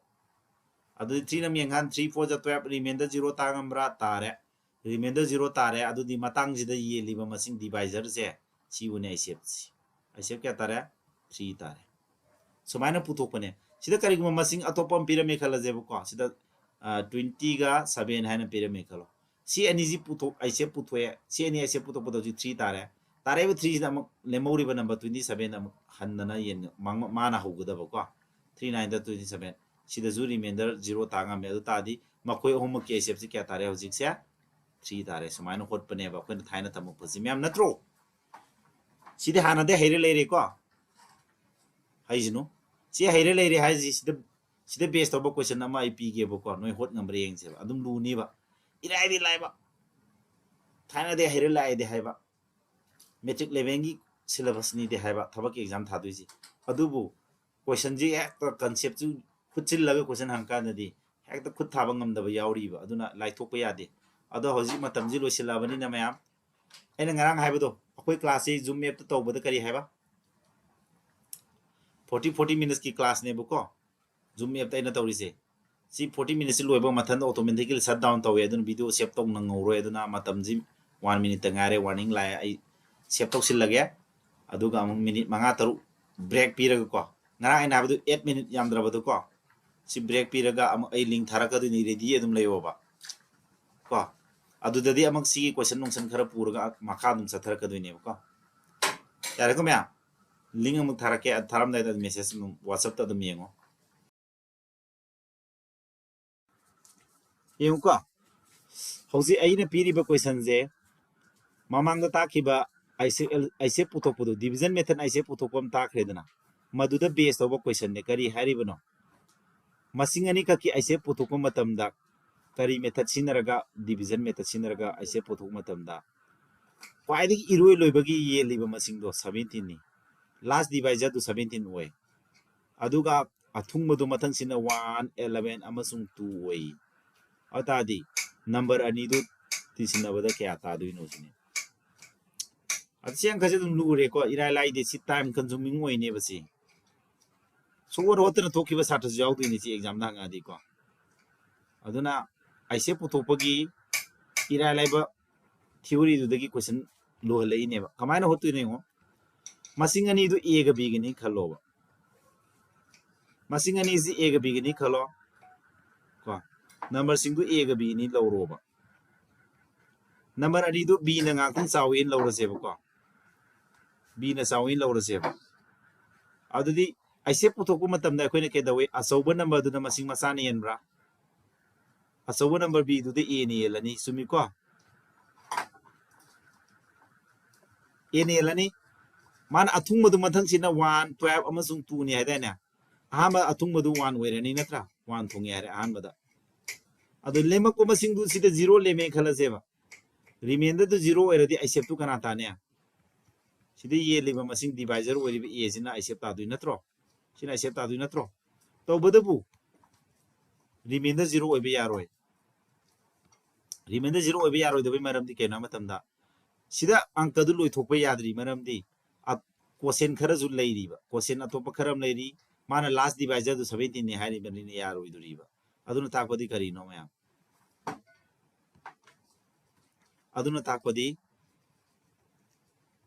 ꯑꯗꯨꯗꯤ three ꯅ ꯑꯃꯨꯛ ꯌꯦꯡꯉꯀꯥꯟꯗ three four ꯖ twelve, remainder zero ꯇꯥ ꯉꯝꯕ꯭ꯔꯥ? ꯇꯥꯔꯦ꯫ Remainder zero ꯇꯥꯔꯦ꯫ ꯑꯗꯨꯗꯤ ꯃꯇꯥꯡꯁꯤꯗ ꯌꯦꯜꯂꯤꯕ ꯃꯁꯤꯡ divisor ꯁꯦ ꯁꯤꯕꯨꯅꯦ ꯑꯩ ꯁꯦꯞꯁꯤ꯫ ꯑꯩ ꯁꯦꯞ ꯀꯌꯥ ꯇꯥꯔꯦ? Three ꯇꯥꯔꯦ꯫ ꯁꯨꯃꯥꯏꯅ ꯄꯨꯊꯣꯛꯄꯅꯦ꯫ ꯁꯤꯗ ꯀꯔꯤꯒꯨꯝꯕ ꯃꯁꯤꯡ ꯑꯇꯣꯞꯄ ꯑꯃ ꯄꯤꯔꯝꯃꯦ ꯈꯜꯂꯁꯦꯕꯀꯣ꯫ ꯁꯤꯗ, ꯑ, twenty ꯒ seven ꯍꯥꯏꯅ ꯄꯤꯔꯝꯃꯦ ꯈꯜꯂꯣ꯫ ꯁꯤ ꯑꯅꯤꯁꯤ ꯄꯨꯊꯣꯛ ꯑꯩꯁꯦ ꯄꯨꯊꯣꯛꯑꯦ꯫ ꯁꯤ ꯑꯅꯤ ꯑꯩꯁꯦ ꯄꯨꯊꯣꯛꯄꯗ ꯍꯧꯖꯤꯛ ꯊ꯭ꯔꯤ ꯇꯥꯔꯦ꯫ ꯇꯥꯔꯛꯏꯕ ꯊ꯭ꯔꯤꯁꯤꯗ ꯑꯃꯨꯛ ꯂꯦꯝꯍꯧꯔꯤꯕ ꯅꯝꯕꯔ ꯇ꯭ꯋꯦꯟꯇꯤ ꯁꯕꯦꯟꯗ ꯑꯃꯨꯛ ꯍꯟꯗꯅ ꯌꯦꯟ ꯃꯥꯡ- ꯃꯥꯅ ꯍꯧꯒꯗꯕꯀꯣ꯫ ꯊ꯭ꯔꯤ ꯅꯥꯏꯟꯗ ꯇ꯭ꯋꯦꯟꯇꯤ ꯁꯕꯦꯟ꯫ ꯁꯤꯗꯁꯨ ꯔꯤꯃꯦꯟꯗꯔ ꯖꯤꯔꯣ ꯇꯥ ꯉꯝꯃꯦ꯫ ꯑꯗꯨ ꯇꯥꯔꯗꯤ ꯃꯈꯣꯏ ꯑꯍꯨꯝꯃꯛꯀꯤ ꯑꯩꯁꯦꯞꯁꯤ ꯀꯌꯥ ꯇꯥꯔꯦ ꯍꯧꯖꯤꯛꯁꯦ? ꯊ꯭ꯔꯤ ꯇꯥꯔꯦ꯫ ꯁꯨꯃꯥꯏꯅ ꯍꯣꯠꯄꯅꯦꯕ ꯑꯩꯈꯣꯏꯅ ꯊꯥꯏꯅ ꯇꯝꯃꯛꯄꯁꯤ, ꯃꯌꯥꯝ ꯅꯠꯇ꯭ꯔꯣ? ꯁꯤꯗꯤ ꯍꯥꯟꯅꯗꯤ ꯍꯩꯔ ꯂꯩꯔꯦꯀꯣ꯫ ꯍꯩꯁꯅꯨ꯫ ꯁꯤ ꯍꯩꯔ ꯂꯩꯔꯦ ꯍꯥꯏꯁꯤ ꯁꯤꯗ, ꯁꯤꯗ ꯕꯦꯁ ꯇꯧꯕ ꯀꯣꯏꯁꯟ ꯑꯃ ꯑꯩ ꯄꯤꯒꯦꯕꯀꯣ, ꯅꯣꯏ ꯍꯣꯠ ꯉꯝꯕ꯭ꯔꯥ ꯌꯦꯡꯁꯦꯕ꯫ ꯑꯗꯨꯝ ꯂꯨꯅꯤꯕ꯫ ꯏꯔꯥꯏꯗꯤ ꯂꯥꯏꯕ꯫ ꯊꯥꯏꯅꯗꯤ ꯍꯩꯔ ꯂꯥꯛꯑꯦꯗꯤ ꯍꯥꯏꯕ꯫ ꯃꯦꯇ꯭ꯔꯤꯛ ꯂꯦꯚꯦꯜꯒꯤ ꯁꯤꯂꯦꯕꯁꯅꯤꯗꯤ ꯍꯥꯏꯕ ꯊꯕꯛꯀꯤ ꯑꯦꯛꯖꯥꯝ ꯊꯥꯗꯣꯏꯁꯦ꯫ ꯑꯗꯨꯕꯨ ꯀꯣꯏꯁꯟꯁꯤ ꯍꯦꯛꯇ ꯀꯟꯁꯦꯞꯁꯨ ꯈꯨꯠꯆꯤꯜꯂꯒ ꯀꯣꯏꯁꯟ ꯍꯪꯀꯥꯟꯗꯗꯤ ꯍꯦꯛꯇ ꯈꯨꯠ ꯊꯥꯕ ꯉꯝꯗꯕ ꯌꯥꯎꯔꯤꯕ꯫ ꯑꯗꯨꯅ ꯂꯥꯏꯊꯣꯛꯄ ꯌꯥꯗꯦ꯫ ꯑꯗꯣ ꯍꯧꯖꯤꯛ ꯃꯇꯝꯁꯤ ꯂꯣꯏꯁꯤꯜꯂꯛꯑꯕꯅꯤꯅ ꯃꯌꯥꯝ, ꯑꯩꯅ ꯉꯔꯥꯡ ꯍꯥꯏꯕꯗꯣ, ꯑꯩꯈꯣꯏ ꯀ꯭ꯂꯥꯁꯁꯤ ꯖꯨꯝ ꯑꯦꯞꯇ ꯇꯧꯕꯗ ꯀꯔꯤ ꯍꯥꯏꯕ? Forty forty ꯃꯤꯅꯠꯁꯀꯤ ꯀ꯭ꯂꯥꯁꯅꯦꯕꯀꯣ꯫ ꯖꯨꯝ ꯑꯦꯞꯇ ꯑꯩꯅ ꯇꯧꯔꯤꯁꯦ꯫ ꯁꯤ ꯐꯣꯔꯇꯤ ꯃꯤꯅꯠꯁꯤ ꯂꯣꯏꯕ ꯃꯊꯟꯇ ꯑꯣꯇꯣꯃꯦꯇꯤꯀꯦꯂꯤ ꯁꯠ ꯗꯥꯎꯟ ꯇꯧꯋꯦ꯫ ꯑꯗꯨꯅ ꯚꯤꯗꯤꯑꯣ ꯁꯦꯞ ꯇꯧ ꯅꯪꯍꯧꯔꯣꯏ꯫ ꯑꯗꯨꯅ ꯃꯇꯝꯁꯤ ꯋꯥꯟ ꯃꯤꯅꯤꯠꯇ ꯉꯥꯏꯔꯦ꯫ ꯋꯥꯔꯅꯤꯡ ꯂꯥꯛꯑꯦ꯫ ꯑꯩ ꯁꯦꯞ ꯇꯧꯁꯤꯜꯂꯒꯦ꯫ ꯑꯗꯨꯒ ꯑꯃꯨꯛ ꯃꯤꯅꯤꯠ ꯃꯉꯥ ꯇꯔꯨꯛ ꯕ꯭ꯔꯦꯛ ꯄꯤꯔꯒꯀꯣ, ꯉꯔꯥꯡ ꯑꯩꯅ ꯍꯥꯏꯕꯗꯨ ꯑꯩꯠ ꯃꯤꯅꯤꯠ ꯌꯥꯝꯗ꯭ꯔꯕꯗꯨꯀꯣ, ꯁꯤ ꯕ꯭ꯔꯦꯛ ꯄꯤꯔꯒ ꯑꯃꯨꯛ ꯑꯩ ꯂꯤꯡ ꯊꯥꯔꯛꯀꯗꯣꯏꯅꯤ, ꯔꯦꯗꯤ ꯑꯗꯨꯝ ꯂꯩꯌꯣꯕ ꯀꯣ꯫ ꯑꯗꯨꯗꯗꯤ ꯑꯃꯨꯛ ꯁꯤꯒꯤ ꯀꯣꯏꯁꯟ ꯅꯨꯡꯁꯟ ꯈꯔ ꯄꯨꯔꯒ ꯃꯈꯥ ꯑꯗꯨꯝ ꯆꯠꯊꯔꯛꯀꯗꯣꯏꯅꯦꯕꯀꯣ꯫ ꯌꯥꯔꯦꯀꯣ ꯃꯌꯥꯝ? ꯂꯤꯡ ꯑꯃꯨꯛ ꯊꯥꯔꯛꯀꯦ꯫ ꯊꯥꯔꯝꯗꯥꯏꯗ ꯃꯦꯁꯦꯖ ꯑꯗꯨꯝ, ꯋꯥꯆꯞꯇ ꯑꯗꯨꯝ ꯌꯦꯡꯉꯣ꯫ ꯌꯦꯡꯉꯨꯀꯣ, ꯍꯧꯖꯤꯛ ꯑꯩꯅ ꯄꯤꯔꯤꯕ ꯀꯣꯏꯁꯟꯁꯦ ꯃꯃꯥꯡꯗ ꯇꯥꯛꯈꯤꯕ ꯑꯩꯁꯦꯞ ꯄꯨꯊꯣꯛꯄꯗꯣ, ꯗꯤꯕꯤꯖꯟ ꯃꯦꯊꯠ ꯑꯩꯁꯦꯞ ꯄꯨꯊꯣꯛꯄ ꯑꯃ ꯇꯥꯛꯈ꯭ꯔꯦꯗꯅ, ꯃꯗꯨꯗ ꯕꯦꯁ ꯇꯧꯕ ꯀꯣꯏꯁꯟꯅꯦ꯫ ꯀꯔꯤ ꯍꯥꯏꯔꯤꯕꯅꯣ? ꯃꯁꯤꯡ ꯑꯅꯤꯈꯛꯀꯤ ꯑꯩꯁꯦꯞ ꯄꯨꯊꯣꯛꯄ ꯃꯇꯝꯗ ꯀꯔꯤ ꯃꯦꯊꯠ ꯁꯤꯖꯤꯟꯅꯔꯒ, ꯗꯤꯕꯤꯖꯟ ꯃꯦꯊꯠ ꯁꯤꯖꯤꯟꯅꯔꯒ ꯑꯩꯁꯦꯞ ꯄꯨꯊꯣꯛꯄ ꯃꯇꯝꯗ ꯈ꯭ꯋꯥꯏꯗꯒꯤ ꯏꯔꯣꯏ ꯂꯣꯏꯕꯒꯤ ꯌꯦꯜꯂꯤꯕ ꯃꯁꯤꯡꯗꯣ ꯁꯕꯦꯟꯇꯤꯟꯅꯤ꯫ ꯂꯥꯁ ꯗꯤꯚꯥꯏꯖꯔꯗꯨ ꯁꯕꯦꯟꯇꯤꯟ ꯑꯣꯏ꯫ ꯑꯗꯨꯒ ꯑꯊꯨꯡꯕꯗꯨ ꯃꯊꯪꯁꯤꯅ ꯋꯥꯟ, ꯑꯦꯂꯚꯦꯟ ꯑꯃꯁꯨꯡ ꯇꯨ ꯑꯣꯏ꯫ ꯑꯗꯨ ꯇꯥꯔꯗꯤ ꯅꯝꯕꯔ ꯑꯅꯤꯗꯨ ꯇꯤꯟꯁꯤꯟꯅꯕꯗ ꯀꯌꯥ ꯇꯥꯗꯣꯏꯅꯣ ꯁꯤꯅꯤ꯫ ꯑꯗꯨ ꯁꯤ ꯑꯪꯀꯁꯦ ꯑꯗꯨꯝ ꯂꯨꯔꯦꯀꯣ, ꯏꯔꯥꯏ ꯂꯥꯏꯗꯦ꯫ ꯁꯤ ꯇꯥꯏꯝ ꯀꯟꯖꯨꯃꯤꯡ ꯑꯣꯏꯅꯦꯕ ꯁꯤ꯫ ꯁꯨꯡꯍꯣꯠ ꯍꯣꯠꯇꯅ ꯊꯣꯛꯈꯤꯕ ꯁꯥꯇ꯭ꯔꯁꯨ ꯌꯥꯎꯗꯣꯏꯅꯤ ꯁꯤ ꯑꯦꯛꯖꯥꯝꯗ ꯍꯪꯉꯛꯑꯗꯤꯀꯣ꯫ ꯑꯗꯨꯅ ꯑꯩꯁꯦꯞ ꯄꯨꯊꯣꯛꯄꯒꯤ ꯏꯔꯥꯏ ꯂꯥꯏꯕ ꯊꯤꯑꯣꯔꯤꯗꯨꯗꯒꯤ ꯀꯣꯏꯁꯟ ꯂꯨꯍꯜꯂꯛꯏꯅꯦꯕ꯫ ꯀꯃꯥꯏꯅ ꯍꯣꯠꯇꯣꯏꯅꯣ ꯌꯦꯡꯉꯣ꯫ ꯃꯁꯤꯡ ꯑꯅꯤꯗꯨ ꯑꯦꯒ ꯕꯤꯒꯅꯤ ꯈꯜꯂꯣꯕ꯫ ꯃꯁꯤꯡ ꯑꯅꯤꯁꯤ ꯑꯦꯒ ꯕꯤꯒꯅꯤ ꯈꯜꯂꯣ꯫ ꯀꯣ, ꯅꯝꯕꯔꯁꯤꯡꯗꯨ ꯑꯦꯒ ꯕꯤꯅꯤ ꯂꯧꯔꯣꯕ꯫ ꯅꯝꯕꯔ ꯑꯅꯤꯗꯨ ꯕꯤꯅ ꯉꯥꯛꯇꯪ ꯆꯥꯎꯋꯦꯅ ꯂꯧꯔꯁꯦꯕꯀꯣ, ꯕꯤꯅ ꯆꯥꯎꯋꯦꯅ ꯂꯧꯔꯁꯦꯕ꯫ ꯑꯗꯨꯗꯤ ꯑꯥꯏꯁꯦꯞ ꯄꯨꯊꯣꯛꯄ ꯃꯇꯝꯗ ꯑꯩꯈꯣꯏꯅ ꯀꯩꯗꯧꯋꯤ? ꯑꯆꯧꯕ ꯅꯝꯕꯔꯗꯨꯅ ꯃꯁꯤꯡ ꯃꯆꯥꯅ ꯍꯦꯟꯕ꯭ꯔꯥ? ꯑꯆꯧꯕ ꯅꯝꯕꯔ ꯕꯤꯗꯨꯗ ꯑꯦꯅ ꯍꯦꯜꯂꯅꯤ, ꯆꯨꯝꯃꯤꯀꯣ? ꯑꯦꯅ ꯍꯦꯜꯂꯅꯤ꯫ ꯃꯥꯅ ꯑꯊꯨꯡꯕꯗꯨ ꯃꯊꯪꯁꯤꯅ ꯋꯥꯟ, ꯇꯨꯋꯦꯜꯐ ꯑꯃꯁꯨꯡ ꯇꯨꯅꯤ ꯍꯥꯏꯗꯥꯏꯅꯦ? ꯑꯍꯥꯟꯕ ꯑꯊꯨꯡꯕꯗꯨ ꯋꯥꯟ ꯑꯣꯏꯔꯅꯤ ꯅꯠꯇ꯭ꯔꯥ? ꯋꯥꯟ ꯊꯨꯡꯉꯦ ꯍꯥꯏꯔꯦ ꯑꯍꯥꯟꯕꯗ꯫ ꯑꯗꯨ ꯂꯦꯝꯃꯛꯄ ꯃꯁꯤꯡꯗꯨ ꯁꯤꯗ ꯖꯤꯔꯣ ꯂꯦꯝꯃꯦ ꯈꯜꯂꯁꯦꯕ꯫ ꯔꯤꯃꯦꯟꯗꯔꯗꯨ ꯖꯤꯔꯣ ꯑꯣꯏꯔꯗꯤ ꯑꯥꯏꯁꯦꯞꯇꯨ ꯀꯅꯥ ꯇꯥꯅꯤ? ꯁꯤꯗ ꯌꯦꯜꯂꯤꯕ ꯃꯁꯤꯡ ꯗꯤꯚꯥꯏꯖꯔ ꯑꯣꯏꯔꯤꯕ ꯑꯦꯁꯤꯅ ꯑꯥꯏꯁꯦꯞ ꯇꯥꯗꯣꯏ ꯅꯠꯇ꯭ꯔꯣ? ꯁꯤꯅ ꯑꯥꯏꯁꯦꯞ ꯇꯥꯗꯣꯏ ꯅꯠꯇ꯭ꯔꯣ? ꯇꯧꯕꯗꯕꯨ ꯔꯤꯃꯦꯟꯗꯔ ꯖꯤꯔꯣ ꯑꯣꯏꯕ ꯌꯥꯔꯣꯏ꯫ ꯔꯤꯃꯦꯟꯗꯔ ꯖꯤꯔꯣ ꯑꯣꯏꯕ ꯌꯥꯔꯣꯏꯗꯕꯩ ꯃꯔꯝꯗꯤ ꯀꯩꯅꯣ ꯍꯥꯏ ꯃꯇꯝꯗ ꯁꯤꯗ ꯑꯪꯀꯗꯨ ꯂꯣꯏꯊꯣꯛꯄ ꯌꯥꯗ꯭ꯔꯤ꯫ ꯃꯔꯝꯗꯤ ꯀꯣꯁꯦꯟ ꯈꯔꯁꯨ ꯂꯩꯔꯤꯕ, ꯀꯣꯁꯦꯟ ꯑꯇꯣꯞꯄ ꯈꯔ ꯑꯃ ꯂꯩꯔꯤ꯫ ꯃꯥꯅ ꯂꯥꯁ ꯗꯤꯚꯥꯏꯖꯔꯗꯨ ꯁꯚꯦꯟꯇꯤꯟꯅꯤ ꯍꯥꯏꯔꯤꯕꯅꯤꯅ ꯌꯥꯔꯣꯏꯗꯣꯔꯤꯕ꯫ ꯑꯗꯨꯅ ꯇꯥꯛꯄꯗꯤ ꯀꯔꯤꯅꯣ ꯃꯌꯥꯝ? ꯑꯗꯨꯅ ꯇꯥꯛꯄꯗꯤ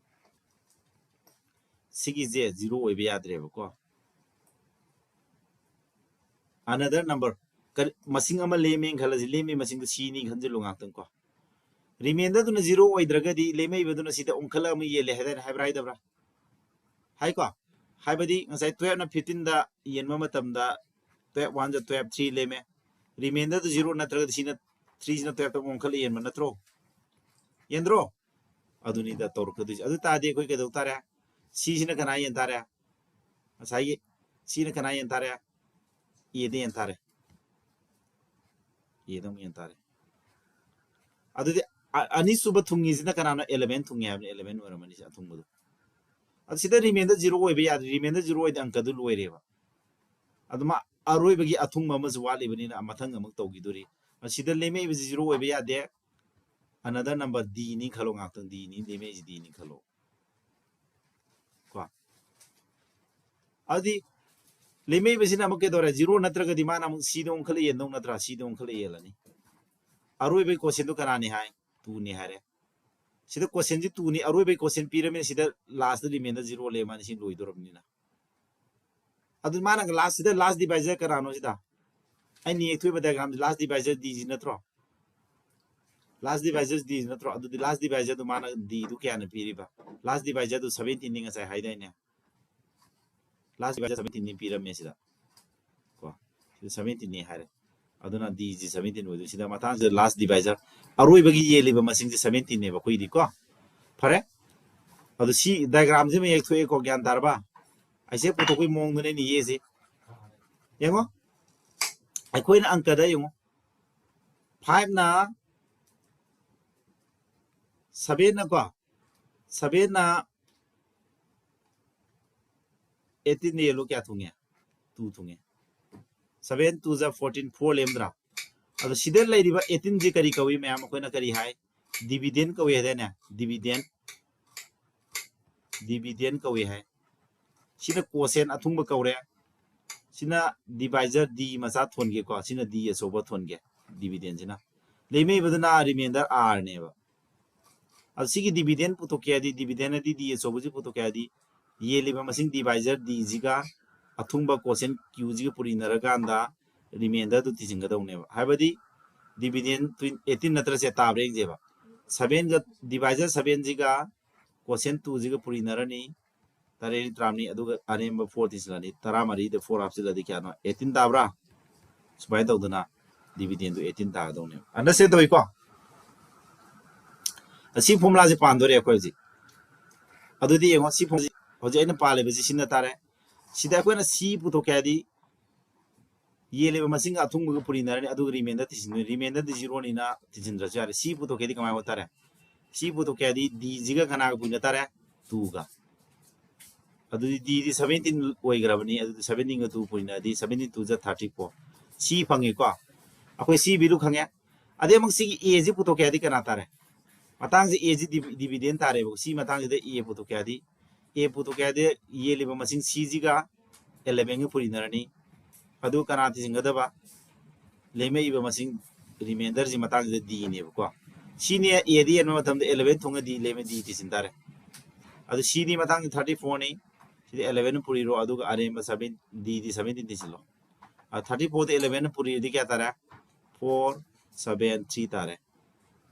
ꯁꯤꯒꯤꯁꯦ ꯖꯤꯔꯣ ꯑꯣꯏꯕ ꯌꯥꯗ꯭ꯔꯦꯕꯀꯣ꯫ Another number, ꯀꯔꯤ, ꯃꯁꯤꯡ ꯑꯃ ꯂꯦꯝꯃꯦꯅ ꯈꯜꯂꯁꯤ, ꯂꯦꯝꯃꯤ ꯃꯁꯤꯡꯗꯨ ꯁꯤꯅꯤ ꯈꯟꯖꯤꯜꯂꯨ ꯉꯥꯛꯇꯪ ꯀꯣ꯫ ꯔꯤꯃꯦꯟꯗꯔꯗꯨꯅ ꯖꯤꯔꯣ ꯑꯣꯏꯗ꯭ꯔꯒꯗꯤ ꯂꯦꯝꯃꯛꯏꯕꯗꯨꯅ ꯁꯤꯗ ꯑꯣꯟꯈꯠꯂꯒ ꯑꯃꯨꯛ ꯌꯦꯜꯂꯦ ꯍꯥꯏꯗꯥꯏꯅꯦ? ꯍꯥꯏꯕ꯭ꯔꯥ ꯍꯥꯏꯗꯕ꯭ꯔꯥ? ꯍꯥꯏꯀꯣ꯫ ꯍꯥꯏꯕꯗꯤ ꯉꯁꯥꯏ ꯇꯨꯋꯦꯜꯐꯅ ꯐꯤꯐꯇꯤꯟꯗ ꯌꯦꯟꯕ ꯃꯇꯝꯗ ꯇꯨꯋꯦꯜꯐ ꯋꯥꯟꯗ ꯇꯨꯋꯦꯜꯐ, ꯊ꯭ꯔꯤ ꯂꯦꯝꯃꯦ꯫ ꯔꯤꯃꯦꯟꯗꯔꯗꯨ ꯖꯤꯔꯣ ꯅꯠꯇ꯭ꯔꯒꯗꯤ ꯁꯤꯅ ꯊ꯭ꯔꯤꯁꯤꯅ ꯇꯨꯋꯦꯜꯐꯇ ꯑꯃꯨꯛ ꯑꯣꯟꯈꯠꯂ ꯌꯦꯟꯕ ꯅꯠꯇ꯭ꯔꯣ? ꯌꯦꯟꯗ꯭ꯔꯣ? ꯑꯗꯨꯅꯤꯗ ꯇꯧꯔꯛꯀꯗꯣꯏꯁꯦ꯫ ꯑꯗꯨ ꯇꯥꯔꯗꯤ ꯑꯩꯈꯣꯏ ꯀꯩꯗꯧ ꯇꯥꯔꯦ? ꯁꯤꯁꯤꯅ ꯀꯅꯥ ꯌꯦꯟ ꯇꯥꯔꯦ? ꯉꯁꯥꯏꯒꯤ ꯁꯤꯅ ꯀꯅꯥ ꯌꯦꯟ ꯇꯥꯔꯦ? ꯑꯦꯗ ꯌꯦꯟ ꯇꯥꯔꯦ꯫ ꯑꯦꯗ ꯑꯃꯨꯛ ꯌꯦꯟ ꯇꯥꯔꯦ꯫ ꯑꯗꯨꯗꯤ ꯑ-, ꯑꯅꯤꯁꯨꯕ ꯊꯨꯡꯉꯤꯁꯤꯅ ꯀꯅꯥꯅꯣ? ꯑꯦꯂꯚꯦꯟ ꯊꯨꯡꯉꯤ ꯍꯥꯏꯕꯅꯤ, ꯑꯦꯂꯚꯦꯟ ꯑꯣꯏꯔꯝꯃꯅꯤ ꯁꯤ ꯑꯊꯨꯡꯕꯗꯣ꯫ ꯑꯗꯨ ꯁꯤꯗ ꯔꯤꯃꯦꯟꯗꯔ ꯖꯤꯔꯣ ꯑꯣꯏꯕ ꯌꯥꯗ꯭ꯔꯤ, ꯔꯤꯃꯦꯟꯗꯔ ꯖꯤꯔꯣ ꯑꯣꯏꯗꯤ ꯑꯪꯀꯗꯨ ꯂꯣꯏꯔꯦꯕ꯫ ꯑꯗꯨ ꯃꯥ ꯑꯔꯣꯏꯕꯒꯤ ꯑꯊꯨꯡꯕ ꯑꯃꯁꯨ ꯋꯥꯠꯂꯤꯕꯅꯤꯅ ꯃꯊꯪ ꯑꯃꯨꯛ ꯇꯧꯈꯤꯗꯣꯔꯤ꯫ ꯑꯁꯤꯗ ꯂꯦꯝꯃꯛꯏꯕꯁꯤ ꯖꯤꯔꯣ ꯑꯣꯏꯕ ꯌꯥꯗꯦ, another number ꯗꯤꯅꯤ ꯈꯜꯂꯣ, ꯉꯥꯛꯇꯪ ꯗꯤꯅꯤ, ꯂꯦꯝꯃꯛꯏꯁꯤ ꯗꯤꯅꯤ ꯈꯜꯂꯣ꯫ ꯀꯣ? ꯑꯗꯨꯗꯤ ꯂꯦꯝꯃꯛꯏꯕꯁꯤꯅ ꯑꯃꯨꯛ ꯀꯩꯗꯧꯔꯦ? ꯖꯤꯔꯣ ꯅꯠꯇ꯭ꯔꯒꯗꯤ ꯃꯥꯅ ꯑꯃꯨꯛ ꯁꯤꯗ ꯑꯣꯟꯈꯠꯂ ꯌꯦꯟꯗꯧ ꯅꯠꯇ꯭ꯔꯥ? ꯁꯤꯗ ꯑꯣꯟꯈꯠꯂ ꯌꯦꯜꯂꯅꯤ꯫ ꯑꯔꯣꯏꯕꯒꯤ ꯀꯣꯁꯦꯟꯗꯨ ꯀꯅꯥꯅꯤ ꯍꯥꯏ? ꯇꯨꯅꯤ ꯍꯥꯏꯔꯦ꯫ ꯁꯤꯗ ꯀꯣꯁꯦꯟꯁꯤ ꯇꯨꯅꯤ, ꯑꯔꯣꯏꯕꯒꯤ ꯀꯣꯁꯦꯟ ꯄꯤꯔꯃꯤꯅ ꯁꯤꯗ ꯂꯥꯁꯇ ꯔꯤꯃꯦꯟꯗꯔ ꯖꯤꯔꯣ ꯂꯩ, ꯃꯥꯅꯤ ꯁꯤ ꯂꯣꯏꯗꯣꯔꯕꯅꯤꯅ꯫ ꯑꯗꯨ ꯃꯥꯅ ꯂꯥꯁꯁꯤꯗ ꯂꯥꯁ ꯗꯤꯚꯥꯏꯖꯔ ꯀꯅꯥꯅꯣ ꯁꯤꯗ? ꯑꯩꯅ ꯌꯦꯛꯊꯣꯛꯏꯕ ꯗꯥꯏꯒ꯭ꯔꯥꯝꯁꯤ ꯂꯥꯁ ꯗꯤꯚꯥꯏꯖꯔ ꯗꯤꯁꯤ ꯅꯠꯇ꯭ꯔꯣ? Last divisor D ꯅꯠꯇ꯭ꯔꯣ? ꯑꯗꯨꯗꯤ last divisorꯗꯨ ꯃꯥꯅ Dꯗꯨ ꯀꯌꯥꯅ ꯄꯤꯔꯤꯕ? Last divisorꯗꯨ seventeenꯅꯤ ꯉꯁꯥꯏ ꯍꯥꯏꯗꯥꯏꯅꯦ? Last divisor seventeenꯅꯤ ꯄꯤꯔꯝꯃꯦ ꯁꯤꯗ꯫ ꯀꯣ, ꯁꯤꯗ seventeenꯅꯤ ꯍꯥꯏꯔꯦ꯫ ꯑꯗꯨꯅ Dꯁꯤ seventeen ꯑꯣꯏꯗꯣꯏ꯫ ꯁꯤꯗ ꯃꯇꯥꯡꯁꯤꯗ last divisor, ꯑꯔꯣꯏꯕꯒꯤ ꯌꯦꯜꯂꯤꯕ ꯃꯁꯤꯡꯁꯦ seventeenꯅꯦꯕ ꯑꯩꯈꯣꯏꯗꯤ ꯀꯣ꯫ ꯐꯔꯦ, ꯑꯗꯣ ꯁꯤ diagramꯁꯤꯃ ꯍꯦꯛ ꯊꯣꯛꯑꯦꯀꯣ, ꯒ꯭ꯌꯥꯟ ꯇꯥꯔꯕ? ꯑꯩꯁꯦ ꯄꯨꯊꯣꯛꯄꯒꯤ ꯃꯑꯣꯡꯗꯨꯅꯦ ꯑꯩꯅ ꯌꯦꯛꯏꯁꯦ꯫ ꯌꯦꯡꯉꯣ, ꯑꯩꯈꯣꯏꯅ ꯑꯪꯀꯗ ꯌꯦꯡꯉꯣ, fiveꯅ, sevenꯅ ꯀꯣ, sevenꯅ eighteen ꯌꯦꯜꯂꯣ ꯀꯌꯥ ꯊꯨꯡꯉꯦ? Two ꯊꯨꯡꯉꯦ꯫ Seven two ꯖꯥ fourteen, four ꯂꯦꯝꯗ꯭ꯔꯥ? ꯑꯗꯣ ꯁꯤꯗ ꯂꯩꯔꯤꯕ eighteenꯁꯤ ꯀꯔꯤ ꯀꯧꯏ ꯃꯌꯥꯝ? ꯑꯩꯈꯣꯏꯅ ꯀꯔꯤ ꯍꯥꯏ? Dividend ꯀꯧꯏ ꯍꯥꯏꯗꯥꯏꯅꯦ? Dividend, dividend ꯀꯧꯏ ꯍꯥꯏ꯫ ꯁꯤꯅ quotient ꯑꯊꯨꯡꯕ ꯀꯧꯔꯦ꯫ ꯁꯤꯅ divisor D ꯃꯆꯥ ꯊꯣꯟꯒꯦꯀꯣ꯫ ꯁꯤꯅ D ꯑꯆꯧꯕ ꯊꯣꯟꯒꯦ, dividendꯁꯤꯅ꯫ ꯂꯦꯝꯃꯛꯏꯕꯗꯨꯅ remainder Rꯅꯦꯕ꯫ ꯑꯗꯣ ꯁꯤꯒꯤ dividend ꯄꯨꯊꯣꯛꯀꯦ ꯍꯥꯏꯗꯤ, dividend ꯍꯥꯏꯗꯤ D ꯑꯆꯧꯕꯁꯤ ꯄꯨꯊꯣꯛꯀꯦ ꯍꯥꯏꯗꯤ, ꯌꯦꯜꯂꯤꯕ ꯃꯁꯤꯡ divisor Dꯁꯤꯒ ꯑꯊꯨꯡꯕ quotient Qꯁꯤꯒ ꯄꯨꯔꯤꯅꯔꯀꯥꯟꯗ remainderꯗꯨ ꯊꯤꯖꯤꯟꯒꯗꯧꯅꯦꯕ꯫ ꯍꯥꯏꯕꯗꯤ dividend eighteen ꯅꯠꯇ꯭ꯔꯁꯦ ꯇꯥꯕ꯭ꯔꯥ ꯌꯦꯡꯁꯦꯕ꯫ Sevenꯒ, divisor sevenꯁꯤꯒ quotient twoꯁꯤꯒ ꯄꯨꯔꯤꯅꯔꯅꯤ꯫ ꯇꯔꯦꯠ ꯇꯔꯥꯃꯔꯤ, ꯑꯗꯨꯒ ꯑꯔꯦꯝꯕ four ꯊꯤꯖꯤꯜꯂꯅꯤ꯫ ꯇꯔꯥꯃꯔꯤꯗ four ꯍꯥꯞꯆꯤꯜꯂꯗꯤ ꯀꯌꯥꯅꯣ? Eighteen ꯇꯥꯕ꯭ꯔꯥ? ꯁꯨꯃꯥꯏꯅ ꯇꯧꯗꯅ dividendꯗꯨ eighteen ꯇꯥꯒꯗꯧꯅꯦꯕ꯫ Understand ꯇꯧꯏꯀꯣ? ꯑꯁꯤ formulaꯁꯦ ꯄꯥꯟꯗꯣꯔꯦ ꯑꯩꯈꯣꯏ ꯍꯧꯖꯤꯛ꯫ ꯑꯗꯨꯗꯤ ꯌꯦꯡꯉꯣ, ꯁꯤ formulaꯁꯤ ꯍꯧꯖꯤꯛ ꯑꯩꯅ ꯄꯥꯜꯂꯤꯕꯁꯤ ꯁꯤꯟꯅ ꯇꯥꯔꯦ꯫ ꯁꯤꯗ ꯑꯩꯈꯣꯏꯅ C ꯄꯨꯊꯣꯛꯀꯦ ꯍꯥꯏꯗꯤ, ꯌꯦꯜꯂꯤꯕ ꯃꯁꯤꯡ ꯑꯊꯨꯡꯕꯒ ꯄꯨꯔꯤꯅꯔꯅꯤ, ꯑꯗꯨꯒ remainder ꯊꯤꯖꯤꯟꯗꯣꯏꯅꯤ꯫ Remainderꯗꯤ zeroꯅꯤꯅ ꯊꯤꯖꯤꯟꯗ꯭ꯔꯁꯨ ꯌꯥꯔꯦ꯫ C ꯄꯨꯊꯣꯛꯀꯦꯗꯤ ꯀꯃꯥꯏꯅ ꯑꯣꯏ ꯇꯥꯔꯦ? C ꯄꯨꯊꯣꯛꯀꯦ ꯍꯥꯏꯗꯤ Dꯁꯤꯒ ꯀꯅꯥꯒ ꯄꯨꯔꯤꯅ ꯇꯥꯔꯦ? Twoꯒ꯫ ꯑꯗꯨꯗꯤ Dꯗꯤ seventeen ꯑꯣꯏꯈ꯭ꯔꯕꯅꯤ꯫ ꯑꯗꯨꯗꯤ seventeenꯒ two ꯄꯨꯔꯤꯅꯔꯗꯤ seventeen two ꯖꯥ thirty four꯫ C ꯐꯪꯉꯦꯀꯣ? ꯑꯩꯈꯣꯏ C value ꯈꯪꯉꯦ꯫ ꯑꯗꯩ ꯑꯃꯨꯛ ꯁꯤꯒꯤ Aꯁꯤ ꯄꯨꯊꯣꯛꯀꯦ ꯍꯥꯏꯗꯤ ꯀꯅꯥ ꯇꯥꯔꯦ? ꯃꯇꯥꯡꯁꯦ Aꯁꯤ divi-, dividend ꯇꯥꯔꯦꯕꯀꯣ꯫ C ꯃꯇꯥꯡꯁꯤꯗ A ꯄꯨꯊꯣꯛꯀꯦ ꯍꯥꯏꯗꯤ, A ꯄꯨꯊꯣꯛꯀꯦ ꯍꯥꯏꯗꯤ ꯌꯦꯜꯂꯤꯕ ꯃꯁꯤꯡ Cꯁꯤꯒ elevenꯒ ꯄꯨꯔꯤꯅꯔꯅꯤ꯫ ꯑꯗꯨ ꯀꯅꯥ ꯊꯤꯖꯤꯟꯒꯗꯕ? ꯂꯦꯝꯃꯛꯏꯕ ꯃꯁꯤꯡ remainderꯁꯤ ꯃꯇꯥꯡꯁꯤꯗ Dꯅꯦꯕꯀꯣ꯫ Cꯅꯦ Aꯗ ꯌꯦꯟꯕ ꯃꯇꯝꯗ eleven ꯊꯣꯡꯉꯗꯤ ꯂꯦꯝꯃ D ꯊꯤꯖꯤꯟ ꯇꯥꯔꯦ꯫ ꯑꯗꯨ Cꯗꯤ ꯃꯇꯥꯡꯁꯤ thirty fourꯅꯤ꯫ ꯁꯤꯗ eleven ꯄꯨꯔꯤꯔꯣ, ꯑꯗꯨꯒ ꯑꯔꯦꯝꯕ seven, Dꯗꯤ seventeen ꯊꯤꯖꯤꯜꯂꯣ꯫ ꯑ, thirty fourꯗ eleven ꯄꯨꯔꯤꯔꯗꯤ ꯀꯌꯥ ꯇꯥꯔꯦ? Four seven three ꯇꯥꯔꯦ꯫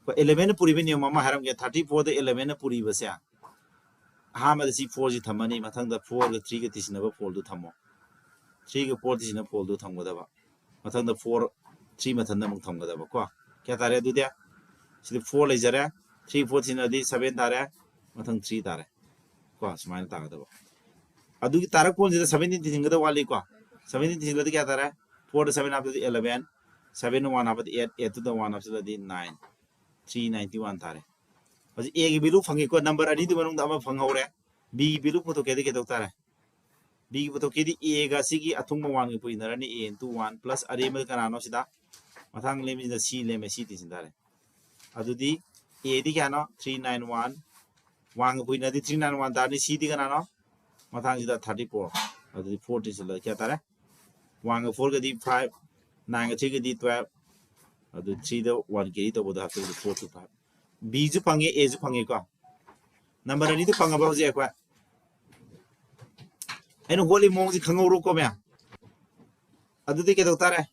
ꯀꯣ, eleven ꯅ ꯄꯨꯔꯤꯕ ꯅꯤꯌꯣꯝ ꯑꯃ ꯍꯥꯏꯔꯝꯒꯦ꯫ Thirty four ꯗ eleven ꯅ ꯄꯨꯔꯤꯕꯁꯦ, ꯑꯍꯥꯟꯕꯗ ꯁꯤ four ꯁꯤ ꯊꯝꯃꯅꯤ, ꯃꯊꯪꯗ four ꯒ three ꯒ ꯇꯤꯁꯤꯟꯅꯕ four ꯗꯨ ꯊꯝꯃꯣ꯫ Three ꯒ four ꯇꯤꯁꯤꯟꯅꯕ four ꯗꯨ ꯊꯝꯒꯗꯕ, ꯃꯊꯪꯗ four, three ꯃꯊꯟꯗ ꯑꯃꯨꯛ ꯊꯝꯒꯗꯕ ꯀꯣ꯫ ꯀꯌꯥ ꯇꯥꯔꯦ ꯑꯗꯨꯗꯤ? ꯁꯤꯗꯤ four ꯂꯩꯖꯔꯦ, three four ꯇꯤꯁꯤꯟꯅꯗꯤ seven ꯇꯥꯔꯦ, ꯃꯊꯪ three ꯇꯥꯔꯦ ꯀꯣ꯫ ꯁꯨꯃꯥꯏꯅ ꯇꯥꯒꯗꯕ꯫ ꯑꯗꯨꯒꯤ ꯇꯥꯔꯛ ꯀꯣꯟꯁꯤꯗ seventeen ꯇꯤꯁꯤꯟꯒꯗꯕ ꯋꯥꯠꯂꯤꯀꯣ꯫ Seventeen ꯇꯤꯁꯤꯜꯂꯗꯤ ꯀꯌꯥ ꯇꯥꯔꯦ? Four ꯗ seven ꯍꯥꯞꯄꯗꯤ eleven, seven ꯗ one ꯍꯥꯞꯄꯗꯤ eight, eight ꯇꯨꯗ one ꯍꯥꯞꯆꯤꯜꯂꯗꯤ nine, three ninety one ꯇꯥꯔꯦ꯫ ꯍꯧꯖꯤꯛ A ꯒꯤ value ꯐꯪꯉꯤꯀꯣ, number ꯑꯅꯤꯗꯨ ꯃꯅꯨꯡꯗ ꯑꯃ ꯐꯪꯍꯧꯔꯦ꯫ B ꯒꯤ value ꯄꯨꯊꯣꯛꯀꯦꯗꯤ ꯀꯩꯗꯧ ꯇꯥꯔꯦ? B ꯒꯤ ꯄꯨꯊꯣꯛꯀꯦꯗꯤ A ꯒ ꯁꯤꯒꯤ ꯑꯊꯨꯡꯕ one ꯒ ꯄꯨꯏꯅꯔꯅꯤ, A into one plus ꯑꯔꯦꯝꯕꯗ ꯀꯅꯥꯅꯣ ꯁꯤꯗ? ꯃꯊꯪ ꯂꯦꯝꯃꯤꯁꯤꯅ C ꯂꯦꯝꯃꯦ, C ꯇꯤꯁꯤꯟ ꯇꯥꯔꯦ꯫ ꯑꯗꯨꯗꯤ A ꯗꯤ ꯀꯌꯥꯅꯣ? Three nine one꯫ One ꯒ ꯄꯨꯏꯅꯔꯗꯤ three nine one ꯇꯥꯔꯅꯤ, C ꯗꯤ ꯀꯅꯥꯅꯣ? ꯃꯊꯪꯁꯤꯗ thirty four꯫ ꯑꯗꯨꯗꯤ four ꯇꯤꯁꯤꯜꯂꯒ ꯀꯌꯥ ꯇꯥꯔꯦ? One ꯒ four ꯒꯗꯤ five, nine ꯒ three ꯒꯗꯤ twelve, ꯑꯗꯨ three ꯗ one carry ꯇꯧꯕꯗ ꯍꯥꯞꯆꯤꯜꯂꯗꯤ four two five꯫ B ꯁꯨ ꯐꯪꯉꯦ, A ꯁꯨ ꯐꯪꯉꯦꯀꯣ꯫ Number ꯑꯅꯤꯗꯨ ꯐꯪꯉꯕ ꯍꯧꯖꯤꯛ ꯑꯩꯈꯣꯏ? ꯑꯩꯅ ꯍꯣꯠꯂꯤ ꯃꯑꯣꯡꯁꯤ ꯈꯪꯍꯧꯔꯣꯀꯣ ꯃꯌꯥꯝ꯫ ꯑꯗꯨꯗꯤ ꯀꯩꯗꯧ ꯇꯥꯔꯦ?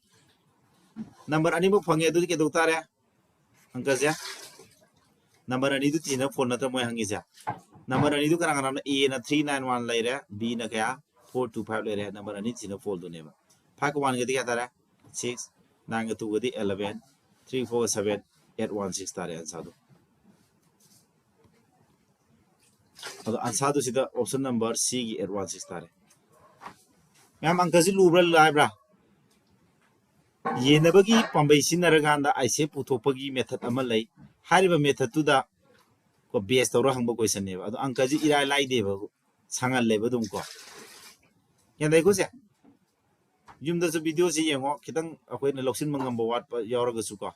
Number ꯑꯅꯤꯃꯛ ꯐꯪꯉꯦ, ꯑꯗꯨꯗꯤ ꯀꯩꯗꯧ ꯇꯥꯔꯦ? ꯑꯪꯀꯁꯦ number ꯑꯅꯤꯗꯨ ꯇꯤꯁꯤꯟꯅꯕ four ꯅꯠꯇ꯭ꯔ ꯃꯣꯏ ꯍꯪꯉꯤꯁꯦ? Number ꯑꯅꯤꯗꯨ ꯀꯅꯥ ꯀꯅꯥꯅꯣ? A ꯅ three nine one ꯂꯩꯔꯦ, B ꯅ ꯀꯌꯥ? Four two five ꯂꯩꯔꯦ꯫ Number ꯑꯅꯤ ꯇꯤꯁꯤꯟꯅꯕ four ꯗꯨꯅꯦꯕ꯫ Five ꯀ one ꯒꯗꯤ ꯀꯌꯥ ꯇꯥꯔꯦ? Six, nine ꯒ two ꯒꯗꯤ eleven, three four ꯒ seven, eight one six ꯇꯥꯔꯦ answer ꯗꯨ꯫ ꯑꯗꯣ answer ꯗꯨ ꯁꯤꯗ option number C ꯒꯤ eight one six ꯇꯥꯔꯦ꯫ ꯃꯌꯥꯝ, ꯑꯪꯀꯁꯤ ꯂꯨꯕ꯭ꯔꯥ ꯂꯥꯏꯕ꯭ꯔꯥ? ꯌꯦꯟꯅꯕꯒꯤ ꯄꯥꯝꯕꯩ ꯁꯤꯖꯤꯟꯅꯔꯀꯥꯟꯗ I C F ꯄꯨꯊꯣꯛꯄꯒꯤ method ꯑꯃ ꯂꯩ꯫ ꯍꯥꯏꯔꯤꯕ method ꯇꯨꯗ ꯀꯣ base ꯇꯧꯔ ꯍꯪꯕ question ꯅꯦꯕ꯫ ꯑꯗꯣ ꯑꯪꯀꯁꯤ ꯏꯔꯥꯏ ꯂꯥꯏꯗꯦꯕ, ꯁꯥꯡꯍꯜꯂꯦꯕ ꯑꯗꯨꯝ ꯀꯣ꯫ ꯒ꯭ꯌꯥꯟ ꯇꯥꯏꯀꯣ ꯁꯦ? ꯌꯨꯝꯗꯁꯨ video ꯁꯤ ꯌꯦꯡꯉꯣ, ꯈꯤꯇꯪ ꯑꯩꯈꯣꯏꯅ ꯂꯧꯁꯤꯟꯕ ꯉꯝꯕ ꯋꯥꯠꯄ ꯌꯥꯎꯔꯒꯁꯨ ꯀꯣ꯫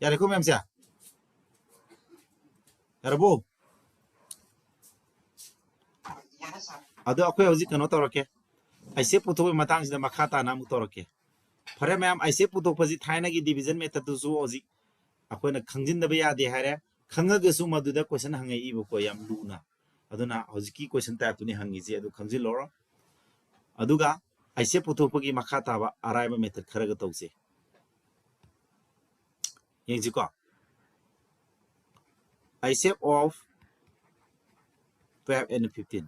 ꯌꯥꯔꯦꯀꯣ ꯃꯌꯥꯝꯁꯦ? ꯌꯥꯔꯕꯣ? ꯑꯗꯣ ꯑꯩꯈꯣꯏ ꯍꯧꯖꯤꯛ ꯀꯩꯅꯣ ꯇꯧꯔꯛꯀꯦ, I C F ꯄꯨꯊꯣꯛꯄꯒꯤ ꯃꯇꯥꯡꯁꯤꯗ ꯃꯈꯥ ꯇꯥꯅ ꯑꯃꯨꯛ ꯇꯧꯔꯛꯀꯦ꯫ ꯐꯔꯦ ꯃꯌꯥꯝ, I C F ꯄꯨꯊꯣꯛꯄꯁꯤ ꯊꯥꯏꯅꯒꯤ division method ꯇꯨꯁꯨ ꯍꯧꯖꯤꯛ ꯑꯩꯈꯣꯏꯅ ꯈꯪꯖꯤꯟꯗꯕ ꯌꯥꯗꯦ ꯍꯥꯏꯔꯦ꯫ ꯈꯪꯉꯒꯁꯨ ꯃꯗꯨꯗ question ꯍꯪꯉꯛꯏꯕꯀꯣ, ꯌꯥꯝ ꯂꯨꯅ꯫ ꯑꯗꯨꯅ ꯍꯧꯖꯤꯛꯀꯤ question type ꯇꯨꯅꯤ ꯍꯪꯉꯤꯁꯦ, ꯑꯗꯨ ꯈꯪꯖꯤꯜꯂꯣ꯫ ꯑꯗꯨꯒ ꯑꯥꯏ ꯁꯤ ꯑꯦꯐ ꯄꯨꯊꯣꯛꯄꯒꯤ ꯃꯈꯥ ꯇꯥꯕ ꯑꯔꯥꯏꯕ method ꯈꯔꯒ ꯇꯧꯁꯦ꯫ ꯌꯦꯡꯁꯤꯀꯣ꯫ I C F of twelve and fifteen꯫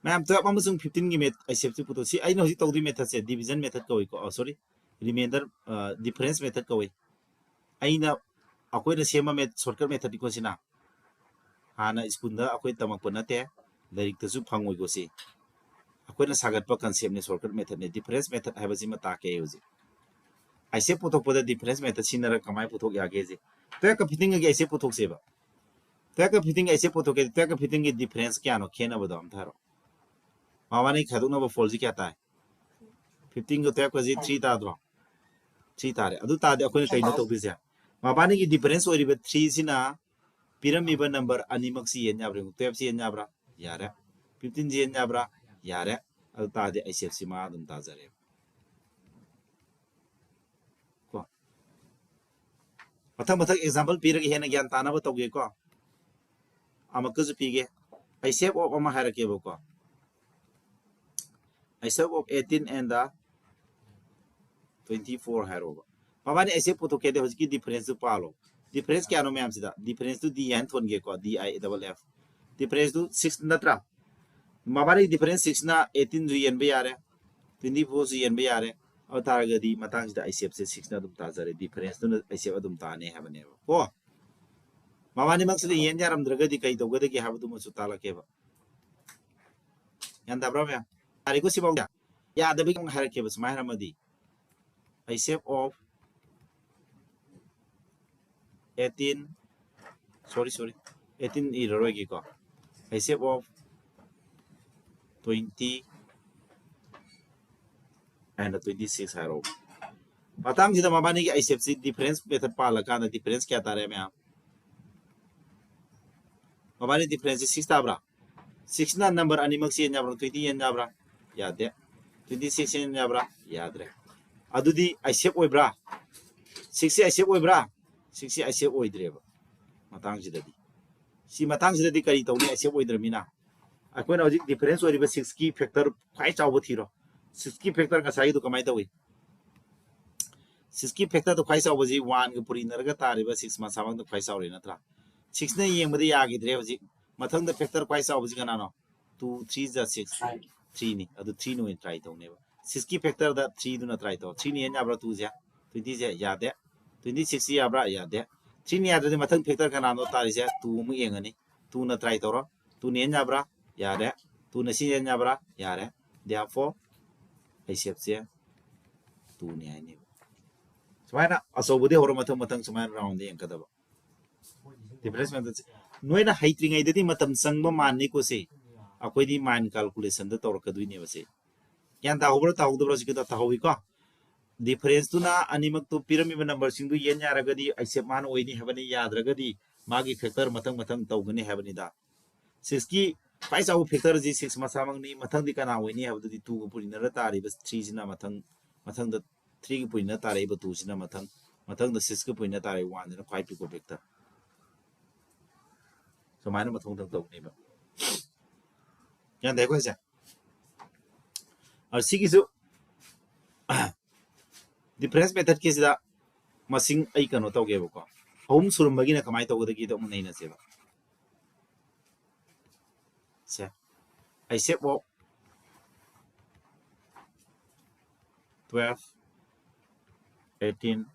ꯃꯌꯥꯝ, twelve ꯑꯃꯁꯨꯡ fifteen ꯒꯤ ꯑꯥꯏ ꯁꯤ ꯑꯦꯐꯁꯤ ꯄꯨꯊꯣꯛ꯫ ꯁꯤ ꯑꯩꯅ ꯍꯧꯖꯤꯛ ꯇꯧꯗꯣꯏ methodꯁꯦ division method ꯀꯧꯏꯀꯣ꯫ ꯑ, sorry, remainder, ꯑ, difference method ꯀꯧꯏ꯫ ꯑꯩꯅ, ꯑꯩꯈꯣꯏꯅ ꯁꯦꯝꯕ shortcut methodꯅꯤꯀꯣ ꯁꯤꯅ꯫ ꯍꯥꯟꯅ ꯁ꯭ꯀꯨꯜꯗ ꯑꯩꯈꯣꯏ ꯇꯝꯃꯛꯄ ꯅꯠꯇꯦ, ꯂꯥꯏꯔꯤꯛꯇꯁꯨ ꯐꯪꯉꯣꯏꯀꯣ ꯁꯤ꯫ ꯑꯩꯈꯣꯏꯅ ꯁꯥꯒꯠꯄ conceptꯅꯦ, shortcut methodꯅꯦ꯫ Difference method ꯍꯥꯏꯕꯁꯤꯃ ꯇꯥꯛꯀꯦ ꯑꯩ ꯍꯧꯖꯤꯛ꯫ ꯑꯥꯏ ꯁꯤ ꯑꯦꯐ ꯄꯨꯊꯣꯛꯄꯗ difference method ꯁꯤꯖꯤꯟꯅꯔꯒ ꯀꯃꯥꯏꯅ ꯄꯨꯊꯣꯛ ꯌꯥꯒꯦꯁꯦ꯫ Twelveꯀ fifteenꯒꯒꯤ ꯑꯥꯏ ꯁꯤ ꯑꯦꯐ ꯄꯨꯊꯣꯛꯁꯦꯕ꯫ Twelveꯀ fifteenꯒꯤ ꯑꯥꯏ ꯁꯤ ꯑꯦꯐ ꯄꯨꯊꯣꯛꯀꯦ꯫ Twelveꯀ fifteenꯒꯤ difference ꯀꯌꯥꯅꯣ ꯈꯦꯠꯅꯕꯗꯣ ꯑꯝꯇ ꯍꯥꯏꯔꯣ꯫ ꯃꯕꯥꯅꯤ ꯈꯥꯏꯗꯣꯛꯅꯕ fourꯁꯤ ꯀꯌꯥ ꯇꯥꯏ? Fifteenꯒ twelveꯀꯁꯤ three ꯇꯥꯗ꯭ꯔꯣ? Three ꯇꯥꯔꯦ꯫ ꯑꯗꯨ ꯇꯥꯔꯗꯤ ꯑꯩꯈꯣꯏꯅ ꯀꯩꯅꯣ ꯇꯧꯗꯣꯏꯁꯦ? ꯃꯕꯥꯅꯤꯒꯤ difference ꯑꯣꯏꯔꯤꯕ threeꯁꯤꯅ ꯄꯤꯔꯝꯃꯤꯕ number ꯑꯅꯤꯃꯛꯁꯤ ꯌꯦꯟ ꯌꯥꯕ꯭ꯔꯥ ꯌꯦꯡꯉꯨ꯫ Twelveꯁꯤ ꯌꯦꯟ ꯌꯥꯕ꯭ꯔꯥ? ꯌꯥꯔꯦ꯫ Fifteenꯁꯤ ꯌꯦꯟ ꯌꯥꯕ꯭ꯔꯥ? ꯌꯥꯔꯦ꯫ ꯑꯗꯨ ꯇꯥꯔꯗꯤ ꯑꯥꯏ ꯁꯤ ꯑꯦꯐꯁꯤ ꯃꯥ ꯑꯗꯨꯝ ꯇꯥꯖꯔꯦꯕ꯫ ꯀꯣ꯫ ꯃꯊꯪ ꯃꯊꯪ example ꯄꯤꯔꯒ ꯍꯦꯟꯅ ꯒ꯭ꯌꯥꯟ ꯇꯥꯅꯕ ꯇꯧꯒꯦꯀꯣ꯫ ꯑꯃꯨꯛꯀꯁꯨ ꯄꯤꯒꯦ꯫ ꯑꯥꯏ ꯁꯤ ꯑꯦꯐ of ꯑꯃ ꯍꯥꯏꯔꯛꯀꯦꯕꯀꯣ꯫ I C F of eighteen and the twenty-four ꯍꯥꯏꯔꯣꯕ꯫ ꯃꯕꯥꯅꯤ ꯑꯥꯏ ꯁꯤ ꯑꯦꯐ ꯄꯨꯊꯣꯛꯀꯦꯗꯤ ꯍꯧꯖꯤꯛꯀꯤ differenceꯇꯨ ꯄꯥꯜꯂꯣ꯫ Difference ꯀꯌꯥꯅꯣ ꯃꯌꯥꯝꯁꯤꯗ? Differenceꯇꯨ D ꯍꯥꯏꯅ ꯊꯣꯟꯒꯦꯀꯣ, D I double F꯫ Differenceꯇꯨ six ꯅꯠꯇ꯭ꯔꯥ? ꯃꯕꯥꯅꯤ difference sixꯅ eighteenꯁꯨ ꯌꯦꯟꯕ ꯌꯥꯔꯦ, twenty-fourꯁꯨ ꯌꯦꯟꯕ ꯌꯥꯔꯦ꯫ ꯑꯗꯨ ꯇꯥꯔꯒꯗꯤ ꯃꯇꯥꯡꯁꯤꯗ ꯑꯥꯏ ꯁꯤ ꯑꯦꯐꯁꯦ sixꯅ ꯑꯗꯨꯝ ꯇꯥꯖꯔꯦ, differenceꯇꯨꯅ ꯑꯥꯏ ꯁꯤ ꯑꯦꯐ ꯑꯗꯨꯝ ꯇꯥꯅꯤ ꯍꯥꯏꯕꯅꯦꯕ ꯀꯣ꯫ ꯃꯕꯥꯅꯤꯃꯛꯁꯤꯗ ꯌꯦꯟ ꯌꯥꯔꯝꯗ꯭ꯔꯒꯗꯤ ꯀꯩ ꯇꯧꯒꯗꯒꯦ ꯍꯥꯏꯕꯗꯨꯃꯁꯨ ꯇꯥꯛꯂꯛꯀꯦꯕ꯫ ꯒ꯭ꯌꯥꯟ ꯇꯥꯕ꯭ꯔꯥ ꯃꯌꯥꯝ? ꯌꯥꯔꯦꯀꯣ ꯁꯤꯐꯥꯎꯗ? ꯌꯥꯗꯕꯒꯤ ꯑꯃꯨꯛ ꯍꯥꯏꯔꯛꯀꯦꯕ, ꯁꯨꯃꯥꯏꯅ ꯍꯥꯏꯔꯝꯃꯗꯤ, I C F of eighteen, sorry, sorry, eighteen ꯏꯔꯔꯣꯏꯒꯦꯀꯣ, I C F of twenty and twenty-six ꯍꯥꯏꯔꯣ꯫ ꯃꯇꯥꯡꯁꯤꯗ ꯃꯕꯥꯅꯤꯒꯤ ꯑꯥꯏ ꯁꯤ ꯑꯦꯐꯁꯤ difference method ꯄꯥꯜꯂꯀꯥꯟꯗ difference ꯀꯌꯥ ꯇꯥꯔꯦ ꯃꯌꯥꯝ? ꯃꯕꯥꯅꯤ differenceꯁꯤ six ꯇꯥꯕ꯭ꯔꯥ? Sixꯅ number ꯑꯅꯤꯃꯛꯁꯤ ꯌꯦꯟ ꯌꯥꯕ꯭ꯔꯥ? Twenty ꯌꯦꯟ ꯌꯥꯕ꯭ꯔꯥ? ꯌꯥꯗꯦ꯫ Twenty-six ꯌꯦꯟ ꯌꯥꯕ꯭ꯔꯥ? ꯌꯥꯗ꯭ꯔꯦ꯫ ꯑꯗꯨꯗꯤ ꯑꯥꯏ ꯁꯤ ꯑꯦꯐ ꯑꯣꯏꯕ꯭ꯔꯥ? Sixꯁꯤ ꯑꯥꯏ ꯁꯤ ꯑꯦꯐ ꯑꯣꯏꯕ꯭ꯔꯥ? Sixꯁꯤ ꯑꯥꯏ ꯁꯤ ꯑꯦꯐ ꯑꯣꯏꯗ꯭ꯔꯦꯕ ꯃꯇꯥꯡꯁꯤꯗꯗꯤ꯫ ꯁꯤ ꯃꯇꯥꯡꯁꯤꯗꯗꯤ ꯀꯔꯤ ꯇꯧꯅꯤ? ꯑꯥꯏ ꯁꯤ ꯑꯦꯐ ꯑꯣꯏꯗ꯭ꯔꯃꯤꯅ ꯑꯩꯈꯣꯏꯅ ꯍꯧꯖꯤꯛ difference ꯑꯣꯏꯔꯤꯕ sixꯀꯤ factor ꯈ꯭ꯋꯥꯏ ꯆꯥꯎꯕ ꯊꯤꯔꯣ꯫ ꯁꯤꯛꯁꯀꯤ ꯐꯦꯛꯇꯔ ꯉꯁꯥꯏꯒꯤꯗꯨ ꯀꯃꯥꯏꯅ ꯇꯧꯏ? ꯁꯤꯛꯁꯀꯤ ꯐꯦꯛꯇꯔꯗꯨ ꯈ꯭ꯋꯥꯏ ꯆꯥꯎꯕꯁꯤ ꯋꯥꯟꯒ ꯄꯨꯔꯤꯅꯔꯒ ꯇꯥꯔꯤꯕ ꯁꯤꯛꯁ ꯃꯁꯥꯃꯛꯇ ꯈ꯭ꯋꯥꯏ ꯆꯥꯎꯔꯦ ꯅꯠꯇ꯭ꯔꯥ? ꯁꯤꯛꯁꯅ ꯌꯦꯡꯕꯗ ꯌꯥꯈꯤꯗ꯭ꯔꯦ ꯍꯧꯖꯤꯛ꯫ ꯃꯊꯪꯗ ꯐꯦꯛꯇꯔ ꯈ꯭ꯋꯥꯏ ꯆꯥꯎꯕꯁꯤ ꯀꯅꯥꯅꯣ? ꯇꯨ ꯊ꯭ꯔꯤ ꯖ ꯁꯤꯛꯁ, ꯊ꯭ꯔꯤꯅꯤ꯫ ꯑꯗꯨ ꯊ꯭ꯔꯤꯅ ꯑꯣꯏꯅ ꯇ꯭ꯔꯥꯏ ꯇꯧꯅꯦꯕ꯫ ꯁꯤꯛꯁꯀꯤ ꯐꯦꯛꯇꯔꯗ ꯊ꯭ꯔꯤꯗꯨꯅ ꯇ꯭ꯔꯥꯏ ꯇꯧ꯫ ꯊ꯭ꯔꯤꯅ ꯍꯦꯟ ꯌꯥꯕ꯭ꯔꯥ ꯇꯨꯁꯦ? ꯇ꯭ꯋꯦꯟꯇꯤꯁꯦ ꯌꯥꯗꯦ꯫ ꯇ꯭ꯋꯦꯟꯇꯤ ꯁꯤꯛꯁꯁꯤ ꯌꯥꯕ꯭ꯔꯥ? ꯌꯥꯗꯦ꯫ ꯊ꯭ꯔꯤꯅ ꯌꯥꯗ꯭ꯔꯗꯤ ꯃꯊꯪ ꯐꯦꯛꯇꯔ ꯀꯅꯥꯅꯣ ꯇꯥꯔꯤꯁꯦ? ꯇꯨ ꯑꯃꯨꯛ ꯌꯦꯡꯉꯅꯤ꯫ ꯇꯨꯅ ꯇ꯭ꯔꯥꯏ ꯇꯧꯔꯣ꯫ ꯇꯨꯅ ꯍꯦꯟ ꯌꯥꯕ꯭ꯔꯥ? ꯌꯥꯔꯦ꯫ ꯇꯨꯅ ꯁꯤ ꯍꯦꯟ ꯌꯥꯕ꯭ꯔꯥ? ꯌꯥꯔꯦ꯫ Therefore ꯑꯩ ꯁꯦꯞꯁꯦ ꯇꯨꯅꯤ ꯍꯥꯏꯅꯦꯕ꯫ ꯁꯨꯃꯥꯏꯅ ꯑꯆꯧꯕꯗꯤ ꯍꯧꯔ ꯃꯊꯪ ꯃꯊꯪ ꯁꯨꯃꯥꯏꯅ ꯔꯥꯎꯟꯗ ꯌꯦꯡꯒꯗꯕ꯫ ꯗꯤꯐ꯭ꯔꯦꯟꯁ ꯃꯦꯊꯠꯁꯦ ꯅꯣꯏꯅ ꯍꯩꯇ꯭ꯔꯤꯉꯩꯗꯗꯤ ꯃꯇꯝ ꯆꯪꯕ ꯃꯥꯟꯅꯤꯀꯣ ꯁꯤ꯫ ꯑꯩꯈꯣꯏꯗꯤ ꯃꯥꯏꯟ ꯀꯥꯜꯀꯨꯂꯦꯁꯟꯗ ꯇꯧꯔꯛꯀꯗꯣꯏꯅꯦꯕ ꯁꯤ꯫ ꯒ꯭ꯌꯥꯟ ꯇꯥꯍꯧꯕ꯭ꯔꯥ ꯇꯥꯍꯧꯗꯕ꯭ꯔꯥ? ꯁꯤ ꯈꯤꯇ ꯇꯥꯍꯧꯋꯤꯀꯣ꯫ ꯗꯤꯐ꯭ꯔꯦꯟꯁꯇꯨꯅ ꯑꯅꯤꯃꯛꯇꯨ ꯄꯤꯔꯝꯃꯤꯕ ꯅꯝꯕꯔꯁꯤꯡꯗꯨ ꯌꯦꯟ ꯌꯥꯔꯒꯗꯤ ꯑꯩꯁꯦꯞ ꯃꯥꯅ ꯑꯣꯏꯅꯤ ꯍꯥꯏꯕꯅꯤ, ꯌꯥꯗ꯭ꯔꯒꯗꯤ ꯃꯥꯒꯤ ꯐꯦꯛꯇꯔ ꯃꯊꯪ ꯃꯊꯪ ꯇꯧꯒꯅꯤ ꯍꯥꯏꯕꯅꯤꯗ꯫ ꯁꯤꯛꯁꯀꯤ ꯈ꯭ꯋꯥꯏ ꯆꯥꯎꯕ ꯐꯦꯛꯇꯔꯁꯤ ꯁꯤꯛꯁ ꯃꯁꯥꯃꯛꯅꯤ꯫ ꯃꯊꯪꯗꯤ ꯀꯅꯥ ꯑꯣꯏꯅꯤ ꯍꯥꯏꯕꯗꯨꯗꯤ ꯇꯨꯒ ꯄꯨꯔꯤꯅꯔ ꯇꯥꯔꯤꯕ ꯊ꯭ꯔꯤꯁꯤꯅ ꯃꯊꯪ, ꯃꯊꯪꯗ ꯊ꯭ꯔꯤꯒ ꯄꯨꯔꯤꯅ ꯇꯥꯔꯛꯏꯕ ꯇꯨꯁꯤꯅ ꯃꯊꯪ, ꯃꯊꯪꯗ ꯁꯤꯛꯁꯀ ꯄꯨꯔꯤꯅ ꯇꯥꯔꯛꯏꯕ ꯋꯥꯟꯁꯤꯅ ꯈ꯭ꯋꯥꯏ ꯄꯤꯛꯄ ꯐꯦꯛꯇꯔ꯫ ꯁꯨꯃꯥꯏꯅ ꯃꯊꯪ ꯃꯊꯪ ꯇꯧꯅꯦꯕ꯫ ꯒ꯭ꯌꯥꯟ ꯇꯥꯏꯀꯣ ꯍꯥꯏꯁꯦ? ꯑ, ꯁꯤꯒꯤꯁꯨ ꯗꯤꯐ꯭ꯔꯦꯟꯁ ꯃꯦꯊꯠꯀꯤꯁꯤꯗ ꯃꯁꯤꯡ ꯑꯩ ꯀꯩꯅꯣ ꯇꯧꯒꯦꯕꯀꯣ꯫ ꯑꯍꯨꯝ ꯁꯨꯔꯝꯕꯒꯤꯅ ꯀꯃꯥꯏꯅ ꯇꯧꯒꯗꯒꯦꯗꯣ ꯑꯃꯨꯛ ꯅꯩꯅꯁꯦꯕ꯫ ꯁꯦ, ꯑꯩ set of twelve, eighteen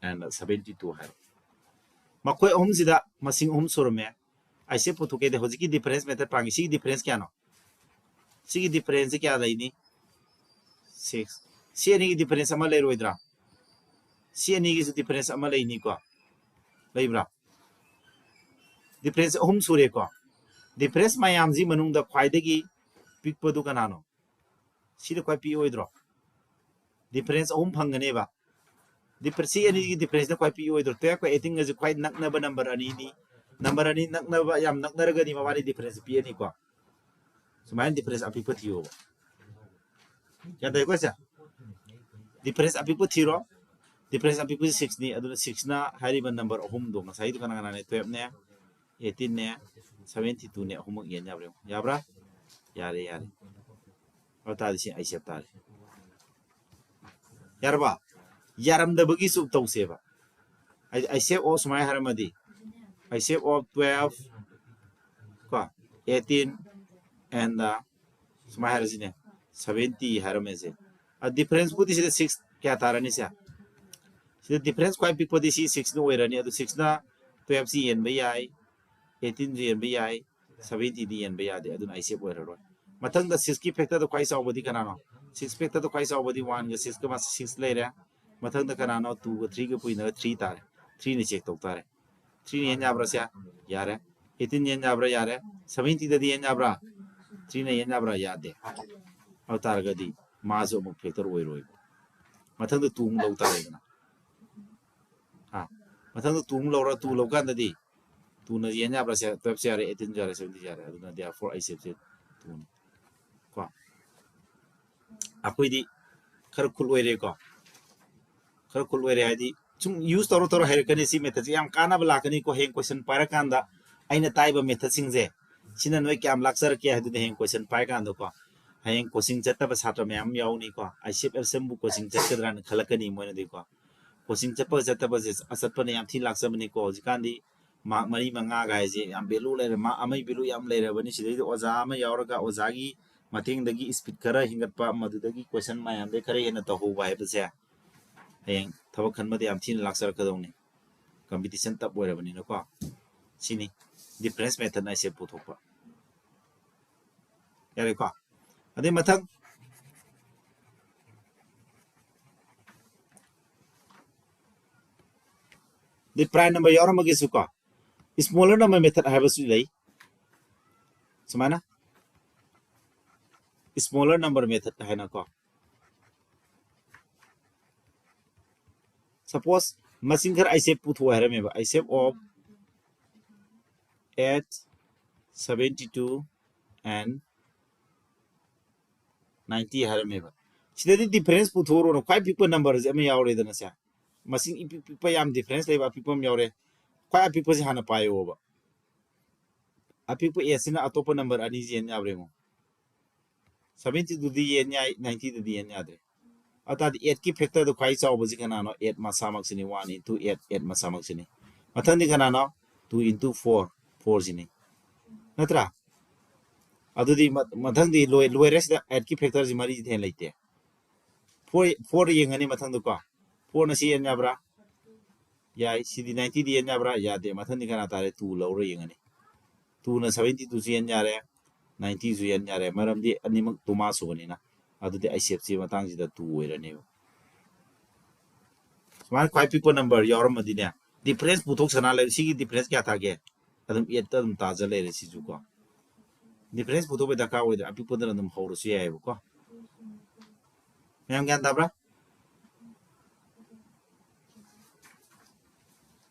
and seventy two ꯍꯥꯏꯔꯣ꯫ ꯃꯈꯣꯏ ꯑꯍꯨꯝꯁꯤꯗ ꯃꯁꯤꯡ ꯑꯍꯨꯝ ꯁꯨꯔꯝꯃꯦ꯫ ꯑꯩꯁꯦ ꯄꯨꯊꯣꯛꯀꯦꯗꯤ ꯍꯧꯖꯤꯛꯀꯤ ꯗꯤꯐ꯭ꯔꯦꯟꯁ ꯃꯦꯊꯠ ꯄꯥꯡꯉꯤ꯫ ꯁꯤꯒꯤ ꯗꯤꯐ꯭ꯔꯦꯟꯁ ꯀꯌꯥꯅꯣ? ꯁꯤꯒꯤ ꯗꯤꯐ꯭ꯔꯦꯟꯁꯁꯤ ꯀꯌꯥ ꯂꯩꯅꯤ? ꯁꯤꯛꯁ꯫ ꯁꯤ ꯑꯅꯤꯒꯤ ꯗꯤꯐ꯭ꯔꯦꯟꯁ ꯑꯃ ꯂꯩꯔꯣꯏꯗ꯭ꯔꯥ? ꯁꯤ ꯑꯅꯤꯒꯤꯁꯨ ꯗꯤꯐ꯭ꯔꯦꯟꯁ ꯑꯃ ꯂꯩꯅꯤꯀꯣ? ꯂꯩꯕ꯭ꯔꯥ? ꯗꯤꯐ꯭ꯔꯦꯟꯁ ꯑꯍꯨꯝ ꯁꯨꯔꯦꯀꯣ? ꯗꯤꯐ꯭ꯔꯦꯟꯁ ꯃꯌꯥꯝꯁꯤ ꯃꯅꯨꯡꯗ ꯈ꯭ꯋꯥꯏꯗꯒꯤ ꯄꯤꯛꯄꯗꯨ ꯀꯅꯥꯅꯣ? ꯁꯤꯗ ꯈ꯭ꯋꯥꯏ ꯄꯤꯛꯑꯣꯏꯗ꯭ꯔꯣ? ꯗꯤꯐ꯭ꯔꯦꯟꯁ ꯑꯍꯨꯝ ꯐꯪꯒꯅꯦꯕ꯫ ꯗꯤꯐ꯭ꯔꯦꯟꯁ, ꯁꯤ ꯑꯅꯤꯒꯤ ꯗꯤꯐ꯭ꯔꯦꯟꯁꯇ ꯈ꯭ꯋꯥꯏ ꯄꯤꯛꯑꯣꯏꯗ꯭ꯔꯣ? Twelve ꯀ eighteen ꯒꯁꯦ ꯈ꯭ꯋꯥꯏ ꯅꯛꯅꯕ ꯅꯝꯕꯔ ꯑꯅꯤꯅꯤ꯫ ꯅꯝꯕꯔ ꯑꯅꯤ ꯅꯛꯅꯕ, ꯌꯥꯝ ꯅꯛꯅꯔꯒꯗꯤ ꯃꯕꯥꯅꯤ ꯗꯤꯐ꯭ꯔꯦꯟꯁ ꯄꯤꯛꯑꯅꯤꯀꯣ꯫ ꯁꯨꯃꯥꯏꯅ ꯗꯤꯐ꯭ꯔꯦꯟꯁ ꯑꯄꯤꯛꯄ ꯊꯤꯌꯣꯕ꯫ ꯒ꯭ꯌꯥꯟ ꯇꯥꯏꯀꯣ ꯁꯦ? ꯗꯤꯐ꯭ꯔꯦꯟꯁ ꯑꯄꯤꯛꯄ ꯊꯤꯔꯣ꯫ ꯗꯤꯐ꯭ꯔꯦꯟꯁ ꯑꯄꯤꯛꯄꯁꯤ ꯁꯤꯛꯁꯅꯤ꯫ ꯑꯗꯨꯅ ꯁꯤꯛꯁꯅ ꯍꯥꯏꯔꯤꯕ ꯅꯝꯕꯔ ꯑꯍꯨꯝꯗꯣ, ꯉꯁꯥꯏꯗꯣ ꯀꯅꯥ ꯀꯅꯥꯅꯦ? Twelve ꯅꯦ, eighteen ꯅꯦ, seventy two ꯅꯦ, ꯑꯍꯨꯝꯃꯛ ꯌꯦꯟ ꯌꯥꯕ꯭ꯔꯥ ꯌꯦꯡꯉꯨ꯫ ꯌꯥꯕ꯭ꯔꯥ? ꯌꯥꯔꯦ, ꯌꯥꯔꯦ꯫ ꯑꯗꯨ ꯇꯥꯔꯗꯤ ꯁꯤ ꯑꯥꯏ ꯁꯦꯞ ꯇꯥꯔꯦ꯫ ꯌꯥꯔꯕ? ꯌꯥꯔꯝꯗꯕꯒꯤꯁꯨ ꯇꯧꯁꯦꯕ꯫ ꯑꯥꯏ ꯁꯦꯞ ꯑꯣꯐ ꯁꯨꯃꯥꯏꯅ ꯍꯥꯏꯔꯝꯃꯗꯤ, ꯑꯥꯏ ꯁꯦꯞ ꯑꯣꯐ ꯇ꯭ꯋꯦꯜꯐ ꯀꯣ, ꯑꯩꯠꯇꯤꯟ ꯑꯦꯟ ꯁꯨꯃꯥꯏꯅ ꯍꯥꯏꯔꯁꯤꯅꯦ, ꯁꯚꯦꯟꯇꯤ ꯍꯥꯏꯔꯝꯃꯦꯁꯦ꯫ ꯑ ꯗꯤꯐ꯭ꯔꯦꯟꯁꯄꯨꯗꯤ ꯁꯤꯗ ꯁꯤꯛꯁ ꯀꯌꯥ ꯇꯥꯔꯅꯤ ꯁꯦ? ꯁꯤꯗ ꯗꯤꯐ꯭ꯔꯦꯟꯁ ꯈ꯭ꯋꯥꯏ ꯄꯤꯛꯄꯗꯤ ꯁꯤ ꯁꯤꯛꯁꯅ ꯑꯣꯏꯔꯅꯤ꯫ ꯑꯗꯨ ꯁꯤꯛꯁꯅ ꯇ꯭ꯋꯦꯜꯐꯁꯤ ꯌꯦꯟꯕ ꯌꯥꯏ, ꯑꯩꯠꯇꯤꯟꯁꯨ ꯌꯦꯟꯕ ꯌꯥꯏ, ꯁꯚꯦꯟꯇꯤꯗꯤ ꯌꯦꯟꯕ ꯌꯥꯗꯦ꯫ ꯑꯗꯨꯅ ꯑꯥꯏ ꯁꯦꯞ ꯑꯣꯏꯔꯔꯣꯏ꯫ ꯃꯊꯪꯗ ꯁꯤꯛꯁꯀꯤ ꯐꯦꯛꯇꯔꯗ ꯈ꯭ꯋꯥꯏ ꯆꯥꯎꯕꯗꯤ ꯀꯅꯥꯅꯣ? ꯁꯤꯛꯁ ꯐꯦꯛꯇꯔꯗ ꯈ꯭ꯋꯥꯏ ꯆꯥꯎꯕꯗꯤ ꯋꯥꯟꯒ ꯁꯤꯛꯁꯀ ꯃꯥ ꯁꯤꯛꯁ ꯂꯩꯔꯦ꯫ ꯃꯊꯪꯗ ꯀꯅꯥꯅꯣ? ꯇꯨꯒ ꯊ꯭ꯔꯤꯒ ꯄꯨꯏꯅꯒ ꯊ꯭ꯔꯤ ꯇꯥꯔꯦ꯫ ꯊ꯭ꯔꯤꯅ ꯆꯦꯛ ꯇꯧ ꯇꯥꯔꯦ꯫ ꯊ꯭ꯔꯤꯅ ꯌꯦꯟ ꯌꯥꯕ꯭ꯔꯥ ꯁꯦ? ꯌꯥꯔꯦ꯫ ꯑꯩꯠꯇꯤꯟ ꯌꯦꯟ ꯌꯥꯕ꯭ꯔꯥ? ꯌꯥꯔꯦ꯫ ꯁꯚꯦꯟꯇꯤꯗꯗꯤ ꯌꯦꯟ ꯌꯥꯕ꯭ꯔꯥ? ꯊ꯭ꯔꯤꯅ ꯌꯦꯟ ꯌꯥꯕ꯭ꯔꯥ? ꯌꯥꯗꯦ꯫ ꯑꯗꯨ ꯇꯥꯔꯒꯗꯤ ꯃꯥꯁꯨ ꯑꯃꯨꯛ ꯐꯦꯛꯇꯔ ꯑꯣꯏꯔꯣꯏꯕ꯫ ꯃꯊꯪꯗ ꯇꯨ ꯑꯃꯨꯛ ꯂꯧ ꯇꯥꯔꯦꯗꯅ꯫ ꯍꯥ? ꯃꯊꯪꯗ ꯇꯨ ꯑꯃꯨꯛ ꯂꯧꯔ ꯇꯨ ꯂꯧꯀꯥꯟꯗꯗꯤ ꯇꯨꯅ ꯌꯦꯟ ꯌꯥꯕ꯭ꯔꯥ ꯁꯦ? ꯇ꯭ꯋꯦꯜꯐꯁꯦ ꯌꯥꯔꯦ, ꯑꯩꯠꯇꯤꯟꯁꯨ ꯌꯥꯔꯦ, ꯁꯚꯦꯟꯇꯤꯟꯁꯨ ꯌꯥꯔꯦ꯫ ꯑꯗꯨꯅ therefore ꯑꯥꯏ ꯁꯦꯞꯁꯦ ꯇꯨꯅꯤ꯫ ꯀꯣ? ꯑꯩꯈꯣꯏꯗꯤ ꯈꯔ ꯈꯨꯠ ꯑꯣꯏꯔꯦꯀꯣ꯫ ꯈꯔ ꯈꯨꯠ ꯑꯣꯏꯔꯦ ꯍꯥꯏꯗꯤ ꯁꯨꯝ ꯌꯨꯁ ꯇꯧꯔ ꯇꯧꯔ ꯍꯩꯔꯛꯀꯅꯤ꯫ ꯁꯤ ꯃꯦꯊꯠꯁꯦ ꯌꯥꯝ ꯀꯥꯟꯅꯕ ꯂꯥꯛꯀꯅꯤꯀꯣ꯫ ꯍꯌꯦꯡ ꯀꯣꯏꯁꯟ ꯄꯥꯏꯔꯀꯥꯟꯗ ꯑꯩꯅ ꯇꯥꯛꯏꯕ ꯃꯦꯊꯠꯁꯤꯡꯁꯦ ꯁꯤꯅ ꯅꯣꯏ ꯀꯌꯥꯝ ꯂꯥꯛꯆꯔꯛꯀꯦ ꯍꯥꯏꯗꯨꯗꯤ ꯍꯌꯦꯡ ꯀꯣꯏꯁꯟ ꯄꯥꯏꯀꯥꯟꯗꯀꯣ꯫ ꯍꯌꯦꯡ ꯀꯣꯆꯤꯡ ꯆꯠꯇꯕ ꯁꯥꯇ꯭ꯔ ꯃꯌꯥꯝ ꯌꯥꯎꯅꯤꯀꯣ꯫ ꯑꯥꯏ ꯁꯦꯞ ꯑꯦꯞꯁꯟꯕꯨ ꯀꯣꯆꯤꯡ ꯆꯠꯀꯗ꯭ꯔꯥꯅ ꯈꯜꯂꯛꯀꯅꯤ ꯃꯣꯏꯅꯗꯤꯀꯣ꯫ ꯀꯣꯆꯤꯡ ꯆꯠꯄꯒ ꯆꯠꯇꯕꯁꯦ ꯑꯆꯠꯄꯅ ꯌꯥꯝ ꯊꯤꯅ ꯂꯥꯛꯆꯕꯅꯤꯀꯣ꯫ ꯍꯧꯖꯤꯛꯀꯥꯟꯗꯤ ꯃꯥꯔꯛ ꯃꯔꯤ ꯃꯉꯥꯒ ꯍꯥꯏꯁꯦ ꯌꯥꯝ ꯚꯦꯂꯨ ꯂꯩꯔꯦ꯫ ꯃꯥꯔꯛ ꯑꯃꯒꯤ ꯚꯦꯂꯨ ꯌꯥꯝ ꯂꯩꯔꯕꯅꯤ꯫ ꯁꯤꯗꯩꯗ ꯑꯣꯖꯥ ꯑꯃ ꯌꯥꯎꯔꯒ ꯑꯣꯖꯥꯒꯤ ꯃꯇꯦꯡꯗꯒꯤ ꯏꯁꯄꯤꯠ ꯈꯔ ꯍꯦꯟꯒꯠꯄ, ꯃꯗꯨꯗꯒꯤ ꯀꯣꯏꯁꯟ ꯃꯌꯥꯝꯗꯩ ꯈꯔ ꯍꯦꯟꯅ ꯇꯧꯍꯧꯕ ꯍꯥꯏꯕꯁꯦ ꯍꯌꯦꯡ ꯊꯕꯛ ꯈꯟꯕꯗ ꯌꯥꯝ ꯊꯤꯅ ꯂꯥꯛꯆꯔꯛꯀꯗꯧꯅꯤ꯫ ꯀꯝꯄꯤꯇꯤꯁꯟ ꯇꯞ ꯑꯣꯏꯔꯕꯅꯤꯅꯀꯣ꯫ ꯁꯤꯅꯤ ꯗꯤꯐ꯭ꯔꯦꯟꯁ ꯃꯦꯊꯠꯅ ꯑꯩꯁꯦ ꯄꯨꯊꯣꯛꯄ꯫ ꯌꯥꯔꯦꯀꯣ? ꯑꯗꯩ ꯃꯊꯪ ꯑꯗꯩ ꯄ꯭ꯔꯥꯏꯝ ꯅꯝꯕꯔ ꯌꯥꯎꯔꯝꯃꯒꯁꯨ ꯀꯣ, ꯁ꯭ꯃꯣꯂꯔ ꯅꯝꯕꯔ ꯃꯦꯊꯠ ꯍꯥꯏꯕꯁꯨ ꯂꯩ꯫ ꯁꯨꯃꯥꯏꯅ ꯁ꯭ꯃꯣꯂꯔ ꯅꯝꯕꯔ ꯃꯦꯊꯠ ꯍꯥꯏꯅꯀꯣ꯫ ꯁꯄꯣꯁ ꯃꯁꯤꯡ ꯈꯔ ꯑꯩꯁꯦ ꯄꯨꯊꯣꯛꯑꯣ ꯍꯥꯏꯔꯝꯃꯦꯕ, ꯑꯩꯁꯦ of eight seventy two and ninety ꯍꯥꯏꯔꯝꯃꯦꯕ꯫ ꯁꯤꯗꯗꯤ ꯗꯤꯐ꯭ꯔꯦꯟꯁ ꯄꯨꯊꯣꯛꯎꯔꯣꯅ, ꯈ꯭ꯋꯥꯏ ꯄꯤꯛꯄ ꯅꯝꯕꯔꯁꯦ ꯑꯃ ꯌꯥꯎꯔꯦꯗꯅ ꯁꯦ꯫ ꯃꯁꯤꯡ ꯏꯄꯤꯛ ꯄꯤꯛꯄ, ꯌꯥꯝ ꯗꯤꯐ꯭ꯔꯦꯟꯁ ꯂꯩꯕ ꯑꯄꯤꯛꯄ ꯑꯃ ꯌꯥꯎꯔꯦ꯫ ꯈ꯭ꯋꯥꯏ ꯑꯄꯤꯛꯄꯁꯦ ꯍꯥꯟꯅ ꯄꯥꯏꯌꯣꯕ꯫ ꯑꯄꯤꯛꯄ ꯑꯦꯁꯤꯅ ꯑꯇꯣꯞꯄ ꯅꯝꯕꯔ ꯑꯅꯤꯁꯦ ꯌꯦꯟ ꯌꯥꯕ꯭ꯔꯥ ꯌꯦꯡꯉꯣ꯫ Seventy two ꯗꯤ ꯌꯦꯟ ꯌꯥꯏ, ninety ꯗꯗꯤ ꯌꯦꯟ ꯌꯥꯗ꯭ꯔꯦ꯫ ꯑꯗꯨ ꯇꯥꯔꯗꯤ eight ꯀꯤ factor ꯗꯣ ꯈ꯭ꯋꯥꯏ ꯆꯥꯎꯕꯁꯤ ꯀꯅꯥꯅꯣ? Eight ꯃꯁꯥꯃꯛꯁꯤꯅꯤ, one into eight, eight ꯃꯁꯥꯃꯛꯁꯤꯅꯤ꯫ ꯃꯊꯪꯗꯤ ꯀꯅꯥꯅꯣ? Two into four, four ꯁꯤꯅꯤ꯫ ꯅꯠꯇ꯭ꯔꯥ? ꯑꯗꯨꯗꯤ ꯃ-, ꯃꯊꯪꯗꯤ ꯂꯣꯏ-, ꯂꯣꯏꯔꯦ ꯁꯤꯗ, eight ꯀꯤ factor ꯁꯤ ꯃꯔꯤꯗꯤ ꯍꯦꯟꯅ ꯂꯩꯇꯦ꯫ Four, four ꯌꯦꯡꯉꯅꯤ ꯃꯊꯪꯗꯀꯣ꯫ Four ꯅ ꯁꯤ ꯌꯦꯟ ꯌꯥꯕ꯭ꯔꯥ? ꯌꯥꯏ꯫ ꯁꯤꯗꯤ ninety ꯗꯤ ꯌꯦꯟ ꯌꯥꯕ꯭ꯔꯥ? ꯌꯥꯗꯦ꯫ ꯃꯊꯪꯗꯤ ꯀꯅꯥ ꯇꯥꯔꯦ? Two ꯂꯧꯔ ꯌꯦꯡꯉꯅꯤ꯫ Two ꯅ seventy two ꯁꯨ ꯌꯦꯟ ꯌꯥꯔꯦ, ninety ꯁꯨ ꯌꯦꯟ ꯌꯥꯔꯦ꯫ ꯃꯔꯝꯗꯤ ꯑꯅꯤꯃꯛ ꯇꯣꯃꯥ ꯁꯨꯕꯅꯤꯅ꯫ ꯑꯗꯨꯗꯤ ꯑꯥꯏꯁꯦꯞꯁꯤ ꯃꯇꯥꯡꯁꯤꯗ two ꯑꯣꯏꯔꯅꯦꯕ꯫ ꯁꯨꯃꯥꯏꯅ ꯈ꯭ꯋꯥꯏ ꯄꯤꯛꯄ number ꯌꯥꯎꯔꯝꯃꯗꯤꯅꯦ, difference ꯄꯨꯊꯣꯛ ꯁꯅꯥ ꯂꯩꯔꯦ꯫ ꯁꯤꯒꯤ difference ꯀꯌꯥ ꯇꯥꯒꯦ? ꯑꯗꯨꯝ eight ꯇ ꯑꯗꯨꯝ ꯇꯥꯖ ꯂꯩꯔꯦ ꯁꯤꯁꯨ ꯀꯣ꯫ Difference ꯄꯨꯊꯣꯛꯄꯩ ꯗꯔꯀꯥꯔ ꯑꯣꯏꯗ꯭ꯔꯦ, ꯑꯄꯤꯛꯄꯗꯨꯅ ꯑꯗꯨꯝ ꯍꯧꯔꯁꯨ ꯌꯥꯏꯑꯕꯀꯣ꯫ ꯃꯌꯥꯝ ꯒ꯭ꯌꯥꯟ ꯇꯥꯕ꯭ꯔꯥ?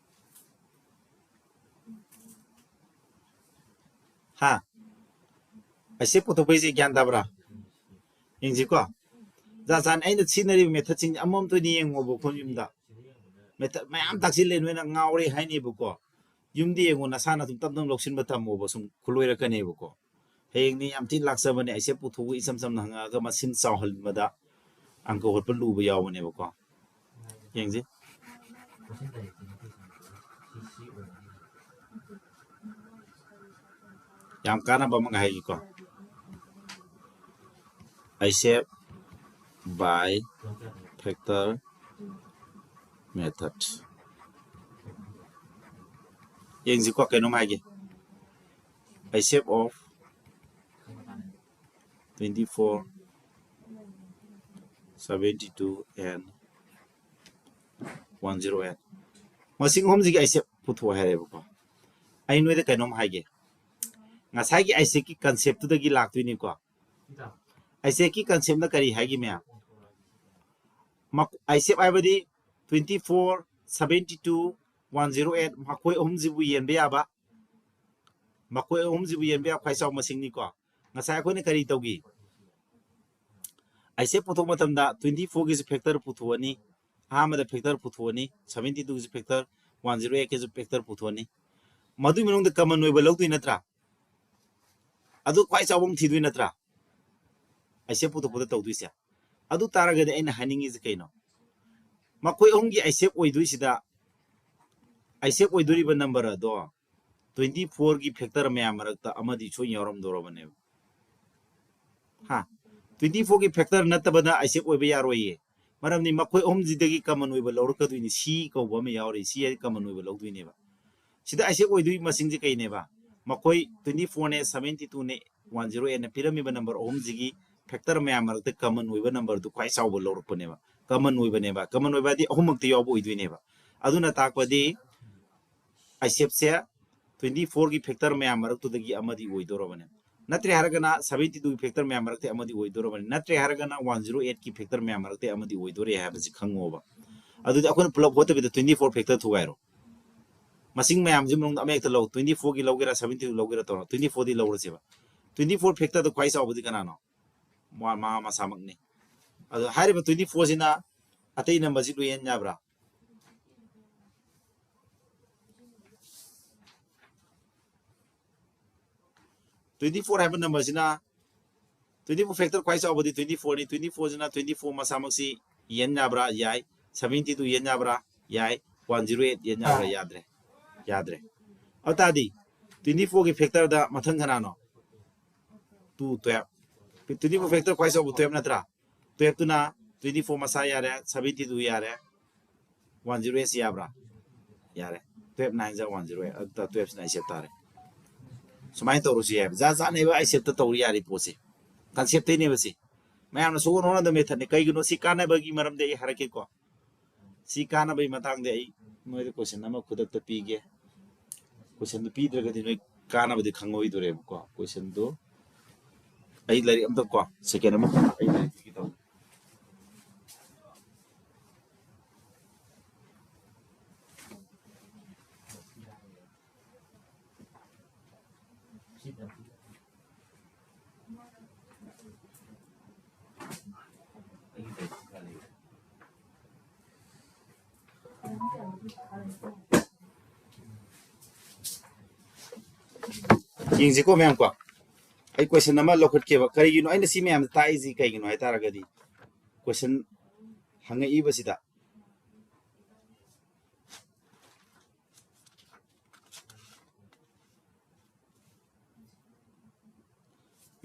ꯍꯥ? ꯑꯥꯏꯁꯦꯞ ꯄꯨꯊꯣꯛꯄꯩꯁꯦ ꯒ꯭ꯌꯥꯟ ꯇꯥꯕ꯭ꯔꯥ? ꯌꯦꯡꯁꯤꯀꯣ꯫ ꯖꯥꯠ ꯖꯥꯠꯅꯤ ꯑꯩꯅ ꯁꯤꯖꯤꯟꯅꯔꯤꯕ method ꯁꯤꯡꯁꯦ, ꯑꯃꯃꯝꯇ ꯑꯣꯏꯅ ꯌꯦꯡꯉꯣꯕ ꯈꯣꯏ ꯌꯨꯝꯗ꯫ Method ꯃꯌꯥꯝ ꯇꯥꯛꯁꯤꯜꯂꯦ, ꯅꯣꯏꯅ ꯉꯥꯎꯔꯦ ꯍꯥꯏꯅꯦꯕꯀꯣ꯫ ꯌꯨꯝꯗ ꯌꯦꯡꯉꯣ, ꯅꯁꯥꯅ ꯁꯨꯝ ꯇꯞ ꯇꯞꯅ ꯂꯧꯁꯤꯟꯕ ꯇꯝꯃꯣꯕ, ꯁꯨꯝ ꯈꯨꯂꯣꯏꯔꯛꯀꯅꯦꯕꯀꯣ꯫ ꯍꯌꯦꯡꯗꯤ ꯌꯥꯝ ꯊꯤꯅ ꯂꯥꯛꯆꯕꯅꯦ, ꯑꯥꯏꯁꯦꯞ ꯄꯨꯊꯣꯛꯑꯒ ꯏꯆꯝ ꯆꯝꯅ ꯍꯪꯉꯛꯑꯒ ꯃꯁꯤꯡ ꯆꯥꯎꯍꯟꯕꯗ ꯑꯪꯀ ꯍꯣꯠꯄ ꯂꯨꯕ ꯌꯥꯎꯕꯅꯦꯕꯀꯣ꯫ ꯌꯦꯡꯁꯤ꯫ ꯌꯥꯝ ꯀꯥꯟꯅꯕ ꯑꯃꯒ ꯍꯥꯏꯒꯦꯀꯣ꯫ ꯑꯥꯏꯁꯦꯞ by factor method꯫ ꯌꯦꯡꯁꯤꯀꯣ, ꯀꯩꯅꯣꯝ ꯍꯥꯏꯒꯦ꯫ ꯑꯥꯏꯁꯦꯞ of twenty four, seventy two and one zero eight꯫ ꯃꯁꯤꯡ ꯑꯍꯨꯝꯁꯤꯒꯤ ꯑꯥꯏꯁꯦꯞ ꯄꯨꯊꯣꯛꯑꯣ ꯍꯥꯏꯔꯦꯕꯀꯣ꯫ ꯑꯩ ꯅꯣꯏꯗ ꯀꯩꯅꯣꯝ ꯍꯥꯏꯒꯦ꯫ ꯉꯁꯥꯏꯒꯤ ꯑꯥꯏꯁꯦꯞꯀꯤ concept ꯇꯨꯗꯒꯤ ꯂꯥꯛꯇꯣꯏꯅꯤꯀꯣ꯫ ꯑꯥꯏꯁꯦꯞꯀꯤ concept ꯅ ꯀꯔꯤ ꯍꯥꯏꯒꯦ ꯃꯌꯥꯝ? ꯃꯛ-, ꯑꯥꯏꯁꯦꯞ ꯍꯥꯏꯕꯗꯤ twenty four, seventy two, one zero eight, ꯃꯈꯣꯏ ꯑꯍꯨꯝꯁꯤꯕꯨ ꯌꯦꯟꯕ ꯌꯥꯕ, ꯃꯈꯣꯏ ꯑꯍꯨꯝꯁꯤꯕꯨ ꯌꯦꯟꯕ ꯌꯥꯕ ꯈ꯭ꯋꯥꯏ ꯆꯥꯎꯕ ꯃꯁꯤꯡꯅꯤꯀꯣ꯫ ꯉꯁꯥꯏ ꯑꯩꯈꯣꯏꯅ ꯀꯔꯤ ꯇꯧꯈꯤ? ꯑꯥꯏꯁꯦꯞ ꯄꯨꯊꯣꯛꯄ ꯃꯇꯝꯗ twenty four ꯒꯤꯁꯨ factor ꯄꯨꯊꯣꯛꯑꯅꯤ, ꯑꯍꯥꯟꯕꯗ factor ꯄꯨꯊꯣꯛꯑꯅꯤ, seventy two ꯒꯤꯁꯨ factor, one zero eight ꯀꯤꯁꯨ factor ꯄꯨꯊꯣꯛꯑꯅꯤ꯫ ꯃꯗꯨꯒꯤ ꯃꯅꯨꯡꯗ common ꯑꯣꯏꯕ ꯂꯧꯗꯣꯏ ꯅꯠꯇ꯭ꯔꯥ? ꯑꯗꯨ ꯈ꯭ꯋꯥꯏ ꯆꯥꯎꯕ ꯑꯃ ꯊꯤꯗꯣꯏ ꯅꯠꯇ꯭ꯔꯥ? ꯑꯥꯏꯁꯦꯞ ꯄꯨꯊꯣꯛꯄꯗ ꯇꯧꯗꯣꯏꯁꯦ꯫ ꯑꯗꯨ ꯇꯥꯔꯒꯗꯤ ꯑꯩꯅ ꯍꯥꯏꯅꯤꯡꯉꯤꯁꯦ ꯀꯩꯅꯣ? ꯃꯈꯣꯏ ꯑꯍꯨꯝꯒꯤ ꯑꯥꯏꯁꯦꯞ ꯑꯣꯏꯗꯣꯏꯁꯤꯗ, ꯑꯥꯏꯁꯦꯞ ꯑꯣꯏꯗꯣꯔꯤꯕ ꯅꯝꯕꯔ ꯑꯗꯣ twenty fourꯒꯤ ꯐꯦꯛꯇꯔ ꯃꯌꯥꯝ ꯃꯔꯛꯇ ꯑꯃꯗꯤ ꯁꯣꯏ ꯌꯥꯎꯔꯝꯗꯧꯔꯕꯅꯦꯕ꯫ ꯍꯥ? Twenty fourꯒꯤ ꯐꯦꯛꯇꯔ ꯅꯠꯇꯕꯗ ꯑꯥꯏꯁꯦꯞ ꯑꯣꯏꯕ ꯌꯥꯔꯣꯏꯌꯦ꯫ ꯃꯔꯝꯗꯤ ꯃꯈꯣꯏ ꯑꯍꯨꯝꯁꯤꯗꯒꯤ ꯀꯃꯟ ꯑꯣꯏꯕ ꯂꯧꯔꯛꯀꯗꯣꯏꯅꯤ꯫ ꯁꯤ ꯀꯧꯕ ꯑꯃ ꯌꯥꯎꯔꯤ꯫ ꯁꯤ ꯍꯥꯏꯗꯤ ꯀꯃꯟ ꯑꯣꯏꯕ ꯂꯧꯗꯣꯏꯅꯦꯕ꯫ ꯁꯤꯗ ꯑꯥꯏꯁꯦꯞ ꯑꯣꯏꯗꯣꯏ ꯃꯁꯤꯡꯁꯦ ꯀꯩꯅꯦꯕ? ꯃꯈꯣꯏ twenty fourꯅꯦ, seventy twoꯅꯦ, one zero eightꯅ ꯄꯤꯔꯝꯃꯤꯕ ꯅꯝꯕꯔ ꯑꯍꯨꯝꯁꯤꯒꯤ ꯐꯦꯛꯇꯔ ꯃꯌꯥꯝ ꯃꯔꯛꯇ ꯀꯃꯟ ꯑꯣꯏꯕ ꯅꯝꯕꯔꯗꯨ ꯈ꯭ꯋꯥꯏ ꯆꯥꯎꯕ ꯂꯧꯔꯛꯄꯅꯦꯕ꯫ ꯀꯃꯟ ꯑꯣꯏꯕꯅꯦꯕ꯫ ꯀꯃꯟ ꯑꯣꯏꯕ ꯍꯥꯏꯗꯤ ꯑꯍꯨꯝꯃꯛꯇ ꯌꯥꯎꯕ ꯑꯣꯏꯗꯣꯏꯅꯦꯕ꯫ ꯑꯗꯨꯅ ꯇꯥꯛꯄꯗꯤ ꯑꯥꯏꯁꯦꯞꯁꯦ twenty fourꯒꯤ ꯐꯦꯛꯇꯔ ꯃꯌꯥꯝ ꯃꯔꯛꯇꯨꯗꯒꯤ ꯑꯃꯗꯤ ꯑꯣꯏꯗꯣꯔꯕꯅꯦ꯫ ꯅꯠꯇ꯭ꯔꯦ ꯍꯥꯏꯔꯒꯅ seventy twoꯒꯤ ꯐꯦꯛꯇꯔ ꯃꯌꯥꯝ ꯃꯔꯛꯇ ꯑꯃꯗꯤ ꯑꯣꯏꯗꯣꯔꯕꯅꯤ꯫ ꯅꯠꯇ꯭ꯔꯦ ꯍꯥꯏꯔꯒꯅ one zero eightꯀꯤ ꯐꯦꯛꯇꯔ ꯃꯌꯥꯝ ꯃꯔꯛꯇ ꯑꯃꯗꯤ ꯑꯣꯏꯗꯣꯔꯦ ꯍꯥꯏꯕꯁꯤ ꯈꯪꯉꯣꯕ꯫ ꯑꯗꯨꯗꯤ ꯑꯩꯈꯣꯏꯅ ꯄꯨꯂꯞ ꯍꯣꯠꯇꯕꯤꯗ twenty four ꯐꯦꯛꯇꯔ ꯊꯨꯒꯥꯏꯔꯣ꯫ ꯃꯁꯤꯡ ꯃꯌꯥꯝꯁꯤ ꯃꯅꯨꯡꯗ ꯑꯃ ꯍꯦꯛꯇ ꯂꯧ꯫ Twenty fourꯒꯤ ꯂꯧꯒꯦꯔꯥ, seventy two ꯂꯧꯒꯦꯔꯥ ꯇꯧꯔꯣ꯫ Twenty fourꯗꯤ ꯂꯧꯔꯁꯦꯕ꯫ Twenty four ꯐꯦꯛꯇꯔꯗ ꯈ꯭ꯋꯥꯏ ꯆꯥꯎꯕꯗꯤ ꯀꯅꯥꯅꯣ? ꯃꯥ, ꯃꯥ ꯃꯁꯥꯃꯛꯅꯤ꯫ ꯑꯗꯣ ꯍꯥꯏꯔꯤꯕ twenty fourꯁꯤꯅ ꯑꯇꯩ ꯅꯝꯕꯔꯁꯤ ꯂꯣꯏ ꯌꯦꯟ ꯌꯥꯕ꯭ꯔꯥ? Twenty four ꯍꯥꯏꯕ ꯅꯝꯕꯔꯁꯤꯅ twenty four ꯐꯦꯛꯇꯔ ꯈ꯭ꯋꯥꯏ ꯆꯥꯎꯕꯗꯤ twenty fourꯅꯤ꯫ Twenty fourꯁꯤꯅ twenty four ꯃꯁꯥꯃꯛꯁꯤ ꯌꯦꯟ ꯌꯥꯕ꯭ꯔꯥ? ꯌꯥꯏ꯫ Seventy two ꯌꯦꯟ ꯌꯥꯕ꯭ꯔꯥ? ꯌꯥꯏ꯫ One zero eight ꯌꯦꯟ ꯌꯥꯕ꯭ꯔꯥ? ꯌꯥꯗ꯭ꯔꯦ꯫ ꯌꯥꯗ꯭ꯔꯦ꯫ ꯑꯗꯨ ꯇꯥꯔꯗꯤ twenty fourꯒꯤ ꯐꯦꯛꯇꯔꯗ ꯃꯊꯪ ꯀꯅꯥꯅꯣ? Two, twelve꯫ Twenty four factor ꯈ꯭ꯋꯥꯏ ꯆꯥꯎꯕ twelve ꯅꯠꯇ꯭ꯔꯥ? Twelve ꯇꯨꯅ twenty four ꯃꯁꯥ ꯌꯥꯔꯦ, seventy two ꯌꯥꯔꯦ, one zero eight ꯌꯥꯕ꯭ꯔꯥ? ꯌꯥꯔꯦ꯫ Twelve nine ꯖ one zero eight, ꯑꯗꯨ ꯇꯥ twelve ꯁꯤꯅ ꯑꯥꯏꯁꯦꯞ ꯇꯥꯔꯦ꯫ ꯁꯨꯃꯥꯏꯅ ꯇꯧꯔꯁꯨ ꯌꯥꯏꯕ꯫ ꯖꯥꯠ ꯖꯥꯠꯅꯦꯕ ꯑꯥꯏꯁꯦꯞꯇ ꯇꯧꯔ ꯌꯥꯔꯤ ꯄꯣꯠꯁꯦ꯫ Conceptꯇꯩꯅꯦꯕ ꯁꯤ꯫ ꯃꯌꯥꯝꯅ ꯁꯣꯛꯑꯣ ꯅꯣꯅꯗ methodꯅꯦ꯫ ꯀꯩꯒꯤꯅꯣ? ꯁꯤ ꯀꯥꯟꯅꯕꯒꯤ ꯃꯔꯝꯗꯤ ꯑꯩ ꯍꯥꯏꯔꯛꯀꯦꯀꯣ꯫ ꯁꯤ ꯀꯥꯟꯅꯕꯒꯤ ꯃꯇꯥꯡꯗ ꯑꯩ ꯅꯣꯏꯗ question ꯑꯃ ꯈꯨꯗꯛꯇ ꯄꯤꯒꯦ꯫ Questionꯗꯨ ꯄꯤꯗ꯭ꯔꯒꯗꯤ ꯅꯣꯏ ꯀꯥꯟꯅꯕꯗꯤ ꯈꯪꯉꯣꯏꯗꯣꯔꯦꯕꯀꯣ꯫ Questionꯗꯨ ꯑꯩ ꯂꯥꯏꯔꯤꯛ ꯑꯝꯇ ꯀꯣ, second ꯑꯃ ꯑꯩ ꯂꯥꯏꯔꯤꯛ ꯄꯤꯒꯦ ꯇꯧꯕꯅꯦ꯫ ꯌꯦꯡꯁꯤꯀꯣ ꯃꯌꯥꯝ ꯀꯣ꯫ ꯑꯩ question ꯑꯃ ꯂꯧꯈꯠꯀꯦꯕ꯫ ꯀꯔꯤꯒꯤꯅꯣ ꯑꯩꯅ ꯁꯤ ꯃꯌꯥꯝꯁꯦ ꯇꯥꯛꯏꯁꯤ? ꯀꯩꯒꯤꯅꯣ ꯍꯥꯏ ꯇꯥꯔꯒꯗꯤ, question ꯍꯪꯉꯛꯏꯕꯁꯤꯗ,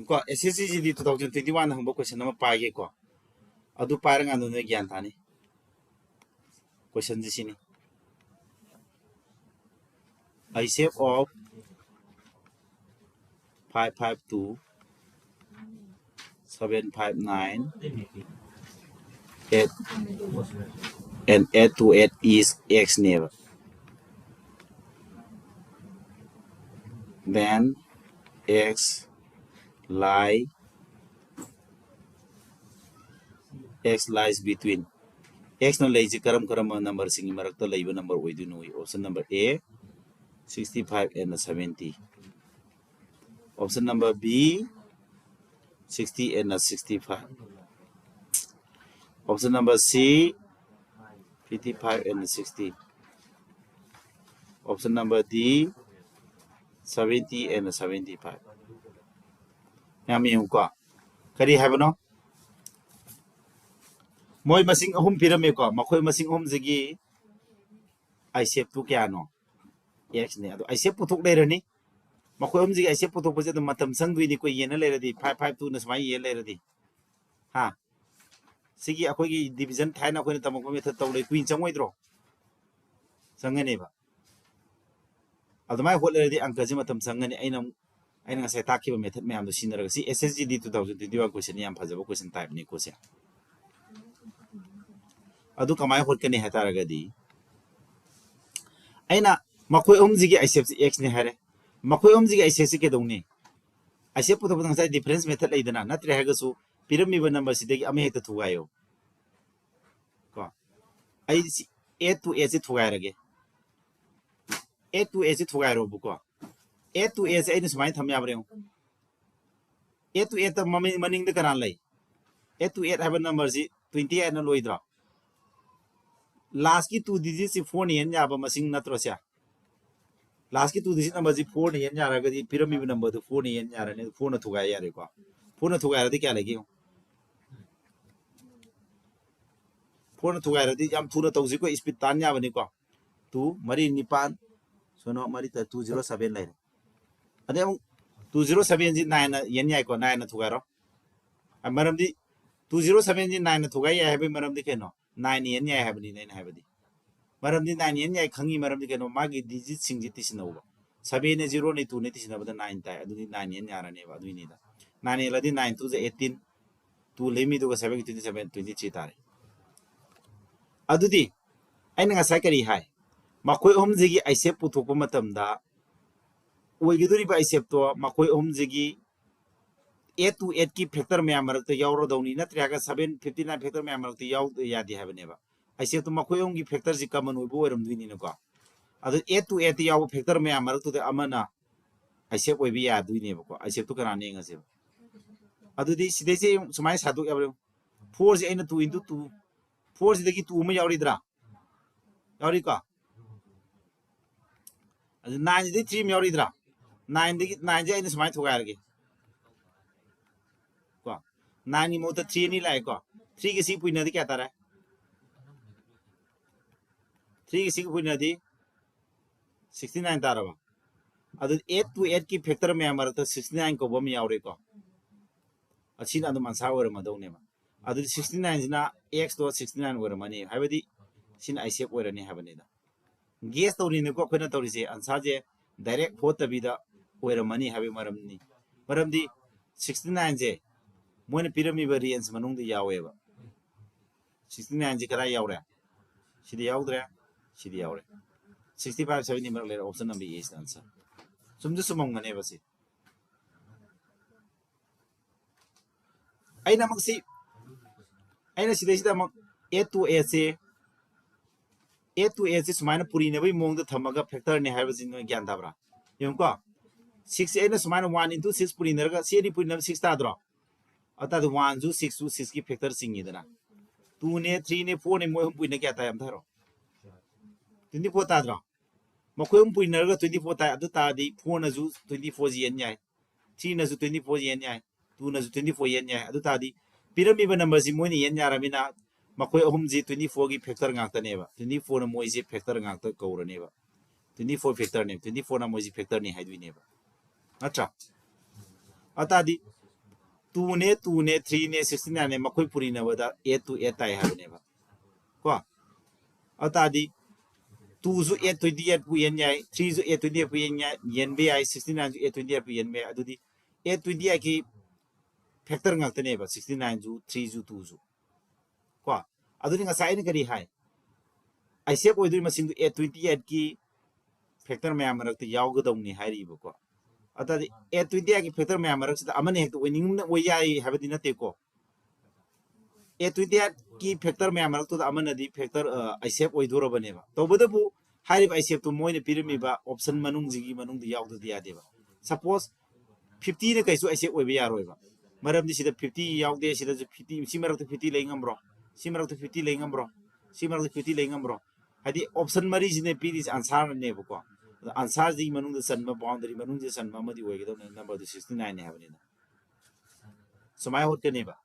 ꯀꯣ, S S C G D two thousand twenty one ꯍꯪꯕ question ꯑꯃ ꯄꯥꯏꯒꯦꯀꯣ꯫ ꯑꯗꯨ ꯄꯥꯏꯔꯀꯥꯟꯗ ꯅꯣꯏ ꯒ꯭ꯌꯥꯟ ꯇꯥꯅꯤ꯫ Questionꯁꯤ ꯁꯤꯅꯤ: ISEF of five five two, seven five nine, eight, and eight two eight is X ꯅꯦꯕ꯫ Then X lie, X lies between. Xꯅ ꯂꯩꯁꯤ ꯀꯔꯝ ꯀꯔꯝꯕ numberꯁꯤꯡꯒꯤ ꯃꯔꯛꯇ ꯂꯩꯕ number ꯑꯣꯏꯗꯣꯏꯅꯣ? Option number A, sixty five and seventy. Option number B, sixty and sixty five. Option number C, fifty five and sixty. Option number D, seventy and seventy five. ꯌꯥꯝ ꯌꯦꯡꯉꯨꯀꯣ꯫ ꯀꯔꯤ ꯍꯥꯏꯕꯅꯣ? ꯃꯣꯏ ꯃꯁꯤꯡ ꯑꯍꯨꯝ ꯄꯤꯔꯝꯃꯦꯀꯣ꯫ ꯃꯈꯣꯏ ꯃꯁꯤꯡ ꯑꯍꯨꯝꯁꯤꯒꯤ ISEFꯇꯨ ꯀꯌꯥꯅꯣ? Xꯅꯦ꯫ ꯑꯗꯣ ISEF ꯄꯨꯊꯣꯛ ꯂꯩꯔꯅꯤ꯫ ꯃꯈꯣꯏ ꯑꯍꯨꯝꯁꯤꯒꯤ ISEF ꯄꯨꯊꯣꯛꯄꯁꯦ ꯑꯗꯨꯝ ꯃꯇꯝ ꯆꯪꯗꯣꯏꯅꯤ꯫ ꯑꯩꯈꯣꯏ ꯌꯦꯟꯅ ꯂꯩꯔꯗꯤ, five five twoꯅ ꯁꯨꯃꯥꯏꯅ ꯌꯦꯟ ꯂꯩꯔꯗꯤ, ꯍꯥ? ꯁꯤꯒꯤ ꯑꯩꯈꯣꯏꯒꯤ division ꯊꯥꯏꯅ ꯑꯩꯈꯣꯏꯅ ꯇꯝꯃꯛꯄ method ꯇꯧ ꯂꯩ꯫ ꯀꯨꯏꯅ ꯆꯪꯉꯣꯏꯗ꯭ꯔꯣ? ꯆꯪꯒꯅꯦꯕ꯫ ꯑꯗꯨꯃꯥꯏꯅ ꯍꯣꯠꯅꯔꯗꯤ ꯑꯪꯀꯁꯦ ꯃꯇꯝ ꯆꯪꯒꯅꯤ꯫ ꯑꯩꯅ ꯑꯃꯨꯛ, ꯑꯩꯅ ꯉꯁꯥꯏ ꯇꯥꯛꯈꯤꯕ method ꯃꯌꯥꯝꯗꯣ ꯁꯤꯖꯤꯟꯅꯔꯒ, ꯁꯤ S S G D two thousand twenty one question ꯌꯥꯝ ꯐꯖꯕ question typeꯅꯤꯀꯣ ꯁꯦ꯫ ꯑꯗꯨ ꯀꯃꯥꯏꯅ ꯍꯣꯠꯀꯅꯤ ꯍꯥꯏ ꯇꯥꯔꯒꯗꯤ, ꯑꯩꯅ ꯃꯈꯣꯏ ꯑꯍꯨꯝꯁꯤꯒꯤ ISEFꯁꯤ Xꯅꯤ ꯍꯥꯏꯔꯦ꯫ ꯃꯈꯣꯏ ꯑꯍꯨꯝꯁꯤꯒꯤ ISEFꯁꯤ ꯀꯩꯗꯧꯅꯤ? ISEF ꯄꯨꯊꯣꯛꯄꯗ ꯉꯁꯥꯏ difference method ꯂꯩꯗꯅ, ꯅꯠꯇ꯭ꯔꯦ ꯍꯥꯏꯔꯒꯁꯨ ꯄꯤꯔꯝꯃꯤꯕ numberꯁꯤꯗꯒꯤ ꯑꯃ ꯍꯦꯛꯇ ꯊꯨꯒꯥꯏꯌꯣ꯫ ꯀꯣ, ꯑꯩ ꯁꯤ eight to eight ꯁꯤ ꯊꯨꯒꯥꯏꯔꯒꯦ꯫ Eight to eight ꯁꯤ ꯊꯨꯒꯥꯏꯔꯣꯕꯀꯣ꯫ Eight to eight ꯁꯤ ꯑꯩꯅ ꯁꯨꯃꯥꯏꯅ ꯊꯝ ꯌꯥꯕ꯭ꯔꯥ ꯌꯦꯡꯉꯨ꯫ Eight to eight ꯇ ꯃꯃꯤꯡ, ꯃꯅꯤꯡꯗ ꯀꯅꯥ ꯂꯩ? Eight to eight ꯍꯥꯏꯕ numberꯁꯤ twenty eight ꯅ ꯂꯣꯏꯗ꯭ꯔꯣ? Lastꯀꯤ two digitꯁꯤ fourꯅ ꯍꯦꯟ ꯌꯥꯕ ꯃꯁꯤꯡ ꯅꯠꯇ꯭ꯔꯣ ꯁꯦ? Last ꯀꯤ two digit number ꯁꯤ four ꯅ ꯍꯦꯟ ꯌꯥꯔꯒꯗꯤ ꯄꯤꯔꯝꯃꯤꯕ number ꯗꯨ four ꯅ ꯍꯦꯟ ꯌꯥꯔꯅꯤ, ꯑꯗꯨ four ꯅ ꯊꯨꯒꯥꯏ ꯌꯥꯔꯦꯀꯣ꯫ Four ꯅ ꯊꯨꯒꯥꯏꯔꯗꯤ ꯀꯌꯥ ꯂꯩꯒꯦ ꯌꯦꯡꯉꯨ꯫ Four ꯅ ꯊꯨꯒꯥꯏꯔꯗꯤ ꯌꯥꯝ ꯊꯨꯅ ꯇꯧꯁꯤꯀꯣ, speed ꯇꯥꯟ ꯌꯥꯕꯅꯤꯀꯣ꯫ Two ꯃꯔꯤ ꯅꯤꯄꯥꯟ, ꯁꯣꯅꯣ ꯃꯔꯤ ꯇꯔꯦꯠ, two zero seven ꯂꯩꯔꯦ꯫ ꯑꯗꯩ ꯑꯃꯨꯛ two zero seven ꯁꯤ nine ꯅ ꯌꯦꯟ ꯌꯥꯏꯀꯣ, nine ꯅ ꯊꯨꯒꯥꯏꯔꯣ꯫ ꯑ, ꯃꯔꯝꯗꯤ two zero seven ꯁꯤ nine ꯅ ꯊꯨꯒꯥꯏ ꯌꯥꯏ ꯍꯥꯏꯕꯒꯤ ꯃꯔꯝꯗꯤ ꯀꯩꯅꯣ? Nine ꯌꯦꯟ ꯌꯥꯏ ꯍꯥꯏꯕꯅꯤꯅ ꯑꯩꯅ ꯍꯥꯏꯕꯗꯤ꯫ ꯃꯔꯝꯗꯤ nine ꯌꯦꯟ ꯌꯥꯏ ꯈꯪꯉꯤ ꯃꯔꯝꯗꯤ ꯀꯩꯅꯣ? ꯃꯥꯒꯤ digit ꯁꯤꯡꯁꯤ ꯇꯤꯁꯤꯟꯅꯧꯕ꯫ Seven ꯅꯦ, zero ꯅꯦ, two ꯅꯦ ꯇꯤꯁꯤꯟꯅꯕꯗ nine ꯇꯥꯏ꯫ ꯑꯗꯨꯗꯤ nine ꯌꯦꯟ ꯌꯥꯔꯅꯦꯕ, ꯑꯗꯨꯏꯅꯤꯗ꯫ Nine ꯌꯦꯜꯂꯗꯤ nine two ꯖ eighteen, two ꯂꯩꯃꯤꯗꯨꯒ seven twenty seven, twenty three ꯇꯥꯔꯦ꯫ ꯑꯗꯨꯗꯤ ꯑꯩꯅ ꯉꯁꯥꯏ ꯀꯔꯤ ꯍꯥꯏ? ꯃꯈꯣꯏ ꯑꯍꯨꯝꯁꯤꯒꯤ ꯑꯥꯏꯁꯦꯞ ꯄꯨꯊꯣꯛꯄ ꯃꯇꯝꯗ ꯑꯣꯏꯒꯗꯧꯔꯤꯕ ꯑꯥꯏꯁꯦꯞꯇꯣ ꯃꯈꯣꯏ ꯑꯍꯨꯝꯁꯤꯒꯤ eight to eight ꯀꯤ factor ꯃꯌꯥꯝ ꯃꯔꯛꯇ ꯌꯥꯎꯔꯗꯧꯅꯤ, ꯅꯠꯇ꯭ꯔꯒ seven fifty nine factor ꯃꯌꯥꯝ ꯃꯔꯛꯇ ꯌꯥꯎꯗ ꯌꯥꯗꯦ ꯍꯥꯏꯕꯅꯦꯕ꯫ ꯑꯥꯏꯁꯦꯞꯇꯣ ꯃꯈꯣꯏ ꯑꯍꯨꯝꯒꯤ factor ꯁꯤ common ꯑꯣꯏꯕ ꯑꯣꯏꯔꯝꯗꯣꯏꯅꯤꯅꯀꯣ꯫ ꯑꯗꯨ eight to eight ꯇ ꯌꯥꯎꯕ factor ꯃꯌꯥꯝ ꯃꯔꯛꯇꯨꯗ ꯑꯃꯅ ꯑꯥꯏꯁꯦꯞ ꯑꯣꯏꯕ ꯌꯥꯗꯣꯏꯅꯦꯕꯀꯣ꯫ ꯑꯥꯏꯁꯦꯞꯇꯣ ꯀꯅꯥꯅ ꯌꯦꯡꯉꯁꯦꯕ? ꯑꯗꯨꯗꯤ ꯁꯤꯗꯩꯁꯦ ꯁꯨꯃꯥꯏꯅ ꯁꯥꯗꯣꯛ ꯌꯥꯕ꯭ꯔꯥ? Four ꯁꯦ ꯑꯩꯅ two into two, four ꯁꯤꯗꯒꯤ two ꯑꯃ ꯌꯥꯎꯔꯤꯗ꯭ꯔꯥ? ꯌꯥꯎꯔꯤꯀꯣ? ꯑꯗꯨ nine ꯁꯤꯗꯒꯤ three ꯑꯃ ꯌꯥꯎꯔꯤꯗ꯭ꯔꯥ? Nine ꯗꯒꯤ, nine ꯁꯦ ꯑꯩꯅ ꯁꯨꯃꯥꯏꯅ ꯊꯨꯒꯥꯏꯔꯒꯦ꯫ ꯀꯣ, nine ꯒꯤ ꯃꯍꯨꯠꯇ three ꯑꯅꯤ ꯂꯥꯛꯑꯦꯀꯣ꯫ Three ꯒ ꯁꯤ ꯄꯨꯏꯅꯗꯤ ꯀꯌꯥ ꯇꯥꯔꯦ? Three ꯒ ꯁꯤꯒ ꯄꯨꯏꯅꯗꯤ sixty nine ꯇꯥꯔꯕ? ꯑꯗꯨ eight to eight ꯀꯤ factor ꯃꯌꯥꯝ ꯃꯔꯛꯇ sixty nine ꯀꯧꯕ ꯑꯃ ꯌꯥꯎꯔꯦꯀꯣ꯫ ꯑꯁꯤꯅ ꯑꯗꯨꯝ answer ꯑꯣꯏꯔꯝꯃꯗꯧꯅꯦꯕ꯫ ꯑꯗꯨꯗꯤ sixty nine ꯁꯤꯅ x ꯇꯣ sixty nine ꯑꯣꯏꯔꯝꯃꯅꯤ, ꯍꯥꯏꯕꯗꯤ ꯁꯤꯅ ꯑꯥꯏꯁꯦꯞ ꯑꯣꯏꯔꯅꯤ ꯍꯥꯏꯕꯅꯤꯗ꯫ Guess ꯇꯧꯔꯤꯅꯤꯀꯣ ꯑꯩꯈꯣꯏꯅ ꯇꯧꯔꯤꯁꯦ, answer ꯁꯦ direct ꯍꯣꯠꯇꯕꯤꯗ ꯑꯣꯏꯔꯝꯃꯅꯤ ꯍꯥꯏꯕꯒꯤ ꯃꯔꯝꯅꯤ꯫ ꯃꯔꯝꯗꯤ sixty nine ꯁꯦ ꯃꯣꯏꯅ ꯄꯤꯔꯝꯃꯤꯕ range ꯃꯅꯨꯡꯗ ꯌꯥꯎꯋꯦꯕ꯫ Sixty nine ꯁꯦ ꯀꯗꯥꯏ ꯌꯥꯎꯔꯦ? ꯁꯤꯗꯤ ꯌꯥꯎꯗ꯭ꯔꯦ, ꯁꯤꯗꯤ ꯌꯥꯎꯔꯦ꯫ Sixty five, seventy ꯃꯔꯛ ꯂꯩꯔꯦ, option number A is the answer꯫ ꯆꯨꯝꯁꯨ ꯆꯨꯝꯃꯝꯒꯅꯦꯕ ꯁꯤ꯫ ꯑꯩꯅ ꯑꯃꯨꯛ ꯁꯤ, ꯑꯩꯅ ꯁꯤꯗꯩꯁꯤꯗ ꯑꯃꯨꯛ eight to eight say, eight to eight ꯁꯦ ꯁꯨꯃꯥꯏꯅ ꯄꯨꯔꯤꯅꯕꯒꯤ ꯃꯑꯣꯡꯗ ꯊꯝꯃꯒ factor ꯅꯦ ꯍꯥꯏꯕꯁꯤ ꯅꯣꯏ ꯒ꯭ꯌꯥꯟ ꯇꯥꯕ꯭ꯔꯥ? ꯌꯦꯡꯉꯨꯀꯣ, six ꯁꯦ ꯑꯩꯅ ꯁꯨꯃꯥꯏꯅ one into six ꯄꯨꯔꯤꯅꯔꯒ, ꯁꯤ ꯑꯅꯤ ꯄꯨꯔꯤꯅꯕ six ꯇꯥꯗ꯭ꯔꯣ? ꯑꯗꯨ ꯇꯥꯔꯗꯤ one ꯁꯨ six ꯁꯨ six ꯀꯤ factor ꯆꯤꯡꯉꯤꯗꯅ꯫ Two ꯅꯦ, three ꯅꯦ, four ꯅꯦ, ꯃꯣꯏ ꯑꯍꯨꯝ ꯄꯨꯔꯤꯅ ꯀꯌꯥ ꯇꯥꯏ ꯑꯝꯇ ꯍꯥꯏꯔꯣ? Twenty four ꯇꯥꯗ꯭ꯔꯣ? ꯃꯈꯣꯏ ꯑꯍꯨꯝ ꯄꯨꯏꯅꯔꯒ twenty four ꯇꯥꯏ꯫ ꯑꯗꯨ ꯇꯥꯔꯗꯤ four ꯅꯁꯨ twenty four ꯁꯤ ꯌꯦꯟ ꯌꯥꯏ, three ꯅꯁꯨ twenty four ꯌꯦꯟ ꯌꯥꯏ, two ꯅꯁꯨ twenty four ꯌꯦꯟ ꯌꯥꯏ꯫ ꯑꯗꯨ ꯇꯥꯔꯗꯤ ꯄꯤꯔꯝꯃꯤꯕ number ꯁꯤ ꯃꯣꯏꯅ ꯌꯦꯟ ꯌꯥꯔꯕꯅꯤꯅ ꯃꯈꯣꯏ ꯑꯍꯨꯝꯁꯤ twenty four ꯒꯤ factor ꯉꯥꯛꯇꯅꯦꯕ꯫ Twenty four ꯅ ꯃꯣꯏꯁꯦ factor ꯉꯥꯛꯇ ꯀꯧꯔꯅꯦꯕ꯫ Twenty four factor ꯅꯦ, twenty four ꯅ ꯃꯣꯏꯁꯤ factor ꯅꯤ ꯍꯥꯏꯗꯣꯏꯅꯦꯕ, ꯅꯠꯇ꯭ꯔꯥ? ꯑꯗꯨ ꯇꯥꯔꯗꯤ two ꯅꯦ, two ꯅꯦ, three ꯅꯦ, sixty nine ꯅꯦ, ꯃꯈꯣꯏ ꯄꯨꯔꯤꯅꯕꯗ eight to eight ꯇꯥꯏ ꯍꯥꯏꯕꯅꯦꯕ ꯀꯣ꯫ ꯑꯗꯨ ꯇꯥꯔꯗꯤ two ꯁꯨ eight twenty eight ꯄꯨ ꯌꯦꯟ ꯌꯥꯏ, three ꯁꯨ eight twenty eight ꯄꯨ ꯌꯦꯟ ꯌꯥꯏ, ꯌꯦꯟꯕ ꯌꯥꯏ, sixty nine ꯁꯨ eight twenty eight ꯄꯨ ꯌꯦꯟꯕ ꯌꯥꯏ꯫ ꯑꯗꯨꯗꯤ eight twenty eight ꯀꯤ factor ꯉꯥꯛꯇꯅꯦꯕ, sixty nine ꯁꯨ, three ꯁꯨ, two ꯁꯨ ꯀꯣ꯫ ꯑꯗꯨꯗꯤ ꯉꯁꯥꯏ ꯑꯩꯅ ꯀꯔꯤ ꯍꯥꯏ? ꯑꯥꯏꯁꯦꯞ ꯑꯣꯏꯗꯣꯏ ꯃꯁꯤꯡꯗꯨ eight twenty eight ꯀꯤ factor ꯃꯌꯥꯝ ꯃꯔꯛꯇ ꯌꯥꯎꯒꯗꯧꯅꯤ ꯍꯥꯏꯔꯤꯕꯀꯣ꯫ ꯑꯗꯨꯗꯤ eight twenty eight ꯀꯤ factor ꯃꯌꯥꯝ ꯃꯔꯛꯁꯤꯗ ꯑꯃꯅ ꯍꯦꯛꯇ ꯑꯣꯏꯅꯤꯡꯕꯅ ꯑꯣꯏ ꯌꯥꯏ ꯍꯥꯏꯕꯗꯤ ꯅꯠꯇꯦꯀꯣ꯫ Eight twenty eight ꯀꯤ factor ꯃꯌꯥꯝ ꯃꯔꯛꯇꯨꯗ ꯑꯃꯅꯗꯤ factor, ꯑ, ꯑꯥꯏꯁꯦꯞ ꯑꯣꯏꯗꯣꯔꯕꯅꯦꯕ꯫ ꯇꯧꯕꯇꯕꯨ ꯍꯥꯏꯔꯤꯕ ꯑꯥꯏꯁꯦꯞꯇꯨ ꯃꯣꯏꯅ ꯄꯤꯔꯝꯃꯤꯕ option ꯃꯅꯨꯡꯁꯤꯒꯤ ꯃꯅꯨꯡꯗ ꯌꯥꯎꯗꯗꯤ ꯌꯥꯗꯦꯕ꯫ Suppose fifty ꯅ ꯀꯩꯁꯨ ꯑꯥꯏꯁꯦꯞ ꯑꯣꯏꯕ ꯌꯥꯔꯣꯏꯕ꯫ ꯃꯔꯝꯗꯤ ꯁꯤꯗ fifty ꯌꯥꯎꯗꯦ, ꯁꯤꯗꯁꯨ fifty, ꯁꯤ ꯃꯔꯛꯇ fifty ꯂꯩ ꯉꯝꯕ꯭ꯔꯣ? ꯁꯤ ꯃꯔꯛꯇ fifty ꯂꯩ ꯉꯝꯕ꯭ꯔꯣ? ꯁꯤ ꯃꯔꯛꯇ fifty ꯂꯩ ꯉꯝꯕ꯭ꯔꯣ? ꯍꯥꯏꯗꯤ option ꯃꯔꯤꯁꯤꯅ ꯄꯤꯔꯤꯁꯦ answer ꯅꯦꯕꯀꯣ꯫ ꯑꯗꯣ answer ꯁꯤꯒꯤ ꯃꯅꯨꯡꯗ ꯆꯟꯕ, boundary ꯃꯅꯨꯡꯗ ꯆꯟꯕ ꯑꯃꯗꯤ ꯑꯣꯏꯒꯗꯧꯅꯤ, number ꯗꯨ sixty nine ꯅꯦ ꯍꯥꯏꯕꯅꯤꯅ꯫ ꯁꯨꯃꯥꯏꯅ ꯍꯣꯠꯀꯅꯦꯕ꯫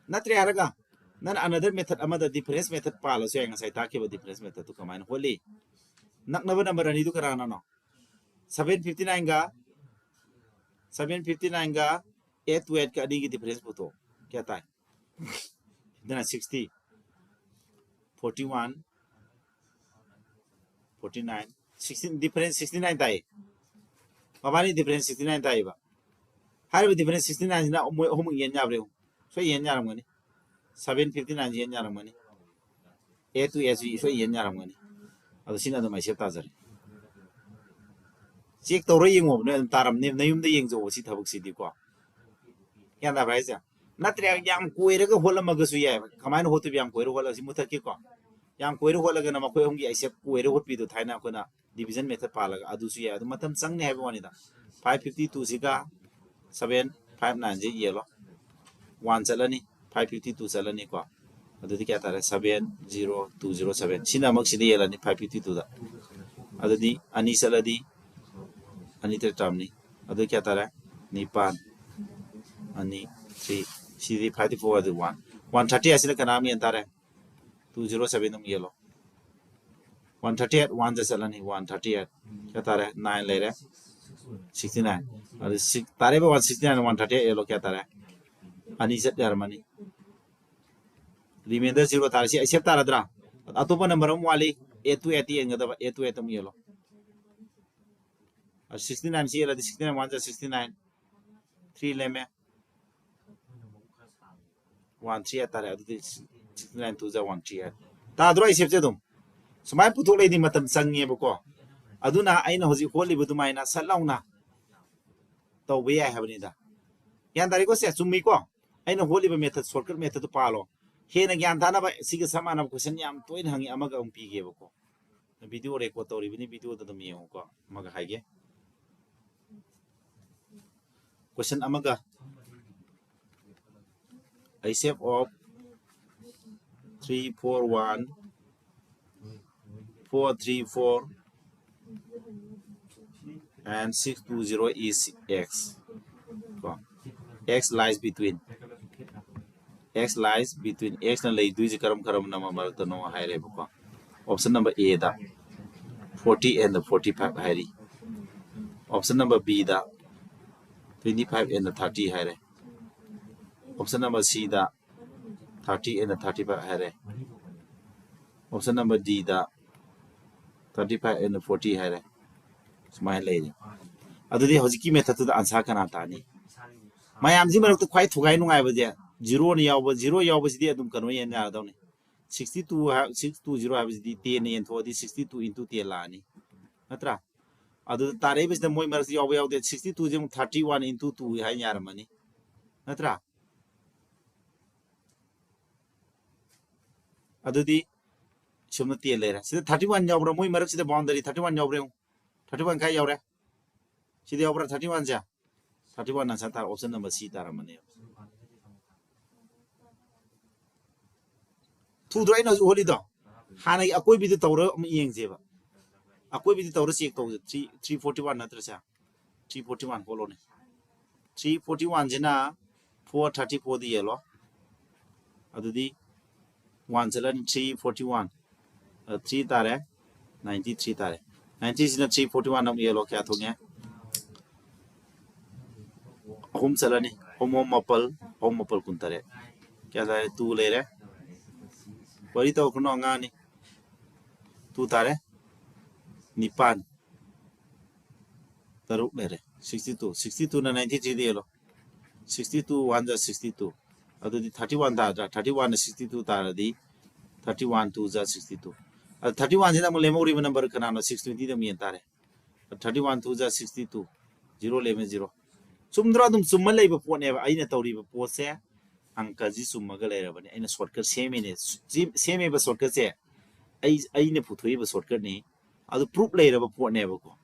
ꯅꯠꯇ꯭ꯔꯦ ꯍꯥꯏꯔꯒ ꯅꯪ another method ꯑꯃꯗ difference method ꯄꯥꯜꯂꯁꯨ ꯌꯥꯏ, ꯉꯁꯥꯏ ꯇꯥꯛꯈꯤꯕ difference method ꯇꯨ ꯀꯃꯥꯏꯅ ꯍꯣꯠꯂꯤ? ꯅꯛꯅꯕ number ꯑꯅꯤꯗꯨ ꯀꯅꯥꯅꯣ? Seven fifty nine ꯒ, seven fifty nine ꯒ eight twenty eight ꯀ ꯑꯅꯤꯒꯤ difference ꯄꯨꯊꯣꯛꯑꯣ꯫ ꯀꯌꯥ ꯇꯥꯏ? ꯑꯗꯨꯅ sixty, forty one, forty nine, sixteen, difference sixty nine ꯇꯥꯏ꯫ ꯃꯕꯥꯅꯤ difference sixty nine ꯇꯥꯏꯌꯦꯕ꯫ ꯍꯥꯏꯔꯤꯕ difference sixty nine ꯁꯤꯅ ꯃꯣꯏ ꯑꯍꯨꯝꯃꯛ ꯌꯦꯟ ꯌꯥꯕ꯭ꯔꯥ ꯌꯦꯡꯉꯨ꯫ ꯁꯣꯏ ꯌꯦꯟ ꯌꯥꯔꯝꯒꯅꯤ꯫ Seven fifty nine ꯁꯤ ꯌꯦꯟ ꯌꯥꯔꯝꯒꯅꯤ꯫ Eight to eight ꯁꯤ ꯁꯣꯏ ꯌꯦꯟ ꯌꯥꯔꯝꯒꯅꯤ꯫ ꯑꯗꯣ ꯁꯤꯅ ꯑꯗꯨꯝ ꯑꯥꯏꯁꯦꯞ ꯇꯥꯖꯔꯦ꯫ Check ꯇꯧꯔ ꯌꯦꯡꯉꯣꯕ, ꯅꯣꯏ ꯑꯗꯨꯝ ꯇꯥꯔꯝꯅꯦ꯫ ꯅꯌꯨꯝꯗ ꯌꯦꯡꯖꯧꯕ ꯁꯤ ꯊꯕꯛꯁꯤꯗꯤꯀꯣ꯫ ꯒ꯭ꯌꯥꯟ ꯇꯥꯕ꯭ꯔꯥ ꯍꯥꯏꯁꯦ? ꯅꯠꯇ꯭ꯔꯦ, ꯌꯥꯝ ꯀꯣꯏꯔꯒ ꯍꯣꯠꯂꯝꯃꯒꯁꯨ ꯌꯥꯏꯕ꯫ ꯀꯃꯥꯏꯅ ꯍꯣꯠꯇꯣꯏꯕ? ꯌꯥꯝ ꯀꯣꯏꯔ ꯍꯣꯠꯂꯒ ꯁꯤ ꯃꯨꯊꯠꯀꯦꯀꯣ꯫ ꯌꯥꯝ ꯀꯣꯏꯔ ꯍꯣꯠꯂꯒꯅ ꯃꯈꯣꯏ ꯑꯍꯨꯝꯒꯤ ꯑꯥꯏꯁꯦꯞ ꯀꯣꯏꯔ ꯍꯣꯠꯄꯤꯗꯣ, ꯊꯥꯏꯅ ꯑꯩꯈꯣꯏꯅ division method ꯄꯥꯜꯂꯒ, ꯑꯗꯨꯁꯨ ꯌꯥꯏ꯫ ꯑꯗꯨ ꯃꯇꯝ ꯆꯪꯅꯤ ꯍꯥꯏꯕ ꯋꯥꯅꯤꯗ꯫ Five fifty two ꯁꯤꯒ seven five nine ꯁꯤ ꯌꯦꯜꯂꯣ꯫ One ꯆꯠꯂꯅꯤ, five fifty two ꯆꯠꯂꯅꯤꯀꯣ꯫ ꯑꯗꯨꯗꯤ ꯀꯌꯥ ꯇꯥꯔꯦ? Seven zero two zero seven꯫ ꯁꯤꯅ ꯑꯃꯨꯛ ꯁꯤꯗ ꯌꯦꯜꯂꯅꯤ, five fifty two ꯗ꯫ ꯑꯗꯨꯗꯤ ꯑꯅꯤ ꯆꯠꯂꯗꯤ ꯑꯅꯤ ꯇꯔꯦꯠ ꯇꯔꯥꯃꯔꯤ꯫ ꯑꯗꯨ ꯀꯌꯥ ꯇꯥꯔꯦ? ꯅꯤꯄꯥꯟ꯫ ꯑꯅꯤ, three꯫ ꯁꯤꯗꯤ five four ꯑꯗꯨ one꯫ One thirty ꯑꯁꯤꯅ ꯀꯅꯥ ꯑꯃ ꯌꯦꯟ ꯇꯥꯔꯦ? Two zero seven ꯑꯃ yellow. One thirty eight, one ꯗ ꯆꯠꯂꯅꯤ꯫ One thirty eight꯫ ꯀꯌꯥ ꯇꯥꯔꯦ? Nine ꯂꯩꯔꯦ꯫ Sixty nine꯫ ꯑꯗꯨ six ꯇꯥꯔꯦꯕ꯫ One sixty nine, one thirty eight yellow. ꯀꯌꯥ ꯇꯥꯔꯦ? ꯑꯅꯤ ꯆꯠ ꯌꯥꯔꯝꯃꯅꯤ꯫ Remainder zero ꯇꯥꯔꯦ꯫ ꯁꯤ ꯑꯩ ꯁꯦꯞ ꯇꯥꯔꯗ꯭ꯔꯥ? ꯑꯇꯣꯞꯄ ꯅꯝꯕꯔ ꯑꯃ ꯋꯥꯠꯂꯤ꯫ Eight to eight ꯌꯦꯡꯒꯗꯕ꯫ Eight to eight ꯑꯃꯨꯛ ꯌꯦꯜꯂꯣ꯫ ꯑꯗꯨ sixty nine ꯁꯤ ꯌꯦꯜꯂꯗꯤ sixty nine one ꯖ sixty nine꯫ Three ꯂꯦꯝꯃꯦ꯫ One three eight ꯇꯥꯔꯦ꯫ ꯑꯗꯨꯗꯤ sixty nine two ꯖ one three eight꯫ ꯇꯥꯗ꯭ꯔꯣ? ꯑꯩ ꯁꯦꯞꯁꯦ ꯑꯗꯨꯝ ꯁꯨꯃꯥꯏꯅ ꯄꯨꯊꯣꯛꯂꯛꯏꯗꯤ ꯃꯇꯝ ꯆꯪꯉꯦꯕꯀꯣ꯫ ꯑꯗꯨꯅ ꯑꯩꯅ ꯍꯧꯖꯤꯛ ꯍꯣꯠꯂꯤꯕ ꯑꯗꯨꯃꯥꯏꯅ ꯁꯠ ꯂꯥꯎꯅ ꯇꯧꯕ ꯌꯥꯏ ꯍꯥꯏꯕꯅꯤꯗ꯫ ꯒ꯭ꯌꯥꯟ ꯇꯥꯔꯦꯀꯣ? ꯁꯦ ꯆꯨꯝꯃꯤꯀꯣ? ꯑꯩꯅ ꯍꯣꯠꯂꯤꯕ method, shortcut methodꯇꯨ ꯄꯥꯜꯂꯣ꯫ ꯍꯦꯟꯅ ꯒ꯭ꯌꯥꯟ ꯇꯥꯅꯕ ꯁꯤꯒ ꯆꯞ ꯃꯥꯟꯅꯕ question ꯌꯥꯝ ꯇꯣꯏꯅ ꯍꯪꯉꯤ꯫ ꯑꯃꯒ ꯑꯃꯨꯛ ꯄꯤꯒꯦꯕꯀꯣ꯫ Video record ꯇꯧꯔꯤꯕꯅꯤ, videoꯗ ꯑꯗꯨꯝ ꯌꯦꯡꯉꯨꯀꯣ꯫ ꯑꯃꯒ ꯍꯥꯏꯒꯦ꯫ Question ꯑꯃꯒ, HCF of three four one, four three four and six two zero is X꯫ ꯀꯣ, X lies between, X lies between, X ꯅ ꯂꯩꯗꯣꯏꯁꯦ ꯀꯔꯝ ꯀꯔꯝꯕ number ꯃꯔꯛꯇꯅꯣ ꯍꯥꯏꯔꯦꯕꯀꯣ꯫ Option number A the forty and forty five ꯍꯥꯏꯔꯤ꯫ Option number B the twenty five and thirty ꯍꯥꯏꯔꯦ꯫ Option number C the thirty and thirty five ꯍꯥꯏꯔꯦ꯫ Option number D the thirty five and forty ꯍꯥꯏꯔꯦ꯫ ꯁꯨꯃꯥꯏꯅ ꯂꯩꯔꯦ꯫ ꯑꯗꯨꯗꯤ ꯍꯧꯖꯤꯛꯀꯤ methodꯇꯨꯗ answer ꯀꯅꯥ ꯇꯥꯅꯤ? ꯃꯌꯥꯝꯁꯤ ꯃꯔꯛꯇ ꯈ꯭ꯋꯥꯏ ꯊꯨꯒꯥꯏ ꯅꯨꯡꯉꯥꯏꯕꯁꯦ zeroꯅ ꯌꯥꯎꯕ, zero ꯌꯥꯎꯕꯁꯤꯗꯤ ꯑꯗꯨꯝ ꯀꯩꯅꯣ ꯌꯦꯟ ꯌꯥꯔꯗꯧꯅꯤ꯫ Sixty two ꯍꯥꯏ-, six two zero ꯍꯥꯏꯕꯁꯤꯗꯤ tenꯅ ꯌꯦꯟꯊꯣꯛꯑꯗꯤ sixty two into ten ꯂꯥꯛꯑꯅꯤ, ꯅꯠꯇ꯭ꯔꯥ? ꯑꯗꯨꯗ ꯇꯥꯔꯛꯏꯕꯁꯤꯗ ꯃꯣꯏ ꯃꯔꯛꯇ ꯌꯥꯎꯕ ꯌꯥꯎꯗꯦ, sixty twoꯁꯦ ꯑꯃꯨꯛ thirty one into two ꯍꯥꯏꯅ ꯌꯥꯔꯝꯃꯅꯤ, ꯅꯠꯇ꯭ꯔꯥ? ꯑꯗꯨꯗꯤ ꯁꯣꯝꯗ ten ꯂꯩꯔꯦ꯫ ꯁꯤꯗ thirty one ꯌꯥꯎꯕ꯭ꯔꯥ? ꯃꯣꯏ ꯃꯔꯛꯁꯤꯗ boundary thirty one ꯌꯥꯎꯕ꯭ꯔꯥ ꯌꯦꯡꯉꯨ꯫ Thirty one ꯀꯥꯏ ꯌꯥꯎꯔꯦ? ꯁꯤꯗ ꯌꯥꯎꯕ꯭ꯔꯥ thirty oneꯁꯦ? Thirty one answer ꯇꯥꯔꯦ, option number C ꯇꯥꯔꯝꯃꯅꯦꯕ꯫ ꯊꯨꯗ꯭ꯔꯣ ꯑꯩꯅ ꯍꯧꯖꯤꯛ ꯍꯣꯠꯂꯤꯗꯣ? ꯍꯥꯟꯅꯒꯤ ꯑꯀꯣꯏꯕꯤꯗꯨ ꯇꯧꯔ ꯑꯃꯨꯛ ꯌꯦꯡꯁꯦꯕ꯫ ꯑꯀꯣꯏꯕꯤꯗꯨ ꯇꯧꯔ ꯆꯦꯛ ꯇꯧꯁꯦ꯫ ꯊ꯭ꯔꯤ ꯊ꯭ꯔꯤ ꯐꯣꯔꯇꯤ ꯋꯥꯟ ꯅꯠꯇ꯭ꯔꯁꯦ? ꯊ꯭ꯔꯤ ꯐꯣꯔꯇꯤ ꯋꯥꯟ ꯍꯣꯠꯂꯣꯅꯦ꯫ ꯊ꯭ꯔꯤ ꯐꯣꯔꯇꯤ ꯋꯥꯟꯁꯤꯅ ꯐꯣꯔ ꯊꯥꯔꯇꯤ ꯐꯣꯔꯗ ꯌꯦꯜꯂꯣ꯫ ꯑꯗꯨꯗꯤ ꯋꯥꯟ ꯆꯠꯂꯅꯤ꯫ ꯊ꯭ꯔꯤ ꯐꯣꯔꯇꯤ ꯋꯥꯟ, ꯊ꯭ꯔꯤ ꯇꯥꯔꯦ꯫ ꯅꯥꯏꯟꯇꯤ ꯊ꯭ꯔꯤ ꯇꯥꯔꯦ꯫ ꯅꯥꯏꯟꯇꯤꯁꯤꯅ ꯊ꯭ꯔꯤ ꯐꯣꯔꯇꯤ ꯋꯥꯟ ꯑꯃꯨꯛ ꯌꯦꯜꯂꯣ꯫ ꯀꯌꯥ ꯊꯣꯛꯉꯦ? ꯑꯍꯨꯝ ꯆꯠꯂꯅꯤ꯫ ꯑꯍꯨꯝ ꯑꯍꯨꯝ ꯃꯥꯄꯜ, ꯑꯍꯨꯝ ꯃꯥꯄꯜ ꯀꯨꯟꯇꯔꯦꯠ꯫ ꯀꯌꯥ ꯇꯥꯔꯦ? ꯇꯨ ꯂꯩꯔꯦ꯫ ꯋꯥꯔꯤ ꯇꯧꯈ꯭ꯔꯅꯣ, ꯑꯉꯥꯡꯅꯤ꯫ ꯇꯨ ꯇꯥꯔꯦ꯫ ꯅꯤꯄꯥꯟ꯫ ꯇꯔꯨꯛ ꯂꯩꯔꯦ꯫ Sixty two. ꯁꯤꯛꯁꯇꯤ ꯇꯨꯅ ꯅꯥꯏꯟꯇꯤ ꯊ꯭ꯔꯤꯗ ꯌꯦꯜꯂꯣ꯫ ꯁꯤꯛꯁꯇꯤ ꯇꯨ ꯋꯥꯟ ꯖꯥ ꯁꯤꯛꯁꯇꯤ ꯇꯨ꯫ ꯑꯗꯨꯗꯤ ꯊꯥꯔꯇꯤ ꯋꯥꯟ ꯇꯥꯗ꯭ꯔꯥ? ꯊꯥꯔꯇꯤ ꯋꯥꯟꯅ ꯁꯤꯛꯁꯇꯤ ꯇꯨ ꯇꯥꯔꯗꯤ ꯊꯥꯔꯇꯤ ꯋꯥꯟ ꯇꯨ ꯖꯥ ꯁꯤꯛꯁꯇꯤ ꯇꯨ꯫ ꯑꯗ ꯊꯥꯔꯇꯤ ꯋꯥꯟꯁꯤꯗ ꯑꯃꯨꯛ ꯂꯦꯝꯍꯧꯔꯤꯕ ꯅꯝꯕꯔ ꯀꯅꯥꯅꯣ? ꯁꯤꯛꯁ ꯇ꯭ꯋꯦꯟꯇꯤꯗ ꯑꯃꯨꯛ ꯌꯦꯟ ꯇꯥꯔꯦ꯫ ꯊꯥꯔꯇꯤ ꯋꯥꯟ ꯇꯨ ꯖꯥ ꯁꯤꯛꯁꯇꯤ ꯇꯨ꯫ ꯖꯤꯔꯣ ꯂꯦꯝꯃꯦ, ꯖꯤꯔꯣ꯫ ꯆꯨꯝꯗ꯭ꯔꯣ? ꯑꯗꯨꯝ ꯆꯨꯝꯃ ꯂꯩꯕ ꯄꯣꯠꯅꯦꯕ ꯑꯩꯅ ꯇꯧꯔꯤꯕ ꯄꯣꯠꯁꯦ꯫ ꯑꯪꯀꯁꯤ ꯆꯨꯝꯃꯒ ꯂꯩꯔꯕꯅꯤ꯫ ꯑꯩꯅ ꯁꯣꯔꯠꯀꯠ ꯁꯦꯝꯃꯤꯅꯦ꯫ ꯁꯤ-, ꯁꯦꯝꯃꯤꯕ ꯁꯣꯔꯠꯀꯠꯁꯦ ꯑꯩ, ꯑꯩꯅ ꯄꯨꯊꯣꯛꯏꯕ ꯁꯣꯔꯠꯀꯠꯅꯤ꯫ ꯑꯗꯨ ꯄ꯭ꯔꯨꯞ ꯂꯩꯔꯕ ꯄꯣꯠꯅꯦꯕꯀꯣ꯫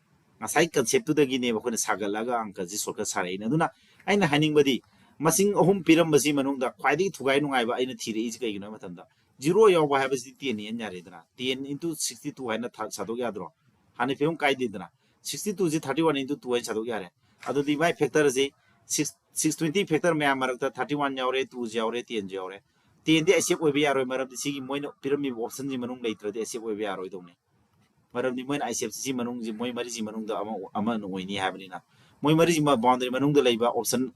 ꯉꯁꯥꯏ ꯀꯟꯁꯦꯞꯇꯨꯗꯒꯤꯅꯦꯕ ꯑꯩꯈꯣꯏꯅ ꯁꯥꯒꯠꯂꯒ ꯑꯪꯀꯁꯤ ꯁꯣꯔꯠꯀꯠ ꯁꯥꯔꯛꯏꯅꯦ꯫ ꯑꯗꯨꯅ ꯑꯩꯅ ꯍꯥꯏꯅꯤꯡꯕꯗꯤ, ꯃꯁꯤꯡ ꯑꯍꯨꯝ ꯄꯤꯔꯝꯕꯁꯤ ꯃꯅꯨꯡꯗ ꯈ꯭ꯋꯥꯏꯗꯒꯤ ꯊꯨꯒꯥꯏ ꯅꯨꯡꯉꯥꯏꯕ ꯑꯩꯅ ꯊꯤꯔꯛꯏꯁꯤ ꯀꯩꯒꯤꯅꯣ ꯍꯥꯏꯕ ꯃꯇꯝꯗ, ꯖꯤꯔꯣ ꯌꯥꯎꯕ ꯍꯥꯏꯕꯁꯤꯗꯤ ꯇꯦꯟ ꯌꯦꯟ ꯌꯥꯔꯦꯗꯅ꯫ ꯇꯦꯟ into ꯁꯤꯛꯁꯇꯤ ꯇꯨ ꯍꯥꯏꯅ ꯊꯥ-, ꯁꯥꯗꯣꯛ ꯌꯥꯗ꯭ꯔꯣ? ꯍꯥꯟꯅ ꯐꯤꯕꯝ ꯀꯥꯏꯗꯦꯗꯅ꯫ ꯁꯤꯛꯁꯇꯤ ꯇꯨꯁꯤ ꯊꯥꯔꯇꯤ ꯋꯥꯟ into ꯇꯨ ꯍꯥꯏꯅ ꯁꯥꯗꯣꯛ ꯌꯥꯔꯦ꯫ ꯑꯗꯨꯗꯤ ꯃꯥꯏ ꯐꯦꯛꯇꯔꯁꯤ ꯁꯤꯛꯁ, ꯁꯤꯛꯁ ꯇ꯭ꯋꯦꯟꯇꯤ ꯐꯦꯛꯇꯔ ꯃꯌꯥꯝ ꯃꯔꯛꯇ ꯊꯥꯔꯇꯤ ꯋꯥꯟ ꯌꯥꯎꯔꯦ, ꯇꯨꯁꯨ ꯌꯥꯎꯔꯦ, ꯇꯦꯟꯁꯨ ꯌꯥꯎꯔꯦ꯫ ꯇꯦꯟꯗꯤ ꯑꯦꯛꯁꯦꯞ ꯑꯣꯏꯕ ꯌꯥꯔꯣꯏ, ꯃꯔꯝꯗꯤ ꯁꯤꯒꯤ ꯃꯣꯏꯅ ꯄꯤꯔꯝꯃꯤꯕ ꯑꯣꯞꯁꯟꯁꯤ ꯃꯅꯨꯡ ꯂꯩꯇ꯭ꯔꯗꯤ ꯑꯦꯛꯁꯦꯞ ꯑꯣꯏꯕ ꯌꯥꯔꯣꯏꯗꯧꯅꯤ꯫ ꯃꯔꯝꯗꯤ ꯃꯣꯏꯅ ꯑꯥꯏ ꯁꯤ ꯑꯦꯐ ꯁꯤ ꯃꯅꯨꯡꯁꯤ ꯃꯣꯏ ꯃꯔꯤꯁꯤ ꯃꯅꯨꯡꯗ ꯑꯃ, ꯑꯃꯅ ꯑꯣꯏꯅꯤ ꯍꯥꯏꯕꯅꯤꯅ, ꯃꯣꯏ ꯃꯔꯤꯁꯤ ꯕꯥꯎꯟꯗꯔꯤ ꯃꯅꯨꯡꯗ ꯂꯩꯕ ꯑꯣꯞꯁꯟ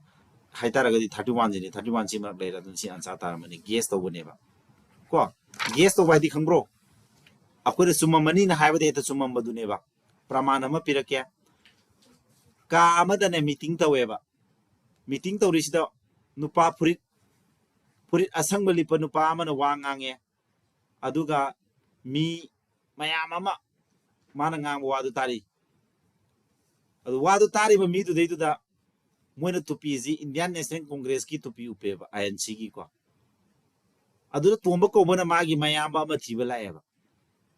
ꯍꯥꯏꯇꯥꯔꯒꯗꯤ ꯊꯥꯔꯇꯤ ꯋꯥꯟꯁꯤꯅꯤ꯫ ꯊꯥꯔꯇꯤ ꯋꯥꯟꯁꯤ ꯃꯔꯛ ꯂꯩꯔꯦ, ꯑꯗꯨꯅ ꯁꯤ ꯑꯟꯁꯥꯔ ꯇꯥꯔꯝꯃꯅꯤ꯫ ꯒꯦꯁ ꯇꯧꯕꯅꯦꯕ꯫ ꯀꯣ? ꯒꯦꯁ ꯇꯧꯕ ꯍꯥꯏꯗꯤ ꯈꯪꯕ꯭ꯔꯣ? ꯑꯩꯈꯣꯏꯅ ꯆꯨꯝꯃꯝꯃꯅꯤꯅ ꯍꯥꯏꯕꯗ ꯍꯦꯛꯇ ꯆꯨꯝꯃꯝꯕꯗꯨꯅꯦꯕ꯫ ꯄ꯭ꯔꯃꯥꯟ ꯑꯃ ꯄꯤꯔꯛꯀꯦ꯫ ꯀꯥ ꯑꯃꯗꯅꯦ ꯃꯤꯇꯤꯡ ꯇꯧꯋꯦꯕ꯫ ꯃꯤꯇꯤꯡ ꯇꯧꯔꯤꯁꯤꯗ ꯅꯨꯄꯥ ꯐꯨꯔꯤꯠ, ꯐꯨꯔꯤꯠ ꯑꯁꯪꯕ ꯂꯤꯠꯄ ꯅꯨꯄꯥ ꯑꯃꯅ ꯋꯥ ꯉꯥꯡꯉꯦ꯫ ꯑꯗꯨꯒ ꯃꯤ ꯃꯌꯥꯝ ꯑꯃ ꯃꯥꯅ ꯉꯥꯡꯕ ꯋꯥꯗꯨ ꯇꯥꯔꯤ꯫ ꯑꯗꯨ ꯋꯥꯗꯨ ꯇꯥꯔꯤꯕ ꯃꯤꯗꯨꯗꯩꯗꯨꯗ ꯃꯣꯏꯅ ꯇꯨꯄꯤꯁꯤ ꯏꯟꯗꯤꯌꯥꯟ ꯅꯦꯁꯅꯦꯜ ꯀꯣꯡꯒ꯭ꯔꯦꯁꯀꯤ ꯇꯨꯄꯤ ꯎꯞꯄꯦꯕ, ꯑꯥꯏ ꯑꯦꯟ ꯁꯤꯒꯤꯀꯣ꯫ ꯑꯗꯨꯗ ꯇꯣꯝꯕ ꯀꯧꯕꯅ ꯃꯥꯒꯤ ꯃꯌꯥꯝꯕ ꯑꯃ ꯊꯤꯕ ꯂꯥꯛꯑꯦꯕ꯫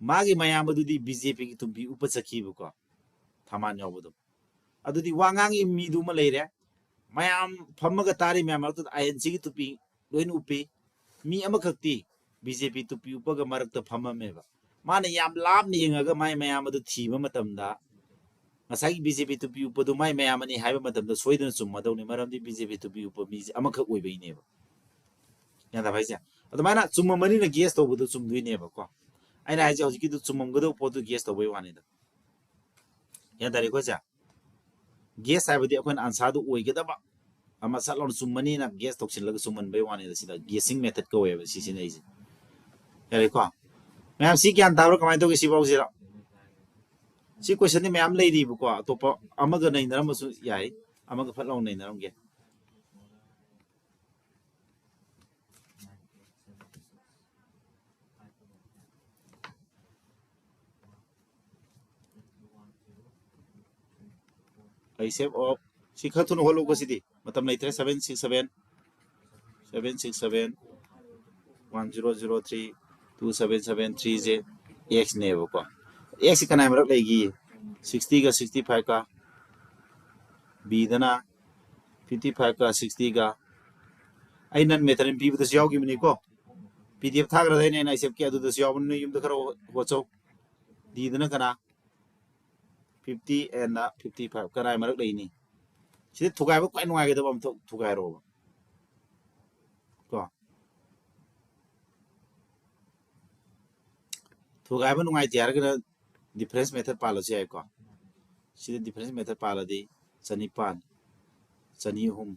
ꯃꯥꯒꯤ ꯃꯌꯥꯝꯕꯗꯨꯗꯤ ꯕꯤ ꯖꯦ ꯄꯤꯒꯤ ꯇꯨꯄꯤ ꯎꯞꯄ ꯆꯠꯈꯤꯕꯀꯣ, ꯊꯝꯕꯥꯜ ꯌꯥꯎꯕꯗꯣ꯫ ꯑꯗꯨꯗꯤ ꯋꯥ ꯉꯥꯡꯉꯤ ꯃꯤꯗꯨꯃ ꯂꯩꯔꯦ, ꯃꯌꯥꯝ ꯐꯝꯃꯒ ꯇꯥꯔꯤ ꯃꯌꯥꯝ ꯃꯔꯛꯇꯨꯗ ꯑꯥꯏ ꯑꯦꯟ ꯁꯤꯒꯤ ꯇꯨꯄꯤ ꯂꯣꯏꯅ ꯎꯞꯄꯤ꯫ ꯃꯤ ꯑꯃꯈꯛꯇꯤ ꯕꯤ ꯖꯦ ꯄꯤ ꯇꯨꯄꯤ ꯎꯞꯄꯒ ꯃꯔꯛꯇ ꯐꯝꯃꯝꯃꯦꯕ꯫ ꯃꯥꯅ ꯌꯥꯝ ꯂꯥꯞꯅ ꯌꯦꯡꯉꯒ ꯃꯥꯏ ꯃꯌꯥꯝ ꯑꯗꯨ ꯊꯤꯕ ꯃꯇꯝꯗ ꯉꯁꯥꯏꯒꯤ ꯕꯤ ꯖꯦ ꯄꯤ ꯇꯨꯄꯤ ꯎꯞꯄꯗꯨ ꯃꯥꯏ ꯃꯌꯥꯝ ꯑꯅꯤ ꯍꯥꯏꯕ ꯃꯇꯝꯗ ꯁꯣꯏꯗꯅ ꯆꯨꯝꯃꯗꯧꯅꯤ, ꯃꯔꯝꯗꯤ ꯕꯤ ꯖꯦ ꯄꯤ ꯇꯨꯄꯤ ꯎꯞꯄ ꯃꯤꯁꯦ ꯑꯃꯈꯛ ꯑꯣꯏꯕꯩꯅꯦꯕ꯫ ꯒ꯭ꯌꯥꯟ ꯇꯥꯕ ꯍꯥꯏꯁꯦ? ꯑꯗꯨꯃꯥꯏꯅ ꯆꯨꯝꯃꯝꯃꯅꯤꯅ ꯒꯦꯁ ꯇꯧꯕꯗꯣ ꯆꯨꯝꯗꯣꯏꯅꯦꯕꯀꯣ꯫ ꯑꯩꯅ ꯍꯥꯏꯁꯦ ꯍꯧꯖꯤꯛꯀꯤꯗꯨ ꯆꯨꯝꯃꯝꯒꯗꯧꯕ ꯄꯣꯠꯇꯨ ꯒꯦꯁ ꯇꯧꯕꯩ ꯋꯥꯅꯤꯗ꯫ ꯒ꯭ꯌꯥꯟ ꯇꯥꯔꯦꯀꯣ ꯁꯦ? ꯒꯦꯁ ꯍꯥꯏꯕꯗꯤ ꯑꯩꯈꯣꯏꯅ ꯑꯟꯁꯥꯔꯗꯨ ꯑꯣꯏꯒꯗꯕ ꯑꯃ ꯁꯠ ꯂꯥꯎꯅ ꯆꯨꯝꯃꯅꯤꯅ ꯒꯦꯁ ꯇꯧꯁꯤꯜꯂꯒ ꯆꯨꯝꯃꯟꯕꯩ ꯋꯥꯅꯤꯗ꯫ ꯁꯤꯗ ꯒꯦꯁꯤꯡ ꯃꯦꯊꯠ ꯀꯧꯋꯦꯕ ꯁꯤ ꯁꯤꯖꯤꯟꯅꯩꯁꯦ꯫ ꯌꯥꯔꯦꯀꯣ? ꯃꯌꯥꯝ ꯁꯤ ꯒ꯭ꯌꯥꯟ ꯇꯥꯕ꯭ꯔꯥ? ꯀꯃꯥꯏꯅ ꯇꯧꯒꯦ ꯁꯤꯐꯥꯎꯁꯤꯗ? ꯁꯤ ꯀꯣꯏꯁꯟꯗꯤ ꯃꯌꯥꯝ ꯂꯩꯔꯤꯕꯀꯣ, ꯑꯇꯣꯞꯄ ꯑꯃꯒ ꯅꯩꯅꯔꯝꯕꯁꯨ ꯌꯥꯏ, ꯑꯃꯒ ꯐꯠ ꯂꯥꯎꯅ ꯅꯩꯅꯔꯝꯒꯦ꯫ ꯑꯩ ꯁꯦꯞ ꯑꯣꯐ ꯁꯤ ꯈꯔ ꯊꯨꯅ ꯍꯣꯠꯂꯨꯀꯣ꯫ ꯁꯤꯗꯤ ꯃꯇꯝ ꯂꯩꯇ꯭ꯔꯦ꯫ Seven six seven, seven six seven, one zero zero three, two seven seven three ꯁꯦ ꯑꯦꯛꯁꯅꯦꯕꯀꯣ꯫ ꯑꯦꯛꯁꯁꯤ ꯀꯅꯥꯏ ꯃꯔꯛ ꯂꯩꯒꯦ? Sixty ꯒ sixty five ꯀ꯫ ꯕꯤꯗꯅ fifty five ꯀ sixty ꯒ꯫ ꯑꯩ ꯅꯟ ꯃꯦꯊꯔꯤꯟ ꯄꯤꯕꯗꯁꯨ ꯌꯥꯎꯈꯤꯕꯅꯤꯀꯣ꯫ ꯄꯤ ꯗꯤ ꯑꯦꯐ ꯊꯥꯈ꯭ꯔꯗꯥꯏꯅꯦ ꯑꯩꯅ ꯑꯩꯁꯦꯞꯀꯤ? ꯑꯗꯨꯗꯁꯨ ꯌꯥꯎꯕꯅꯤ, ꯅꯣꯏ ꯌꯨꯝꯗ ꯈꯔ ꯍꯣꯠꯆꯧ꯫ ꯗꯤꯗꯅ ꯀꯅꯥ? Fifty and fifty five ꯀꯅꯥꯏ ꯃꯔꯛ ꯂꯩꯅꯤ? ꯁꯤꯗ ꯊꯨꯒꯥꯏꯕ ꯈ꯭ꯋꯥꯏ ꯅꯨꯡꯉꯥꯏꯒꯗꯕ ꯑꯃ ꯊꯣꯛ-, ꯊꯨꯒꯥꯏꯔꯣꯕ꯫ ꯀꯣ? ꯊꯨꯒꯥꯏꯕ ꯅꯨꯡꯉꯥꯏꯇꯦ ꯍꯥꯏꯔꯒꯅ difference method ꯄꯥꯜꯂꯁꯨ ꯌꯥꯏꯀꯣ꯫ ꯁꯤꯗ difference method ꯄꯥꯜꯂꯗꯤ ꯆꯅꯤꯄꯥꯟ, ꯆꯅꯤ ꯑꯍꯨꯝ,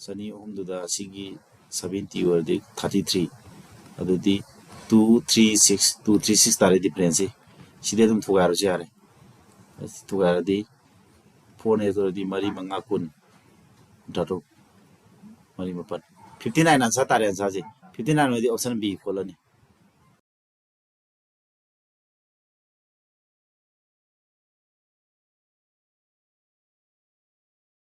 ꯆꯅꯤ ꯑꯍꯨꯝꯗꯨꯗ ꯑꯁꯤꯒꯤ seventy ꯑꯣꯏꯔꯗꯤ thirty three, ꯑꯗꯨꯗꯤ two three six, two three six ꯇꯥꯔꯦ difference ꯁꯤ꯫ ꯁꯤꯗꯤ ꯑꯗꯨꯝ ꯊꯨꯒꯥꯏꯔꯁꯨ ꯌꯥꯔꯦ꯫ ꯑꯁꯤ ꯊꯨꯒꯥꯏꯔꯗꯤ four eight ꯑꯣꯏꯔꯗꯤ ꯃꯔꯤ ꯃꯉꯥ ꯀꯨꯟ, ꯀꯨꯟꯊ꯭ꯔꯥ ꯇꯔꯨꯛ, ꯃꯔꯤ ꯃꯥꯄꯟ, fifty nine answer ꯇꯥꯔꯦ꯫ Answer ꯁꯦ fifty nine ꯑꯣꯏꯔꯗꯤ option B ꯈꯣꯠꯂꯅꯤ꯫